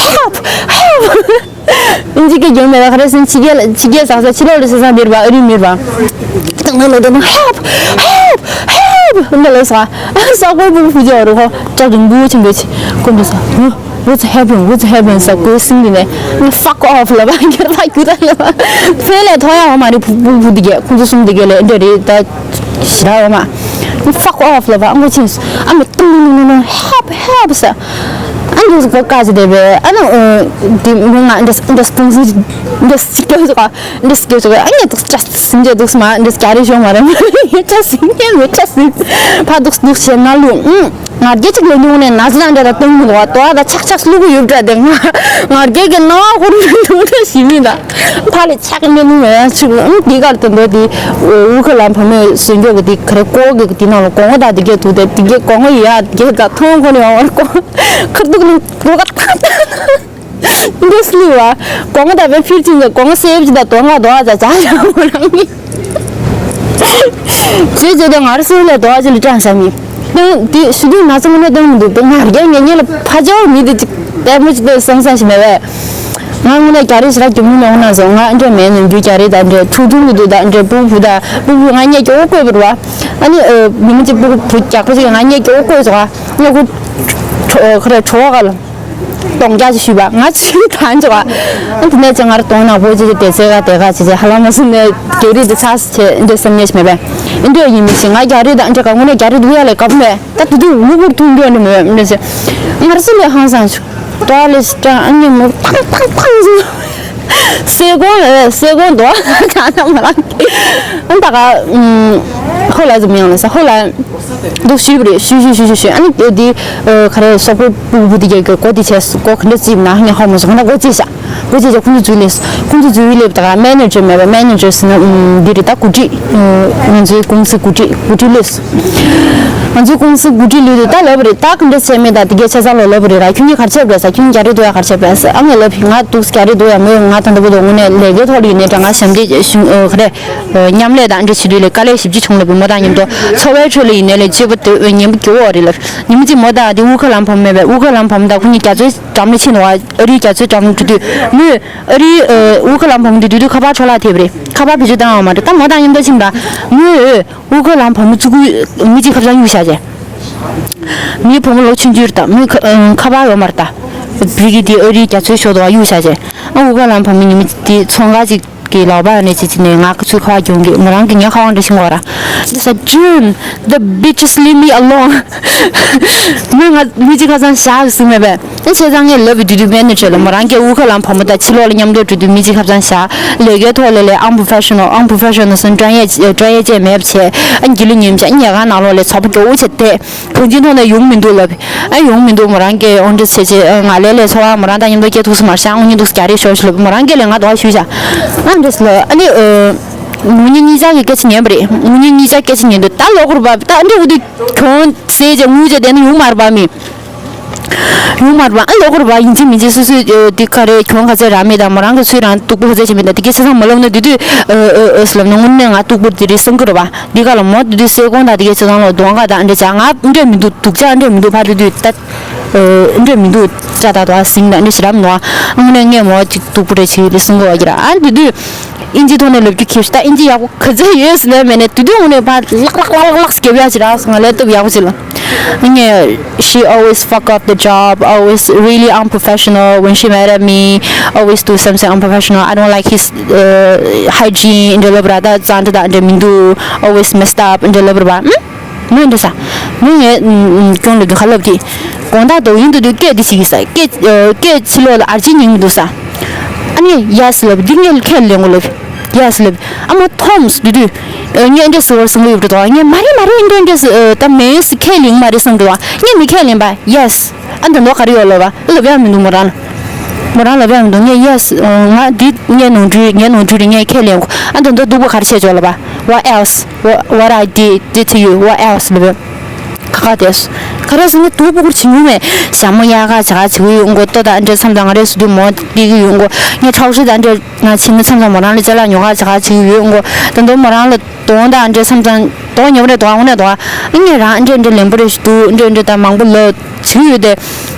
ཧེལཔ་ཧེལཔ། ཨིན་ཇི་སྐད་རྒྱུན་མེད་པ་ག་རེ་ཟེར་ན་ཕྱི་རྒྱལ་ཕྱི་རྒྱལ་ཟག་ས་ཕྱི་ལོགས་ལ་ཟེར་ས་འདིར་བ་ཨ་རི་མིར་བ། ཏག་ན་ལོ་ཏག་ན་ཧེལཔ་ཧེལཔ་ཧེལཔ་འདི་ལ་ས་ས་ཀོ་པུ་ཕུ་ཇོ་རུ་ཧོ་ཅག་རིང་པོ་ཆེན་པོ་ཆེ་ཀོ་འདི་ས། What's happening? What's happening? ས་ཀོ་སིང་འདི་ནས་ང་fuck off ལ་བ་ཁྱེར་ལ་རྒྱུ་ད་ལ་བ། ཕེ་ལས་ཐོ་ཡ་འོ་མ་རི་ཕུ་ཕུ་ཕུ་འདི་གས་ཁོང་ཚོ་གསུམ་འདི་གས་ལས་འདྲ་རེད་ད། ཞི་ར་འོ་མ། Fuck off ལ་བ་ཨ་མོ་ཆིན་ཨ་མོ་ཏུང་ནུ་ནུ་ནུ་help help ས། ཨ་འདུག་སེ་གོ་ཀ་ཅི་དེ་བས་ཨ་ནུ་འདི་མི་ང་འདྲ་འདྲ་སྤུང་སི་འདྲ་སི་ཀྱོ་ཟོ་ཀ་འདྲ་སི་ཀྱོ་ཟོ་ཀ་ཨ་ངས་འདུག་ཅ་སིང་ཅ་འདུག་སི་མ་འདྲ་སི་ཀྱ་རེ་ཞོ་མ་རེ་མ་རེ་ངས་ཅ་སིང་ངས་མེ་ཅ་སིང་ཕ་འདུག་འདུག་ཞེ་ན་ལུ་ཨུ། ང་རྒྱལ་གཅིག་ལ་ཉུང་ནས་ན་ཟི་ན་འདྲ་དང་སྟོན་མི་འདུག་བ། དོ་བ་དང་ཆག་ཆག་སླུ་གུ་ཡོད་འདྲ་དེ་ང་ང་རྒྱལ་གྱི་ན་བ་ཧོར་མི་འདུག་ན་ཞི་མི་ད་ཕ་ལས་ཆག་གི་མི་ནུ་མེད་ཡ་ཆུ་ཨུ་དེ་གར་དུ་འདོད་དེ་ཨུ་ཁ་ལམ་བུ་མོས་སུན་འཇོག་གི་དེ་ག་རེ་ཀོ་གི་དེ་ནང་ལ་གོང་བ་དང་དེ་གས་འདུག་དེ་དེ་གས་གོང་བ་ཡོད་ཡ་དེ་གས་ད་ཐོང་ཁོ་ནས་ཡོང་བར་ཀོ་ཁར་འདུག་ནི་ཀོ་ག་ཐང་ཐང་། འདི་སླེབས་བ། གོང་ད་བའི་ཕིར་ཅིང་གི་གོང་སེབ་ཅི་ད་དོ་ང་དོ་ཨ་ཙ་ཙ་ཡང་མོ་རང་ནི། ཇེ་ཇེ་དེ་ང་ར་སེ་ལ་དོ་ཨ་ཅི་ལི་ཀྲང་ས་མི། དང་དེ་ཤུ་དུ་ང་ཚོ་ངོ་ནས་དང་མི་འདུག་དེ་ང་རྒྱལ་ངེས་ངེས་ལ་ཕ་ཅའོ་མི་དེ་ཅིག་ལྟད་མོ་ཅིག་དེ་སང་སང་ཞིག་མེད་བས། ང་ངོ་ནས་རྒྱ་རི་ཞི་ར་གྱོང་མི་ནོ་ན་བཟོ་ང་འདྲ་མེད་ནམ་རྒྱུ་རྒྱ་རི་ད་འདྲ་ཁྲུ་ཐུང་གི་འདུག་ད་འདྲ་པུ་བུ་ད་པུ་བུ་ང་ཉེ་ཀྱོ་བཀོད་པར་བ། ཨ་ནི་མི་མི་ཅིག་པུ་བུ་རྒྱག་པ་ཅིག་ང་ཉེ་ཀྱོ་བཀོད་སོ་ང་ཁུ་ཁ་ར་ཁྲོ་བ་ག་ལ། སྟོང་རྒྱ་ཅིག་ཞུས་པ་ང་ཅིག་གང་ཅིག་བ། ཨ་དེ་ནས་ཅི་ང་ར་གདོང་ནག་པོ་ཅིག་གི་དེ་ཚེ་ག་དེ་ག་ཅིག་ཅིག་ཧ་ལམ་མ་སུན་ནས་རྒྱ་རི་དེ་ཚ་སི་ཆེ་འདྲ་སེམས་ཉེས་མེད་པས། ཨིན་འདྲ་ཡིན་མི་ཤེས་ང་རྒྱ་རི་དང་འདྲ་ག་ངོ་ནས་རྒྱ་རི་དུ་ཡ་ལས་སྐབས་མེད་ད་དུ་དུ་ངུ་གུར་ཐུང་འདྲ་འདྲ་མེད་འདྲ་ཟེར། ང་ར་སི་ལས་ཧང་སང་ཆུ་ཏོ་ལེ་སི་ཀྲང་ཨ་ཉེ་མོ་ཕང་ཕང་ཕང་ཟེར། སེ་གོང་ཨེ་སེ་གོང་དོ་གང་ན་མ་ལགས། ཨ་ད་ག་ཧོ་ལ་ཙམ་ཡང་ལ་ས་ཧོ་ལ་འདུག་ཞུས་པ་རེད། ཞུས་ཞུས་ཞུས་ཞུས་ཞུས། ཨ་ནི་དེ་དེ་ག་རེ་སོག་པོའི་སྤུ་གུ་དེ་གའི་སྒོ་དེ་བྱས། སྒོ་ག་འདྲ་བརྩིས་ན་ངས་ཧ་མ་སོང་། ཁ་ན་སྒོ་བརྩིས་ཤག་སྒོ་བརྩིས་ཤག་ཁོང་ཚོ་འཛུལ་ལེ་ཁོང་ཚོ་འཛུལ་ལེ་ད་ག་མེ་ནེ་ཇར་མེད་པ། མེ་ནེ་ཇར་ཟེར་ན་འདི་རེད། ད་འགོ་ཁྲིད་ང་ཚོའི་ཀུང་སི་འགོ་ཁྲིད་འགོ་ཁྲིད་ལུས། ང་ཚོའི་ཀུང་སི་འགོ་ཁྲིད་ལུས་དུས་ད་ལབ་པ་རེད། ད་ག་འདྲ་བྱས་མེད། ད་དེ་གའི་ཆ་ཚང་ལོ་ལབ་པ་རེད་ར། ཁྱོད་གཉིས་ག་རེ་བྱས་པ་རེད་ཟེར། ཁྱོད་གཉིས་རྒྱ་རིགས་འདུག་ཡ་ག་རེ་བྱས་པ་རེད་ཟེར། ཨ་ངས་ལབ་ང་འདུག་རྒྱ་རིགས་འདུག་ཡ་མོས། ང་ད་ལྟ་བུ་དོ་དངོས་གནས་ལས་ཀའི་ཐོག་ལ་ཡིན་ནའི་འདྲ། ང་ཞབས་འདེགས་ཞུ་ག་རེ་མཉམ་ལས་དང་འདྲ་བྱེད་དུས་ལས་དཀའ་ལས་ཞེ་པོ་ཅིག་བྱུང་ལབ་པའི་མོ་དང་མཉམ་དུ། འཚོ་བའི་ཁྲོད་ལ་ཡིན་ནའི་ལས་བྱེད་པ་དེ་ཉན་པོ་སྐྱོ་བོ་རེད་ལབ། ཉིན་མོ་གཅིག་མོ་དང་དེ་ཨུ་ཁ་ལམ་བུ་མོ་མེད་པས། ཨུ་ཁ་ལམ་བུ་མོ་དང་ཁོ་གཉིས་རྒྱ་མཚོའི་འགྲམ་ལ་ཕྱིན་འདུག་ཨ་རིའི་རྒྱ་མཚོའི་འགྲམ་ལ་འགྲོ་དུས་མོས་ཨ་རིའི་ཨུ་ཁ་ལམ་བུ་མོ་དེ་འགྲོ་དུས་ཁ་པར་འཕྲོ་བརླག་ཐེབས་པ་རེད། ཁ་པར་བེད་སྤྱོད་བཏང་ཡོད་མ་རེད། ད་མོ་དང་མཉམ་དུ་ཕྱིན་པ་མོས་ཨུ་ཁ་ལམ་བུ་མོ་བཙུགས་སྐུ་མི་གཅིག་ཁ་བྱང་གཡུག་བཞག་བྱས། མིའི་བུ་མོ་ལོ་ཆུང་ཆུང་རེད། ད་མོས་ཁ་ཁ་པར་ཡོད་མ་རེད། ད་བི་གི་དེ་ཨ་རིའི་རྒྱ་མཚོའི་ཞོར་དུ་གཡུག་བཞག་བྱས། ཨ་ཨུ་ཁ་ལམ་བུ་མོ་ཉི་མ་དེ་ཚོང་ཁང་ཅིག་གི་ལག་པ་ནས་ཅི་ཅི་ནས་ང་ཚོའི་ཁ་བ་གྱོན་གི་མོ་རང་གི་ཉག་ཁ་བ་འདྲ་ཤིང་བ་ར། She's like, June, the bitches leave me alone. མོས་ང་མི་གཅིག་ཁ་སང་བཞག་ཟིན་མེད་པས། ཨ་བྱས་ཙང་ངས་ལབ་པའི་དུས་དུས་མེད་ནས་བྱས་ལ་མོ་རང་གི་ཨུ་ཁ་ལམ་བུ་མོ་དང་ཕྱི་ལོགས་ལ་མཉམ་དུ་འགྲོ་དུས་མི་གཅིག་ཁ་སང་བཞག་ལས་ཀའི་ཐོག་ལ་ལས་unprofessional unprofessional སོང་། ཀྲན་ཡེ་ཀྲན་ཡེ་ཅེས་མེད་པ་བྱས། ཨ་འགྱིལ་ལ་ཉིན་བྱས་ཉལ་ཁང་ནང་ལོགས་ལས་ཚོགས་པ་འགྲོ་བྱས་ཏེ། གང་ཅིའི་ཐོག་ནས་ཡོང་མི་འདུག་ལབ། ཨ་ཡོང་མི་འདུག་མོ་རང་གིས་ཨོ་འདྲ་བྱས་བྱས་ང་ལས་ལས་ཚོར་བ་མོ་རང་དང་མཉམ་དུ་སྐྱེ་ཐུབ་སུ་མ་ཤང་། ཨུ་གཉིས་འདུག་རྒྱ་རིགས་ཤོར་ཤི་ལབ། མོ་རང་གིས་ལས་ང་དོགས་ཞུས་བྱ། ཨ་འདྲ་ལབ། ཨ་ནི་ངུ་ཉིན་གཉིས་ཆ་གི་སྐད་ཆ་ཉན་པ་རེད། ངུ་ཉིན་གཉིས་ཆ་སྐད་ཆ་ཉན་དུས་ད་ལོག་གོ་ར་བ། ད་ཨ་འདྲ་འུ་དུ་གྱོང་ཟས་བྱས་ངུ་བྱས་དེ་ནི་ཡོང་མ་ར་བ་མི། ཡོང་མ་ར་བ། ཨ་ལོག་གོ་ར་བ། ཡིན་གཅིག་མིན་གཅིག་སུ་སུ་དེ་ག་རེ་གྱོང་ག་ཚད་རག་མེད། ད་མོ་རང་གི་ཚུལ་རང་སྡུག་པོ་ག་ཚད་བྱས་མེད། ད་དེ་གའི་ཆ་ཚང་མ་ལབ་ན་དུས་དུས་ཨ་ཨ་ཨ་ལབ་ན་དངོས་གནས་ང་སྡུག་པོ་དེ་རེད་བསམ་གི་ར་བ། འདི་ག་ལ་མོ་དེ་དུས་སེ་གོང་དང་དེ་གའི་ཚེ་ཐང་ལོ་གདོང་ཁ་དང་འདྲ་བྱ། ང་འདྲ་མི་འདུག་སྡུག་ཅག་འདྲ་མི་འདུག་ཕར་དེ་དུས་ད་འདྲ་མི་འདུག་ཅག་ད་དོ་ཟིང་དང་འདྲ་ཞེ་དྲག་མི་འདུག་དངོས་གནས་ངས་མོ་ཅིག་སྡུག་པོ་རེ་བྱེད་ཡོད་རེད་གསུང་གི་ཡོད་ཀྱི་ར། ཨ་དེ་དུས་ཨིན་ཇི་ཐོག་ནས་ལབ་རྒྱུ་ཁེབས་ཤི། ད་ཨིན་ཇི་ཡག་པོ་ག་ཚོད་ཡོད་ཟེར་ན་མེད་ནས་དེ་དུས་དངོས་གནས་ཕར་ལག་ལག་ལག་ལག་ལག་སྐྱེ་བ་ཡག་ཅིག་ར་སོང་། ང་ལས་སྟོབས་ཡག་པོ་ཅིག་ལ། ངས། She always fuck up the job, always really unprofessional when she mad at me, always do something unprofessional. I don't like his uh, hygiene འདྲ་ལབ་ར། ད་གཙང་སྦྲ་དང་འདྲ་མི་འདུག always messed up འདྲ་ལབ་ར་བ། ཨུམ། མོས་འདྲ་ས། མོས་ངས་ཨུམ་ཨུམ་སྐྱོན་ལ་འདི་ཁ་ལབ་དེ། དགོང་དག་དོ་ཡིན་དུ་དུ་སྐད་འདི་ཞིག་གིས་ས། སྐད་ཨ་སྐད་ཕྱི་ལོགས་ལ་ཨར་ཅི་ཉིང་མི་འདུག་ས། ཨ་ནི་yes ལབ། འདི་ངས་ཁས་ལེན་དགོས་ལབ། Yes ལབ། ཨ་མ་ཐོམས་དུ་དུ། ཨ་ངས་འདྲ་ཟེར་བར་སེམས་ལ་ཡོད་འགྲོ་དོ། ངས་མ་རེད་མ་རེད་འདྲ་འདྲ་ཟེར་ཨ་ད་མེད་ཟེར་ཁས་ལེན་མ་རེད་བསམ་འགྲོ་དོ། ངས་མི་ཁས་ལེན་པ། Yes ཨ་ད་མདོ་ག་རེ་ཡོད་ལབ་པ། ལབ་ཡག་མི་འདུག་མོ་རང་ལ། མོ་རང་ལབ་ཡག་མི་འདུག་ངས་yes ཨ་ང་འདི་ངའི་ནོར་འཁྲུལ་ངའི་ནོར་འཁྲུལ་རེད། ངས་ཁས་ལེན་དགོས། ཨ་ད་མདོ་སྡུག་པོ་ག་རེ་བྱས་ཆོག་ལབ་པ། What else? What, what I did, did to you? What else? ལབ་པ། ཁ་ཁ་དེས། ག་རེ་ཟེར་ན་སྡུག་པོ་ཁུར་བྱེད་མྱོང་མེད། ཞྭ་མོ་གཡག་ཁ་བྱ་ག་བྱེད་ཀྱི་ཡོང་གོ། ལྟོ་དང་འདྲ་མཚམས་དང་ང་རེ་སུ་དུས་མོ་སྟེར་གྱི་ཡོང་གོ། ངས་ཁྲག་ཤེད་དང་འདྲ་ང་ཕྱིན་ན་མཚམས་མཚམས་མོ་རང་ལ་ཅ་ལག་ཉོ་ག་བྱ་ག་བྱེད་ཀྱི་ཡོང་གོ། ད་དུང་མོ་རང་ལ་གདོང་དང་འདྲ་མཚམས་མཚམས་གདོང་ཉོ་བ་རེད་དོ། དངོས་གནས་དོ། ཨ་ངས་རང་འདྲ་འདྲ་ལེན་པོ་རེ་ཞིག་འདུག་འདྲ་འདྲ་དང་མང་པོ་ལབ་བྱེད་ཀྱི་ཡོད་དེ།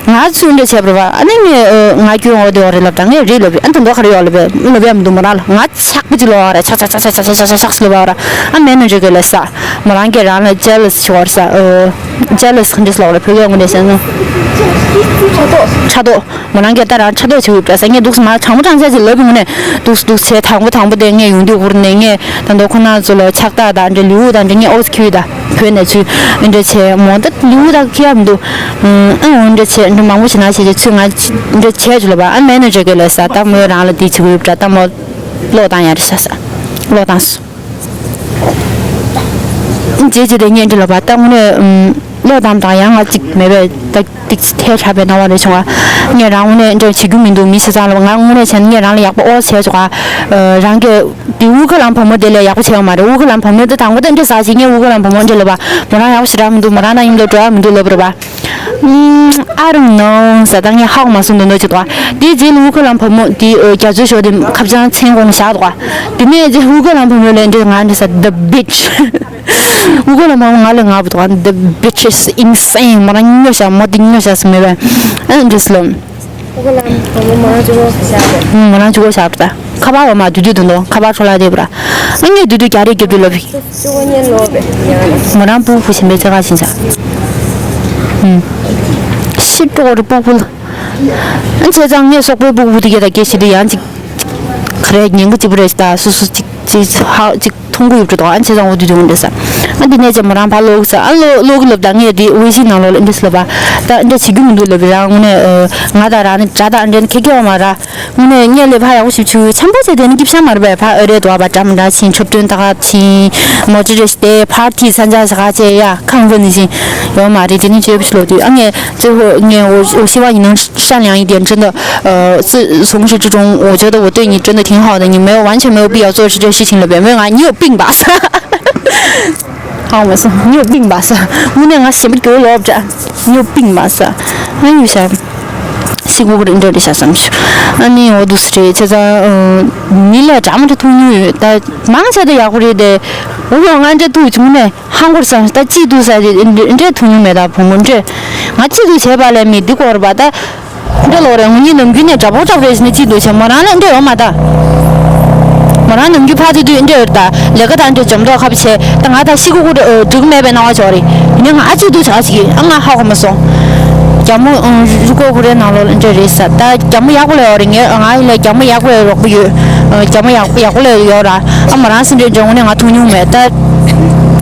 ང་ཚོས་འདྲ་བྱས་པ་རེད་བ། ཨ་ནི་ངས་ཨ་ང་སྐྱོན་འོ་དེ་འོ་རེད་ལབ་དང་ངས་རེད་ལབ་རེད། ཨ་ད་མདོ་ག་རེ་ཡོད་ལབ་པས་ལབ་ཡག་མི་འདུག་མོ་རང་ལ། ང་ཆག་པོ་ཅིག་ལབ་པ་རེད། ཆག་ཆག་ཆག་ཆག་ཆག་ཆག་ཆག་ལབ་པ་རེད། ཨ་མེ་ནེ་ཇར་གིས་ལབ་ས། མོ་རང་གིས་རང་ལ་jealous བྱེད་པ་རེད་ས། ཨ་jealous ག་འདྲ་ལབ་པ་རེད་བོད་སྐད་ངོ་ནས་ཟེར་ན། ཕྲག་དོག་མོ་རང་གིས་ད་རང་ཕྲག་དོག་བྱེད་ཀྱི་ཡོད་པ་ས། ངས་འདུག་སེ་མ་དྲང་མོ་དྲང་བཞག་ཅིག་ལབ་པའི་ངོ་ནས་འདུག་སེ་འདུག་སེ་དང་པོ་དང་པོ་དེ་ངས་ཡོང་དུས་ཁུར་ནས་ངས་ད་མདོ་ཁོ་ན་ཚོ་ལ་ཕྱག་རྟགས་དང་འདྲ་ལེའུ་དང་འདྲ་ངས་ཨོ་ཙི་ཁྱོད་ད། བོད་ནས་ཚུར་འདི་འདྲ་བྱས་མོ་ད་ལེའུ་ད་ཁྱེད་ཡག་མི་འདུག་ཨ་འོ་འདི་འདྲ་བྱས་འདི་མང་པོ་བྱས་ན་བྱས་བྱས་ཚུར་ང་འདི་འདྲ་བྱས་ཅི་ལབ་པ། ཨ་མེ་ནེ་ཇར་གིས་ལབ་ས། ད་མོས་རང་ལ་འདི་བྱེད་དགོས་ཡོད་པ་འདྲ། ད་མོ་ལོག་བཏང་ཡ་རེད་ཤག་ས། ལོག་བཏང་སོང་། རྗེས་རྗེས་དེ་ངས་འདི་ལབ་པ། ད་དངོས་གནས་ལོག་བཏང་དང་ཡང་ང་གཅིག་མེད་པས་ད་ཏིག་ཙི་ཐལ་དྲགས་པའི་སྣང་བ་རེ་བྱུང་བ། ངས་རང་དངོས་གནས་འདྲ་བྱེད་རྒྱུ་མི་འདུག་མི་བྱས་ཙང་ལབ། ང་དངོས་གནས་བྱས་ན་ངས་རང་ལ་ཡག་པོ་ཨོ་བྱས་ཆོག་ག་རང་གི་དེ་ཨུ་ཁ་ལམ་བུ་མོ་དེ་ལས་ཡག་པོ་བྱས་ཡོད་མ་རེད། ཨུ་ཁ་ལམ་བུ་མོ་དེ་དང་པོ་དེ་འདྲ་ཟ་ཞིག་ངས་ཨུ་ཁ་ལམ་བུ་མོ་འདྲ་ལབ་པ། མོ་རང་ཡག་པོ་ཞེ་དྲག་མི་འདུག་མོ་རང་དང་མཉམ་དུ་འགྲོ་ཡག་མི་འདུག་ལབ་རེད་པ། ཨུམ། I don't know ཟེར། ད་ངས་ཧ་གོ་མ་སོང་འདུག་འདུག་ཅིག་འདུག་དེའི་རྗེས་ལ་ཨུ་ཁ་ལམ་བུ་མོ་དེ་རྒྱ་མཚོའི་ཞོར་དེ་ཁ་བྱང་མཚན་གོང་བཞག་འདུག་དེ་ནས་རྗེས་ཨུ་ཁ་ལམ་བུ་མོ་ལས་འདྲ་ང་འདྲ་ཟ། The bitch ཨུ་ཁ་ལམ་བུ་མོ་ང་ལས་ང་བུ་འདུག The bitch is insane མོ་རང་སྨྱོ་ཤག་མོ་དེ་སྨྱོ་ཤག་ཟེར་མེད་པས། ཨ་འདྲ་ཟེར་ལབ། ཨུ་ཁ་ལམ་བུ་མོ་མོ་རང་གཅིག་པོ་བཞག་པས། མོ་རང་གཅིག་པོ་བཞག་པ་ད། ཁ་པར་བ་མ་དུས་དུས་དུ་འདུག་ཁ་པར་འཕྲོ་བརླག་བསྡད་པ་ར། ཨ་ངས་དུས་དུས་རྒྱ་རིགས་རྒྱབ་དུས་ལབ། གཅིག་པོ་གཉེར་ལོག་པས་ཡང་རེད། མོ་རང་སྤུ་གུ་ཞིམ་པའི་ཚེ་ཁ་ཕྱིན་ཤག་ཨུམ། ཤི་ཀྲོག་རེ་སྤུ་གུ་ལ། ཨ་བྱས་ཙང་ངས་སོག་པོའི་སྤུ་གུ་དེ་གས་ད་སྐད་བཤད་དུས་ཡང་གཅིག་ག་རེ་ཉན་གི་གཅིག་པུ་རེད་ད། སོ་སོ་གཅིག་གཅིག་ཧ་གཅིག་མཐོང་གི་ཡོད་འགྲོ་འདུག་ཨ་བྱས་ཙང་འོ་དུས་དུས་འོང་འདྲ་ས། ཨ་འདི་ནས་ཅི་མོ་རང་ཕར་ལོག་ས། ཨ་ལོ་ལོག་གི་ལབ་ད་ངས་འདི་ཝེ་ཤིན་ནང་ལོགས་ལ་འདི་སི་ལབ་པ། ད་འདི་བྱེད་རྒྱུ་མི་འདུག་ལབ་པའི་རང་ངོ་ནས་ང་དང་རང་ནི་དྲ་དང་འདྲེན་ཁེ་ཁེ་བ་མ་ར། དངོས་གནས་སྙད་ལས་ཕ་ཡག་པོ་ཞིག་བྱུང་། འཆམ་པོ་བྱས་དེ་ནི་སྐྱིད་ཤ་མར་བས་ཕ་ཨ་རེ་དོ་བ་འདྲ་མི་འདྲ་ཕྱིན། འཁྲབ་སྟོན་ད་ག་ཕྱིན། མོ་ཅི་རེ་སྟེ་ཕར་ཐི་ས་འཇག་ཞག་ཅེ་ཡ་ཁང་བུ་ནི་བཞིན་ཡོད་མ་རེད། དེ་ནི་བྱེད་པ་ཞིག་ལོ་དུས་ཨ་ངས་ཙི་ཧོ་ངས་འོ་འོ་ཤི་བ་ཡིན་ནང་ཧྲ་ལིང་ཡིན་དེ་འདྲ་འདི་སུ་སོང་ཞིག་ཅི་ཀྲུང་འོ་བྱོ་ད་འོ་ཏོས་ཉིད་འདྲ་འདི་ཐིང་ཧའོ་ད་ཉི་མེ་བ་ཆེ་མེ་བ་པི་ཡག་ཙོ་ཞིག་ཅེ་ཞིག་ཕྱིན་ལ་བས་མོས་ང་ཉིའོ་པིང་བ་ས། ཧང་བ་ས་ཉོ་པིང་བ་ས། དངོས་གནས་ང་ཞེ་པོ་སྐྱོ་ལོབ་འདྲ། ཉོ་པིང་བ་ས། ཨ་ཡུ་ཤ། སི་གུ་གུ་རིང་འདྲ་རེ་ཤ་བསམ་ཞུ། ཨ་ནི་འོ་འདུག་སི་རེད་ཚེ་ཚ། མི་ལ་འདྲ་མི་འདྲ་ཐུག་མྱོང་ཡོད་ད། མང་ཆེ་ད་ཡག་པོ་རེད་དེ། འོ་ཡོ་ང་འདྲ་ཐུག་བྱུང་ནས་ཧང་གོར་བསམ་ད་ཅི་འདུག་ས་རེད་འདྲ་ཐུག་མྱོང་མེད་ད་བུ་མོ་འདྲ། ང་ཅི་འདུག་བྱས་པ་ལས་མི་འདི་གོར་བ་ད། འདྲ་ལོ་རེ་ངུ་ཉིན་ནམ་རྒྱུན་ནས་འདྲ་པོ་འདྲ་པོ་རེ་ཞིག་ནས་ཅི་འདུག་བྱས་མོ་རང་ལ་འདྲ་ཡོང་མ་ད། མོ་རང་ནམ་རྒྱུན་ཕ་དུ་དུ་འདྲ་ཡོད་ད་ལས་ཀ་དང་འདྲ་འཇམ་མདོག་ཁ་པོ་བྱས་ད་ང་ད་ཤི་གུ་གུ་འདྲ་འགྲིག་མེད་པའི་སྣང་བ་ཅོག་རེད། ཡིན་ནའི་ང་ཨ་ཅི་འདུག་བྱ་ཞིག་ཨ་ང་ཧ་གོ་མ་སོང་། རྒྱ་མོ་རུ་ཀོ་གུ་རེ་ནང་ལོགས་ལ་འདྲ་རེད་ས་ད་རྒྱ་མོ་ཡག་པོ་ལས་ཡོད་རེད། ངས་ང་ཡིན་ལས་རྒྱ་མོ་ཡག་པོ་ཡོད་རོགས་པ་ཡོད། རྒྱ་མོ་ཡག་ཡག་པོ་ལས་ཡོད་ར། ཨ་མོ་རང་སེམས་ཁྲལ་འཇོག་ངོ་ནས་ང་མཐོང་མྱོང་མེད་ད།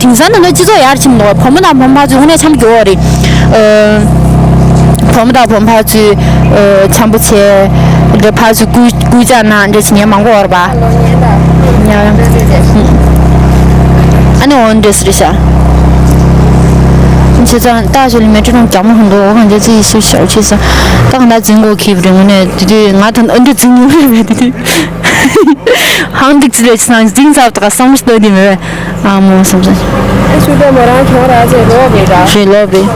དེང་སང་ད་ནི་སྤྱི་ཚོགས་ཡར་ཕྱིན་འདུག་བུ་མོ་དང་བུ་མོ་ཕར་ཚུར་དངོས་གནས་འཆམ་རྒྱུ་བོ་རེད། བུ་མོ་དང་བུ་མོ་ཕར་ཚུར་འཆམ་པོ་བྱས། འདྲ་ཕར་ཚུར་སྐུལ་སྐུལ་ལྕག་གནང་འདྲ་བྱེད་མཁན་མང་པོ་ཡོད་རེད་པ། ཨ་ནི་འོ་འདྲ་ཟེར་ཤག་བྱས་ཙང་ལྟ་ཞོར་ལ་མེ་ཏྲོ་ཁྲོམ་རྒྱ་མོ་ཧོན་འདུག་འོ་གང་འདྲ་ཅི་ཞིག་ཤར་བྱས་ཙང་ད་གང་ལྟར་འཛིན་དགོས་ཁེལ་རེད། དངོས་གནས་དེ་དུས་ང་ད་འདྲ་འཛིན་མྱོང་རེད་པས་དེ་དུས། ཧང་སྡིག་ཅི་ལས་ཅི་སང་འཛིང་ཚར་བ་དང་བསམ་བློ་ཞིག་གཏོང་དེ་མེད་པས། ཨ་མོ་བསམ་བསམ། ཨེ་ཤུ་ཏེ་མོ་རང་ཁྱོང་ར་ཚེ་ལོབ་རེད་ར། རེད་ལོབ་རེད།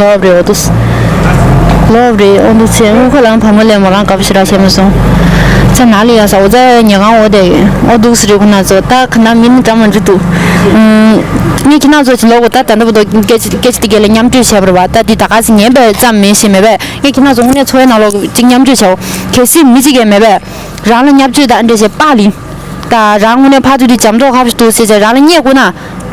ལོབ་རེད་འོ་དུས། ལོབ་རེད་འོ་དུས་ཚེ་དངུལ་ཁ་ལང་བ་མོ་ལས་མོ་རང་དགའ་པོ་ཞིག་ར་བྱས་མ་སོང་། ཚེ་ན་ལི་ཡ་ས་འོ་ཚེ་ཉེ་གང་འོ་དེ་འོ་དུས་སུ་རེད་ཁོ་ན་ཚོ་ད་ཁ་ན་མིན་འདྲ་མ་འདྲ་འདུག་ངས་ཁྱེད་རང་ཚོ་ཅི་ལོ་གོ་ད་ད་འདི་བུ་དོ་སྐད་ཆ་སྐད་ཆ་དེ་གས་ལ་མཉམ་སྤྱོད་བྱས་པ་རེད་བ། ད་འདི་ད་ག་ཟེ་ཉན་པ་ཙམ་མིན་ཞེས་མེད་པས། ངས་ཁྱེད་རང་ཚོ་དངོས་གནས་འཚོ་བའི་ནང་ལོགས་གཅིག་མཉམ་སྤྱོད་བྱའོ། གལ་སྲིད་མི་གཅིག་གིས་མེད་པས། རང་ལ་བརྙས་བཅོས་དང་འདྲ་བྱས་པགས་ལིང་། ད་རང་དངོས་གནས་ཕར་ཚུར་དེ་འཇམ་མདོག་ཁ་པོ་ཞིག་འདུག་ཟེར་བྱས་རང་ལ་བརྙས་དགོས་ན།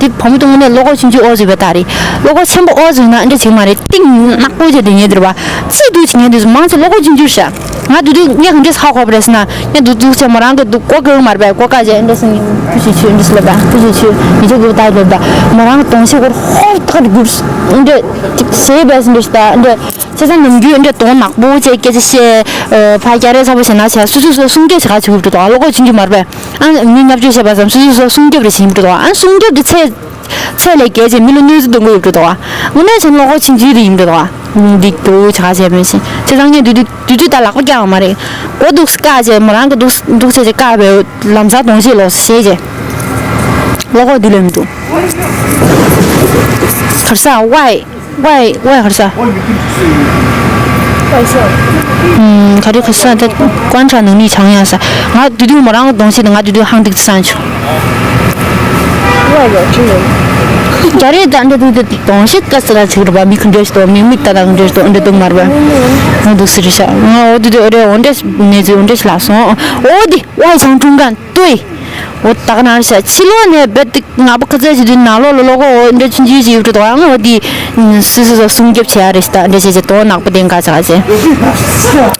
དེ་བུ་མོ་དེ་དངོས་གནས་བློ་ཁོག་ཆུང་ཆུང་ཨོ་ཟེར་བའི་རྟགས་རེད། བློ་ཁོག་ཆེན་པོ་ཨོ་ཟེར་ན་འདྲ་བྱེད་མ་རེད། གཏིང་ནག་པོ་བྱས་དེ་ཉལ་དེ་རེད་བ། ཚིག་འདུག་ཅིག་ཉལ་དེ་ཚོ་མང་ཆེ་བློ་ཁོག་ཆུང་ཆུང་ཤག་ང་དུས་དུས་ངས་གང་འདྲས་ཧ་གོ་བ་རེད་ཟེར་ན། ངས་འདུག་འདུག་ཚེ་མོ་རང་གི་འདུག་ཀོ་ཀེ་མར་པའི་ཀོ་ཀ་ཅེ་འདྲས་སོང་ཡིན་ཕུ་ཞིག་ཆུ་འདྲས་སོང་ལབ་པ་ཕུ་ཞིག་ཆུ་མི་ཆུ་འདུག་ད་ལབ་པ་མོ་རང་གི་གདོང་ཤེས་སྐོར་ཧོབ་ཐག་འདྲས་འདུག་འདྲས་ཅིག་ཟེར་བས་འདྲས་ད་འདྲས་ཚེ་ཚང་ནམ་རྒྱུན་འདྲས་གདོང་ནག་པོ་ཅེ་སྐད་ཆ་བཤད། ཕ་སྐྱ་རེ་ཚ་པོ་བྱས་ན་བྱས་སུ་སུ་སུ་སུང་སྐད་ཞིག་ག་ཆུ་འདྲས་འདུག་བློ་ཁོག་ཆུང་ཆུང་མར་པས། ཨ་མི་བརྙས་བཅོས་བྱས་པ་ཙམ་སུ་སུ་སུ་སུང་སྐྱབས་རེ་བྱེད་ཀྱི་འདུག་ཨ་སུང་སྐྱབས་དེ་ཚེ། ཚད་ལས་བརྒལ་ཅིང་མི་ལ་གནོད་འཚེ་གཏོང་གི་ཡོད་འགྲོ་འདུག་བ། དངོས་གནས་བྱས་ན་བློ་ཁོག་ཆུང་ཆུང་རེ་ཡིན་འགྲོ་འདུག་བ། འདི་རྒྱུ་ཆ་བྱས་མེད་ཞིང་ཚེ་ཚང་ངས་དུས་དུས་དུས་དུས་ད་ལག་པ་བཀྱག་མ་རེད། མགོ་འདུག་སེ་བཀག་བྱས་མོ་རང་གི་འདུག་འདུག་བྱས་བྱས་བཀག་པའི་ལམ་སང་གདོང་ཞིག་ལོག་ཞེས་བྱས། བློ་ཁོག་འདི་ལས་མི་འདུག་གར་ས་ཝའི་ཝའི་ཝའི་གར་ས། ཨུམ། ག་རེ་ག་ས་ད་观察能力强ཡང་ས། ང་དུས་དུས་མོ་རང་གི་གདོང་ཞིག་ང་དུས་དུས་ཧང་སྡིག་ཏུ་སང་ཆུ། རྒྱ་རེད་ད་འདྲ་དུས་དུས་གདོང་ཞིག་དཀའ་ས་ར་ཚིག་རུ་བ་མི་ཁུ་འདྲེ་ཞིག་ཏོ་མི་མིག་ད་ད་ཁུ་འདྲེ་ཞིག་ཏོ་འདྲ་དུ་མར་བ། ང་དུ་སི་རི་ཤ་ང་འོ་དུས་དུས་འོ་རེ་འོ་འདྲེ་ནས་ཚུ་འོ་འདྲེ་ཞིག་ལ་སོང་འོ་དི་ཝའི་ཚང་ཀྲུང་གན་ཏུའི། འོ་ད་ག་ནང་ཤ་ཕྱི་ལོགས་ནས་རྦད་དེ་ང་པ་ཁ་ཚ་ཞིག་དུས་ནང་ལོགས་ལ་ལོག་གོ་འོ་འདྲ་ཆུང་ཆུང་ཞིག་ཡོད་འགྲོ་འདུག་ཨང་འོ་དེ་སུ་སུ་སུ་སྲུང་སྐྱོབ་བྱེད་ཡ་རེད་ཤི་ད་འདྲ་བྱེད་ཅེས་དོ་ནག་པོ་དེ་འགའ་ཆགས་ཅེས།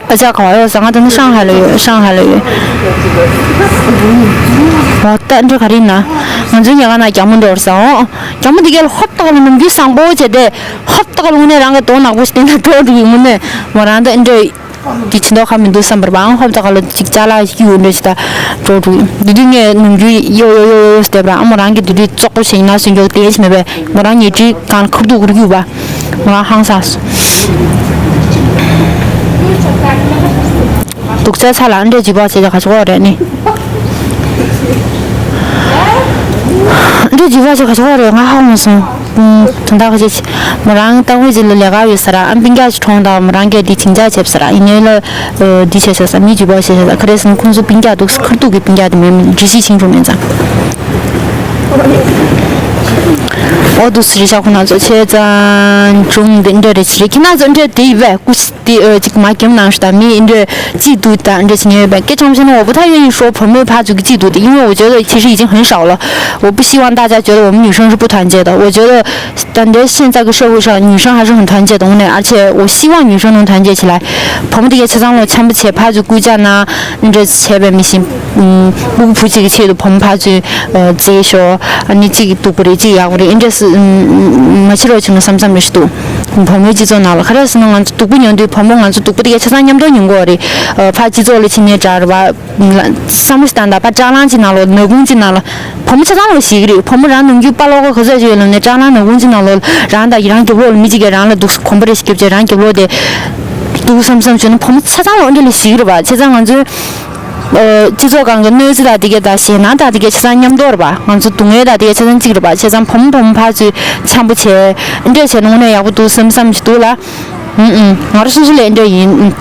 ཨ་ཅག་ག་བ་ཡོད་ས་ང་ད་ནི་ཧྲང་ཧའེ་ལ་ཡོད། ཧྲང་ཧའེ་ལ་ཡོད། འོ་ད་འདྲ་ག་རེ་ཡིན་ན། ང་ཚོའི་ཉལ་ཁང་ན་རྒྱ་མོ་འགྲོ་བར་ས་འོ། རྒྱ་མོ་དེ་གས་ལ་ཧོབ་ཏག་ལ་ནམ་རྒྱུན་བཟང་པོ་བྱས་ཏེ། ཧོབ་ཏག་ལ་དངོས་གནས་རང་གི་དོ་ནག་པོ་ཞིག་བསྟན་ན་འགྲོ་འགྲོ་གི་དངོས་གནས་མོ་རང་ད་འདྲ། དེ་ཕྱི་ཐོག་ཁ་མི་འདུག་བསམ་པར་བའང་ཧོབ་ཏོ་ཁ་ལོ་གཅིག་ཅ་ལག་ཡུ་འདྲ་ཞིག་ད་འགྲོ་འགྲོ་ཡིན། དེ་དུས་ངས་ནམ་རྒྱུན་ཡོ་ཡོ་ཡོ་ཡོ་བསྡད་པ་ར་ཨ་མོ་རང་གི་དེ་དུས་བཙོག་པོ་ཞིག་ཡིན་ན་སུན་འཇོག་དེ་ཞིག་མེད་པས་མོ་རང་ཉལ་ཁྲིའི་སྒང་ཁུར་དུ་ཁུར་གྱུར་པ་མོ་རང་ཧང་སངས་སོང་། དུག་རྫས་ཚ་ལ་འདྲ་འཇིགས་པ་བྱེད་ཀྱི་ག་ཆོག་རེད་ནི། འདྲ་འཇིགས་པ་བྱེད་ག་ཆོག་རེད་ང་ཧ་གོ་མ་སོང་། དོན་དག་ཅིག་མོ་རང་ཏང་ཝེ་ཇི་ལ་ལས་ཀ་ཡོད་ས་ར་ཨ་སྤུན་ཀྱག་ཅིག་གྲོངས་དང་མོ་རང་གིས་འདི་ཅིང་ཅག་བྱེད་ས་ར་ཡིན་ནའི་ལ་འདི་བྱེད་ས་ས་མི་འཇུ་བ་བྱེད་ས་ས་ཁ་རེ་སོང་ཁོང་ཚོ་སྤུན་ཀྱག་འདུག་ས་ཁར་ཐུག་གི་སྤུན་ཀྱག་དེ་མེད་མི་འདྲི་ཤི་ཆིང་རུ་མེད་ཙང་། ཨོ་འདུག་སེ་རེད་ཤག་ཁོ་ན་ཚོ་བྱས་ཙང་ཅུང་འདི་འདྲ་རེད་ཅི་རེད། ཁྱེད་རང་ཚོ་འདྲ་དེ་ཡི་བས་ཀུ་ཤི་དེ་ཨ་ཅིག་མ་གྱེམ་ནང་ཞུ་དང་མི་འདྲ་ཅིག་འདུག་དང་འདྲ་ཅི་ཉེ་བས་སྐད་ཆ་བཤད་ན་འོ་པོ་ཐ་ཡོད་ཡིན་ཤོ་བུ་མོའི་ཕ་ཚོ་གི་ཅིག་འདུག་དེ་因为我觉得其实已经很少了。我不希望大家觉得我们女生是不团结的。我觉得 但这现在个社会上，女生还是很团结的。我呢，而且我希望女生能团结起来。 བུ་མོ་དེ་གའི་ཆ་ཚང་ལོ་འཆམ་པོ་བྱས་ཕར་ཚུར་སྐུལ་ལྕག་ན་འདྲ་བྱས་པའི་མི་ཤེས། ཨུམ། སྤུ་གུ་བུ་གཅིག་གི་ཆེད་དུ་བུ་མོ་ཕར་ཚུར་ཨ་རྩེས་ཤོག་ཨ་ནི་གཅིག་སྡུག་པོ་རེད་གཅིག་ཡག་པོ་རེད་འདྲ་སུ་ཨུམ་མ་བྱེད་རོགས་བྱུང་ན་བསམ་བསམ་རེ་ཞིག་འདུག་བུ་མོའི་སྤྱི་ཚོགས་ནང་ལ་ག་རེ་ཟེར་ན་ང་ཚོ་སྡུག་པོ་མྱོང་དུས་བུ་མོ་ང་ཚོ་སྡུག་པོ་དེ་གའི་ཆ་ཚང་མཉམ་དུ་མྱོང་གི་ཡོད་རེད། ཨ་ཕར་སྤྱི་ཚོགས་ལ་ཕྱིན་ནས་འདྲ་རེད་བ། བསམ་བློ་ཞིག་བཏང་དང་པ་སྐྲག་སྣང་ཅིག་ནང་ལོགས་ནག་ཁུང་ཅིག་ནང་ལོགས་བུ་མོ་ཆ་ཚང་ལོགས་ཤིག་རེད། བུ་མོ་རང་ནམ་རྒྱུན་པ་ལོག་ག་ག་ཚོད་ཅིག་ཡོད་ལབ་ནས་སྐྲག་སྣང་ནག་ཁུང་ཅིག་ནང་ལོགས་རང་དང་རང་རྒྱབ་ལོགས་ལ་མི་གཅིག་གིས་རང་ལ་འདུག་གོམ་པ་རེ་ཞིག་རྒྱབ་བྱས་རང་རྒྱབ་ལོགས་དེ་འདུག་བསམ་བསམ་བྱུང་ན་བུ་མོ་ཆ་ཚང་ལོགས་འདི་ལ་ཤིག་རེད་པ། བྱས་ཙང་ང་ཚོའི་ཨ་སྤྱི་ཚོགས་སྒང་གི་གནོད་འཚེ་དང་དེ་གས་དང་ཞེད་སྣང་དང་དེ་གས་ཆ་ཚང་མཉམ་དུ་རེད་པ། ང་ཚོ་སྡུག་བསྔལ་དང་དེ་གས་ཆ་ཚང་གཅིག་རེད་པ། བྱས་ཙང་བུ་མོ་བུ་མོ་ཕར་ཚུར་འཆམ་པོ་བྱས་འདྲ་བྱས་ན་དངོས་གནས་ཡག་པོ་འདུག་བསམ་བསམ་ཞིག་འདུག་ལ། ཨུམ་ཨུམ། ང་རང་སོ་སོ་ལ་འདྲ་ཡིན། ཨུམ།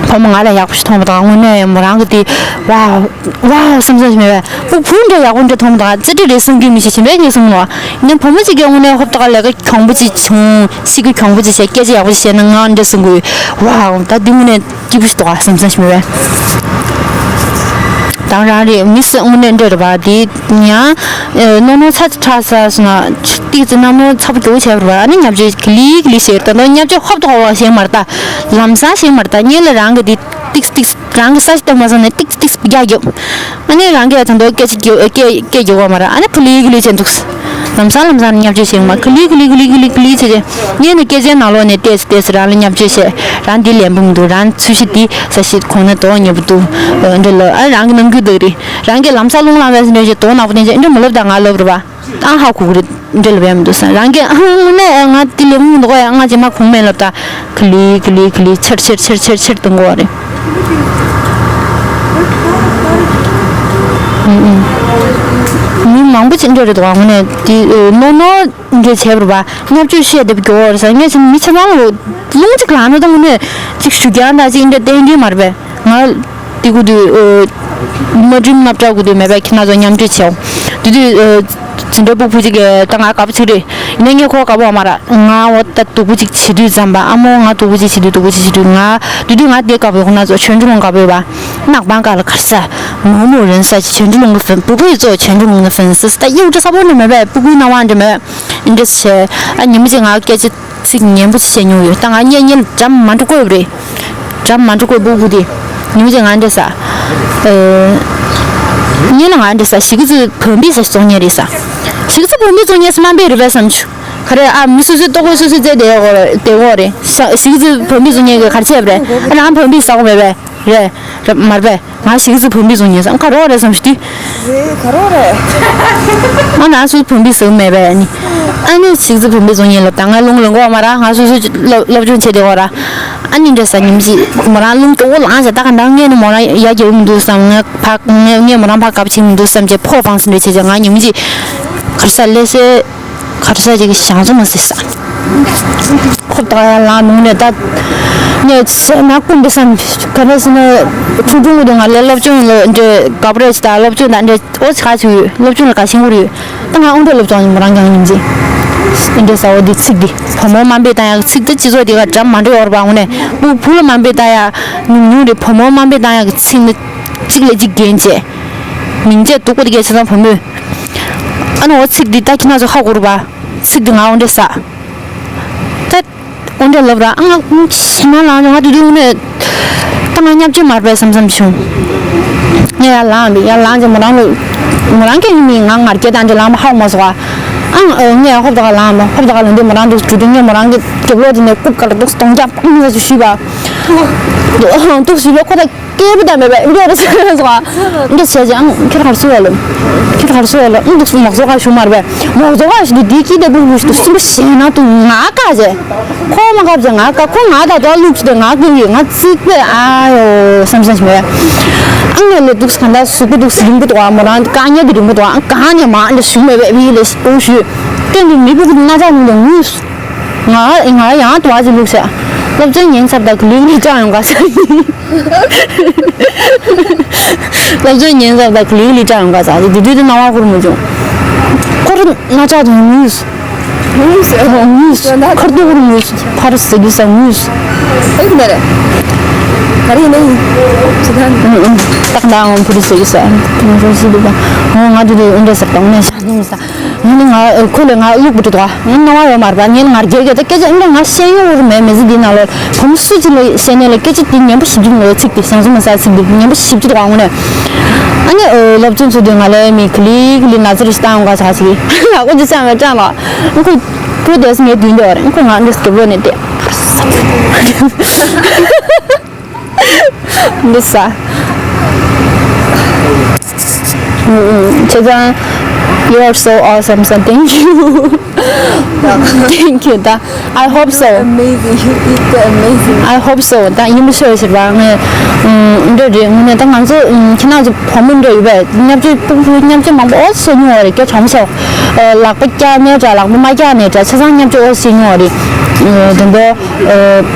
བུ་མོ་ང་ལ་ཡག་པོ་ཞིག་མཐོང་བ་དང་དངོས་གནས་མོ་རང་གི་དེ་ཝའོ་ཝའོ་བསམ་བསམ་ཞིག་མེད་པས། བུ་བུ་འདྲ་ཡག་པོ་འདྲ་མཐོང་བ་དང་ཙི་ཏྲི་རེད་གསུང་གི་མི་ཤེས་ཞིམ་པས་ངས་གསུང་ནོ། ངས་བུ་མོ་གཅིག་གིས་དངོས་གནས་ཧོབ་ཏོ་ག་ལས་ཀ་གྱོང་པོ་ཅིག་བྱུང་ཤི་གི་གྱོང་པོ་ཅིག་བྱས་སྐད་ཆ་ཡག་པོ་ཅིག་བཤད་ན་ང་འདྲ་གསུང་གི་ཝའོ་ད་འདི་དངོས་གནས་སྐྱིད་པོ་ཞིག་འདུག་ཨ་བསམ་བསམ་ཞིག་མེད་པས། དང་རང་རེད་མི་སུ་དངོས་གནས་འདྲ་རེད་པ་འདི། ཡང་། ཨེ། རྣོ་རྣོ་ཚ་ཚ་ཚ་སོང་ན། ཏིག་ཙི་རྣོ་རྣོ་ཚ་པོ་རྒྱུ་བྱས་པ་རེད་པ། ཨ་ནི་ཉབ་ཆོས་ག་ལི་ག་ལི་བྱས་རེད། ད་དུང་ཉབ་ཆོས་ཧོབ་ཏོ་ཧོབ་ལ་བྱས་མ་རེད་ད། ལམ་སང་བྱས་མ་རེད་ད། སྔོན་ལ་རང་གི་དེ་ཏིག་ཏིག་རང་གི་ས་ཞིག་བཏང་མ་སོང་ནས་ཏིག་ཏིག་རྒྱག་རྒྱོབ། ཨ་ནི་རང་གིས་ད་དུང་སྐད་ཆ་རྒྱོབ་སྐད་སྐད་རྒྱོབ་པ་མ་རེད། ཨ་ནི་ག་ལི་ག་ལི་བྱས་འདུག་ལམ་སང་ལམ་སང་ཉབ་ཆོས་བྱས་མ་ག་ལི་ག་ལི་ག་ལི་ག་ལི་ག་ལི་བྱས་བྱས། སྔོན་ནས་སྐད་ཆའི་ནང་ལོགས་ནས་ཏོག་ཙམ་ཏོག་ཙམ་རང་ལ་ཉབ་ཆོས་བྱས། རང་འདི་ལན་པོ་མི་འདུག་རང་ཚུལ་ཤིག་འདི་ས་ཞིག་གོང་ན་དོགས་ཉེ་པོ་འདུག་འདི་ལ་ཨ་རང་གི་རྣམ་འགྱུར་འདུག་རེད། རང་གིས་ལམ་སང་རླུང་ལངས་པའི་འདྲ་ཞིག་དོགས་ནག་པོ་བསྟན་ཅིག་འདྲ་མ་ལབ་དང་ང་ལབ་རེད་པ། ཨང་ཧ་གོ་གི་རེད་འདྲ་ལབ་ཡ་མི་འདུག་བསམ་རང་གིས་ཨང་ནས་ང་འདི་ལས་མུ་འདུག་ཡ་ང་རྗེས་མ་གོང་མེད་ལབ་ད་ག་ལི་ག་ལི་ག་ལི་ཆེར་ཆེར་ཆེར་ཆེར་ཆེར་གཏོང་དགོས་པ་རེད། ཨུ་ཨུ། མི་མང་པོ་ཅིག་འདྲ་རེད་འདུག་ཨ་ངོ་ནས་འདི་ནོ་ནོ། འདྲ་བྱས་པ་རེད་པ། བརྙས་བཅོས་བཤད་བསྡད་པ་མགྱོགས་པོ་རེད་ཟེར། ངས་བྱས་ན་མི་ཆ་ཚང་ལ་རླུང་གཅིག་ལངས་ན་ད་དངོས་གནས་གཅིག་ཞུ་རྐྱང་དང་གཅིག་འདྲ་བསྟན་གྱི་མ་རེད་པས། ང་འདི་གུ་དུས་ཨོ་མ་བསྒྲིམ་སྣབས་ཁྲག་གུ་དུས་མེད་པས་ཁྱེད་རང་ཚོ་མཉམ་འབྲེལ་བྱའོ། དེ་དུས་ཨོ་འཛིན་གྲྭ་ཕྲུ་གུ་གཅིག་གིས་ད་ང་དགའ་པོ་ཚིག་རེད། ཡིན་ན་ངས་ཁོ་དགའ་པོ་བ་མ་ར། ང་འོ་ད་སྡུག་པོ་གཅིག་བྱེད་དུས་ཙམ་པ་ཨ་མོ་ང་སྡུག་པོ་གཅིག་བྱེད་དུས་སྡུག་པོ་གཅིག་བྱེད་དུས་ང་དེ་དུས་ང་དེ་དགའ་པོ་ཁོ་རང་ཚོ་ཆོས་འབྲེལ་ལུང་དགའ་པོ་ཡོད་པ། ནག་པང་ཀ་ལ་གར་ས། མོ་མོ་རིན་ས་ཆོས་འབྲེལ་ལུང་གི་ཕན་པུ་པུའི་གཙོ་ཆོས་འབྲེལ་ལུང་གི་ཕན་སི་ད་ཡོད་འདྲ་ས་པོ་ནི་མེད་པས་སྤུ་གུའི་སྣང་བ་འདྲ་མེད། འདྲ་བྱས། ཨ་ཉི་མ་གཅིག་ང་སྐད་ཆ་ཚིག་ངན་པོ་ཞིག་བཤད་མྱོང་ཡོད། ད་ང་བརྙས་བརྙས་འདྲ་མ་འགྲོ་དགོས་རེད། འདྲ་མ་འགྲོ་དགོས་སྤུ་གུ་དེ། ཉི་མ་གཅིག་ང་འདྲ་ས། ཨེ། ཉིན་ལ་ང་འདྲ་ས་ཞིག་ཚོས་བོན་པི་ས་བཙོང་མཁན་རེད་ས། ཞིག་ཚོས་བོན་པི་བཙོང་མཁན་ས་དམའ་འབེབས་རེད་པས་བསམ་བྱུང་། ག་རེ་ཨ་མི་སོ་སོའི་ལྟོ་གོས་སོ་སོས་རྩེས་བསྡད་ཡོད་རེད་བསྡད་ཡོད་རེད་ས། ཞིག་ཚོས་བོན་པི་བཙོང་མཁན་གྱི་ག་རེ་བྱས་པ་རེད། ཨ་རང་བོན་པི་ཟ་གོ་མེད་པས་རེད། རེད་མ་རེད་པས། ང་ཞིག་ཚོས་བོན་པི་བཟོ་ཉན་སམ་ཁ་རོག་རེད་བསམ་ཞུ་དུས། རེད་ཁ་རོག་རེད། ང་ང་སོ་བོན་པི་བཟོ་མེད་པས་ནི། ཨ་ནི་ཞིག་ཚོས་བོན་པི་བཟོ་ཉན་ལབ་ད་ང་ལུང་ལུང་གོ་མ་ར་ང་སོ་སོ་སློབ་སློབ་སྦྱོང་བྱེད་དེ་གོ་ར། ཨ་ནི་འདྲ་ས་ཉིམ་ཞིག་མོ་རང་ལུང་ཏོ་ལངས་ས་ད་ག་འདང་ངས་ནི་མོ་རང་ཡ་རྒྱལ་མི་འདུག་བསམ་ངས་ཕ་ངས་ངས་མོ་རང་ཕ་གབ་ཆིག་མི་འདུག་བསམ་བྱས་ཕོ་ཕངས་སི་འདྲ་བྱས་བྱས་ང་ཉིམ་ཞིག་གར་ས་ལས་སེ། གར་ས་ཅིག་གི་ཞང་ཚོ་མ་ཟེར་ས། ཁོ་ད་ཡང་ལང་མིན་ནས་ད། ངས་བྱས་ན་ཀུན་པའི་སམ་ག་འདྲ་ཟེར་ན། ཆུང་ཆུང་གི་དུས་ང་ལས་སློབ་སྦྱོང་ལ་འདྲེ་དགའ་པོ་རེད་ཅི་ད་སློབ་སྦྱོང་དང་འདྲེ་ཨོ་ཙི་ག་ཅིག་ཡོད་སློབ་སྦྱོང་ལ་དགའ་ཞེན་པོ་རེད། ད་ང་དབུ་འདྲེ་སློབ་སྦྱོང་ཡིན་མོ་རང་རྐྱང་ཡིན་ཅི། འདྲེ་ཟ་འོ་འདི་ཚིག་འདི་བུ་མོ་དམའ་འབེབས་བཏང་ཡག་ཚིག་འདི་སྤྱི་ཚོགས་འདི་ག་འདྲ་མ་འགྲོ་བར་བ་འོ་ནས་བུ་བུ་ལ་དམའ་འབེབས་བཏང་ཡག་ཉུང་ཉུང་རེད་བུ་མོ་དམའ་འབེབས་བཏང་ཡག་གི་ཚིག་ནི་གཅིག་ལས་གཅིག་རྒྱན་བྱས། མིང་བརྗེ་སྡུག་པོ་འདི་གས་བྱས་ཙང་བུ་མོས། ཨ་ནི་འོ་ཚིག་འདི་ད་ཁྱེད་རང་ཚོ་ཧ་གོ་རེད་པ། ཚིག་འདི་ང་འོ་འདྲས་ཟ། ད་འོ་འདྲས་ལབ་ར་ཨ་ང་ཞི་མ་ལངས་ང་དུས་དུས་ནས་ད་ང་བརྙས་བཅོས་མར་པས་བསམ་བསམ་བྱུང་། ངས་ཡར་ལངས་འདི་ཡར་ལངས་རྗེས་མོ་རང་ལ་མོ་རང་གིས་ཡིན་མིན་ང་ངར་སྐད་དང་འདྲ་ལངས་པ་ཧ་གོ་མ་སོང་བ། ཨ་ངས་ཡར་ཧོབ་ད་ག་ལངས་པ་ཧོབ་ད་ག་ལངས་དུས་མོ་རང་འདུག་དུས་དུས་ངས་མོ་རང་གི་རྒྱབ་ལོགས་དེ་ནས་རྐུབ་དཀར་འདུག་སྟོང་རྒྱབ་ཨ་ང་ཚོ་ཞུས་པ། འདུག་ཞུས་པ་ཁོ་ད། སྐྱེས་བུ་དམ་པའི་བས་འདི་རེད་ཟེར་སོང་ཨ། འདི་བྱས་ཀྱང་ཁྱེད་ཧར་སོ་ལ། ཁྱེད་ཧར་སོ་ལ་འདུག་མོག་ཚོ་ག་ཞུ་མར་བས། མོག་ཚོ་ག་ཞུ་དུས་དེ་ཀྱི་དེ་བུ་བུ་ཞུ་དུ་སུམ་པ་ཞེ་ན་དུ་ང་ཀ་ཟེ། ཁོ་མ་ཀ་ཟེ་ང་ཀ་ཁོ་ང་ད་དོ་ལུག་ཞུ་དེ་ང་ཀུ་ཡི་ང་ཚིག་པས་ཨ་ཡོ་བསམ་བསམ་ཞིག་མེད། ཨ་ངས་ལས་འདུག་ག་འདྲ་ཟུག་པོ་འདུག་རིང་པོ་འདུག་ཨ་མོ་རང་དཀའ་ངལ་གྱི་རིང་པོ་འདུག་ཨ་གང་ནས་མ་འདྲ་ཞུ་མེད་བས་བི་ལས་ཞུ་ཞུ། སྟོན་གྱི་མི་བུ་གི་རྣ་ཅག་ནང་དུ་ངུས། ང་ང་ཡང་དུ་བ་ཅི་ལུག་ཤ། སློབ་ཚན་ཉན་ཚར་ད་གི་ལུག་ལི་ཀྲང་ཡོང་ག་ཤ། སློབ་ཚན་ཉན་ཚར་ད་གི་ལུག་ལི་ཀྲང་ཡོང་ག་ཤ། དེ་དུས་དུ་སྣང་བ་ཁུར་མི་བྱུང་། ཁོ་རང་རྣ་ཅག་དུ་ངུས། དངུལ། ཁར་ཏོག་རུ་དངུལ། ཕར་ཟེར་གི་ས་དངུལ། ཨེ་ནས་རེད། ག་རེ་ཡིན་ནའི། ཅི་ད། ཨུ་ཨུ། ཏག་ཏག་ངང་ཕུ་རུ་ཟེར་གི་ས། ང་རང་ཞིག་འདུག་པ། ང་ང་དུ་དུ་འདྲ་ཟེར་དང་ནས་ས་ནུ་ས། ང་ནི་ང་ཁོ་ལས་ང་གཡུག་པུ་དུ་དོ། ང་སྣང་བ་ཡོད་མ་རེད་པ། ངས་ང་རྒྱལ་གྱི་ད་སྐད་ཆ་འདྲ་ང་བཤད་ཡོད་རུ་མེད་མེད་ཟི་འདི་ནང་ལོ། བུམ་སུ་ཅི་ལོ་བཤད་ནས་ལ་སྐད་ཆ་འདི་ཉན་པོ་ཞིབ་ཅིག་ལོ། ཚིག་འདི་བྱང་སུ་མ་ས་ཚིག་འདི་ཉན་པོ་ཞིབ་ཅིག་དོ། ང་ནས། ཨ་ནི་སློབ་ཆུང་ཚོ་དུ་ང་ལས་མི་ཁི་ལི་ཁི་ལི་ན་ཚ་རི་སྟང་ག་ས་ཞིག་ལ་ཁོ་ཅི་ས་མེད་ཀྱང་ལ། ཁོ་བུ་དེས་ངའི་མདུན་དུ་བར་ཁོ་ང་འདི་སྐྱོ་བོ་ནས་བལྟས། འདི་ས། ཁྱེད་ཚང་། You are so awesome, so thank you. Thank you. ད་I hope so. Amazing. It's amazing. I hope so. ད་ཡིན་པ་ཤོད་ཟེར་བ་ངས། འདྲ་རེད། ངོ་ནས་ད་ང་ཚོ་ཁྱེད་རང་ཚོ་བུ་མོ་འདྲ་ཡོད་པས། བརྙས་བཅོས་ཕུག་ཕུག་བརྙས་བཅོས་མང་པོ་ཨོ་སོ་ཉུང་བ་རེད། སྐད་གྲོང་སོ། ལག་པ་བཀྱག་ནས་འདྲ། ལག་པ་མ་བཀྱག་ནས་འདྲ། ཆ་ཚང་བརྙས་བཅོས་ཨོ་སོ་ཉུང་བ་རེད། དེ་འདྲ།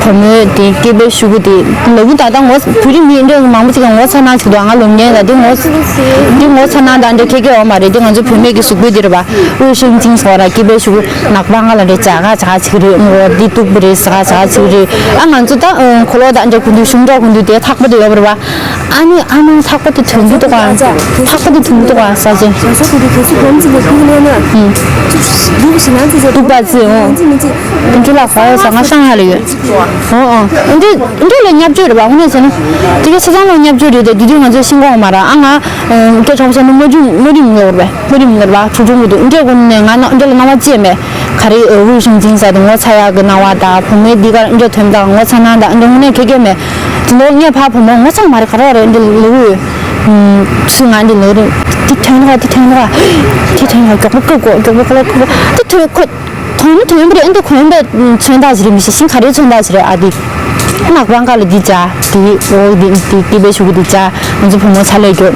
བུ་མོའི་དེ་སྐྱེས་པའི་ཤུ་གུ་དེ་ལ་གུ་ད་ལྟ་ངོ་བོད་རིགས་མི་འདྲ་མང་པོ་ཅིག་ངོ་ཚ་ན་ཅིག་འདུག་ང་ལོ་ཉན་ལ་དེ་ངོ་དེ་ངོ་ཚ་ན་ད་འདྲ་ཁེ་ཁེ་འོ་མ་རེད། དེ་ང་ཚོ་བུད་མེད་ཀྱི་གཟུགས་པོའི་དེ་རེད་པ། དབུས་ཤིང་ཅིང་སོགས་ར་སྐྱེས་པའི་ཤུ་གུ་ནག་པང་ང་ལ་འདྲ་ཅག་ག་ཅག་ཅིག་རེད། ངོ་འདི་གཏུག་པ་རེད་ཟ་ག་ཅག་ཅིག་རེད། ཨ་ང་ཚོ་ད་འཁོར་ལོ་ད་འདྲ་གུན་དུ་ཤུང་འདྲ་གུན་དུ་དེ་ཐག་པ་དེ་ཡོད་པ་རེད་པ། ཨ་ནི་ཨ་མ་ཐག་པ་དེ་ཐུང་གི་འདུག་ག་ཐག་པ་དེ་ཐུང་གི་འདུག་ག་ས་ཅན། གཏུག་པ་ཅི་འོ། འདི་ལ་ཧྥ་ཡོད་ས་ང་ཤང་ཧ་ལ་ཡོད། འོ་འོ། འདི་འདི་ལ་བརྙས་བཅོས་རེད་པ། དངོས་གནས་བྱས་ན། དེ་ག་ཆ་ཚང་ལ་བརྙས་བཅོས་རེད་དེ། དེ་དུས་ང་ཚོ་ཤིང་གོང་མ་ར་ཨ་ང་། སྐད་ཆ་བཤད་ན་མ་རིམ་མ་རིམ་ཡོད་རེད་པ། མ་རིམ་ཡོད་རེད་པ། ཁྲུ་ཁྲུ་མི་འདུག་འདྲ་གོ་ནས་ང་ན་འདྲ་ལ་སྣང་བ་ཅི་མེད། ག་རེ་དབུས་ཤིང་ཅིང་ས་དེ་ངོ་ཚ་ཡག་གི་སྣང་བ་དང་བུ་མོའི་འདི་གར་འདྲ་ཐོན་དང་ངོ་ཚ་ན་དང་འདྲ་དངོས་གནས་ཁེ་ཁེ་མེད། དེ་ནོར་ངས་ཕ་བུ་མོ་ངོ་ཚ་མ་རེད་ག་རེ་རེད་འདྲ་ལུ། ཤི་ང་འདི་ལོ་རེད། དེ་ཐོན་ལ་དེ་ཐོན་ལ། དེ་ཐོན་ལ་མགྱོགས་པོ་ཀུ་ཀོ་མགྱོགས་པོ་ཀུ་ལ་ཀུ་ཀོ་དེ་ཐོན་ཁོ། དོན་དོན་པ་རེད། ཨ་འདི་གོན་པའི་མཚོན་རྟགས་ཞིག་རེད། མི་ཤེས་ཤིང་ག་རེའི་མཚོན་རྟགས་ཞིག་རེད། ཨ་འདི་ནག་པང་ཁ་ལ་འདི་བྱ། འདི་འོ་འདི་འདི་འདི་པའི་ཤུ་གུ་འདི་བྱ། ང་ཚོ་བུ་མོ་ཚ་ལས་རྒྱོབ།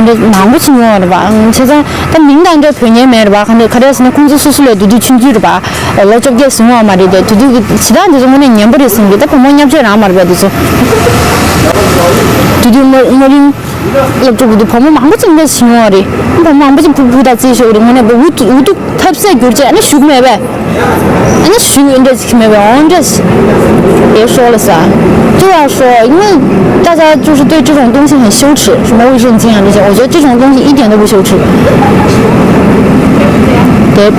འདི་མང་པོ་ཅིག་ཡོང་བ་རེད་པ། བྱས་ཙང་ད་མིང་དང་འདྲ་བོད་ཉན་མེད་རེད་པ། ག་འདྲ་ག་རེ་ཟེར་ན་ཁོང་ཚོ་སོ་སོ་ལས་དུ་དུས་ཆུང་ཆུང་རེད་པ། ལོ་བཅོ་བརྒྱད་ཟིན་བ་མ་རེད་དེ། དུ་དུས་ཀྱི་བྱེད་སྟངས་འདི་ཚོ་དངོས་གནས་ཉན་པོ་རེད་ཟིན་གི། ད་བུ་མོ་བརྙས་བཅོས་རང་མ་རེད་པ་འདི་ཚོ། དུ་དུས་མ་མ་རིང་། སློབ་ཕྲུག་གི་བུ་མོ་མང་པོ་ཅིག་འདྲ་ཞིག་ཡོང་བ་རེད། བུ་མོ་མང་པོ་ཅིག་ཕུག་ཕུག་དང་རྩིས་ཤོག་རེད། ངོ་ནས་བུ་འུ་ཐུག་འུ་ཐུག་ཐབས་ཟད་གྱུར་ཅིག་ཨ་ནི་བཞུགས་མེད་པས། ཨ་ནི་བཞུགས་འདྲ་ཅིག་མེད་པས་འོང་འདྲ་ཞིག་ཡོད་ཤོག་ལ་ས། 对我来说，因为大家就是对这种东西很羞耻，什么卫生巾啊这些，我觉得这种东西一点都不羞耻。对。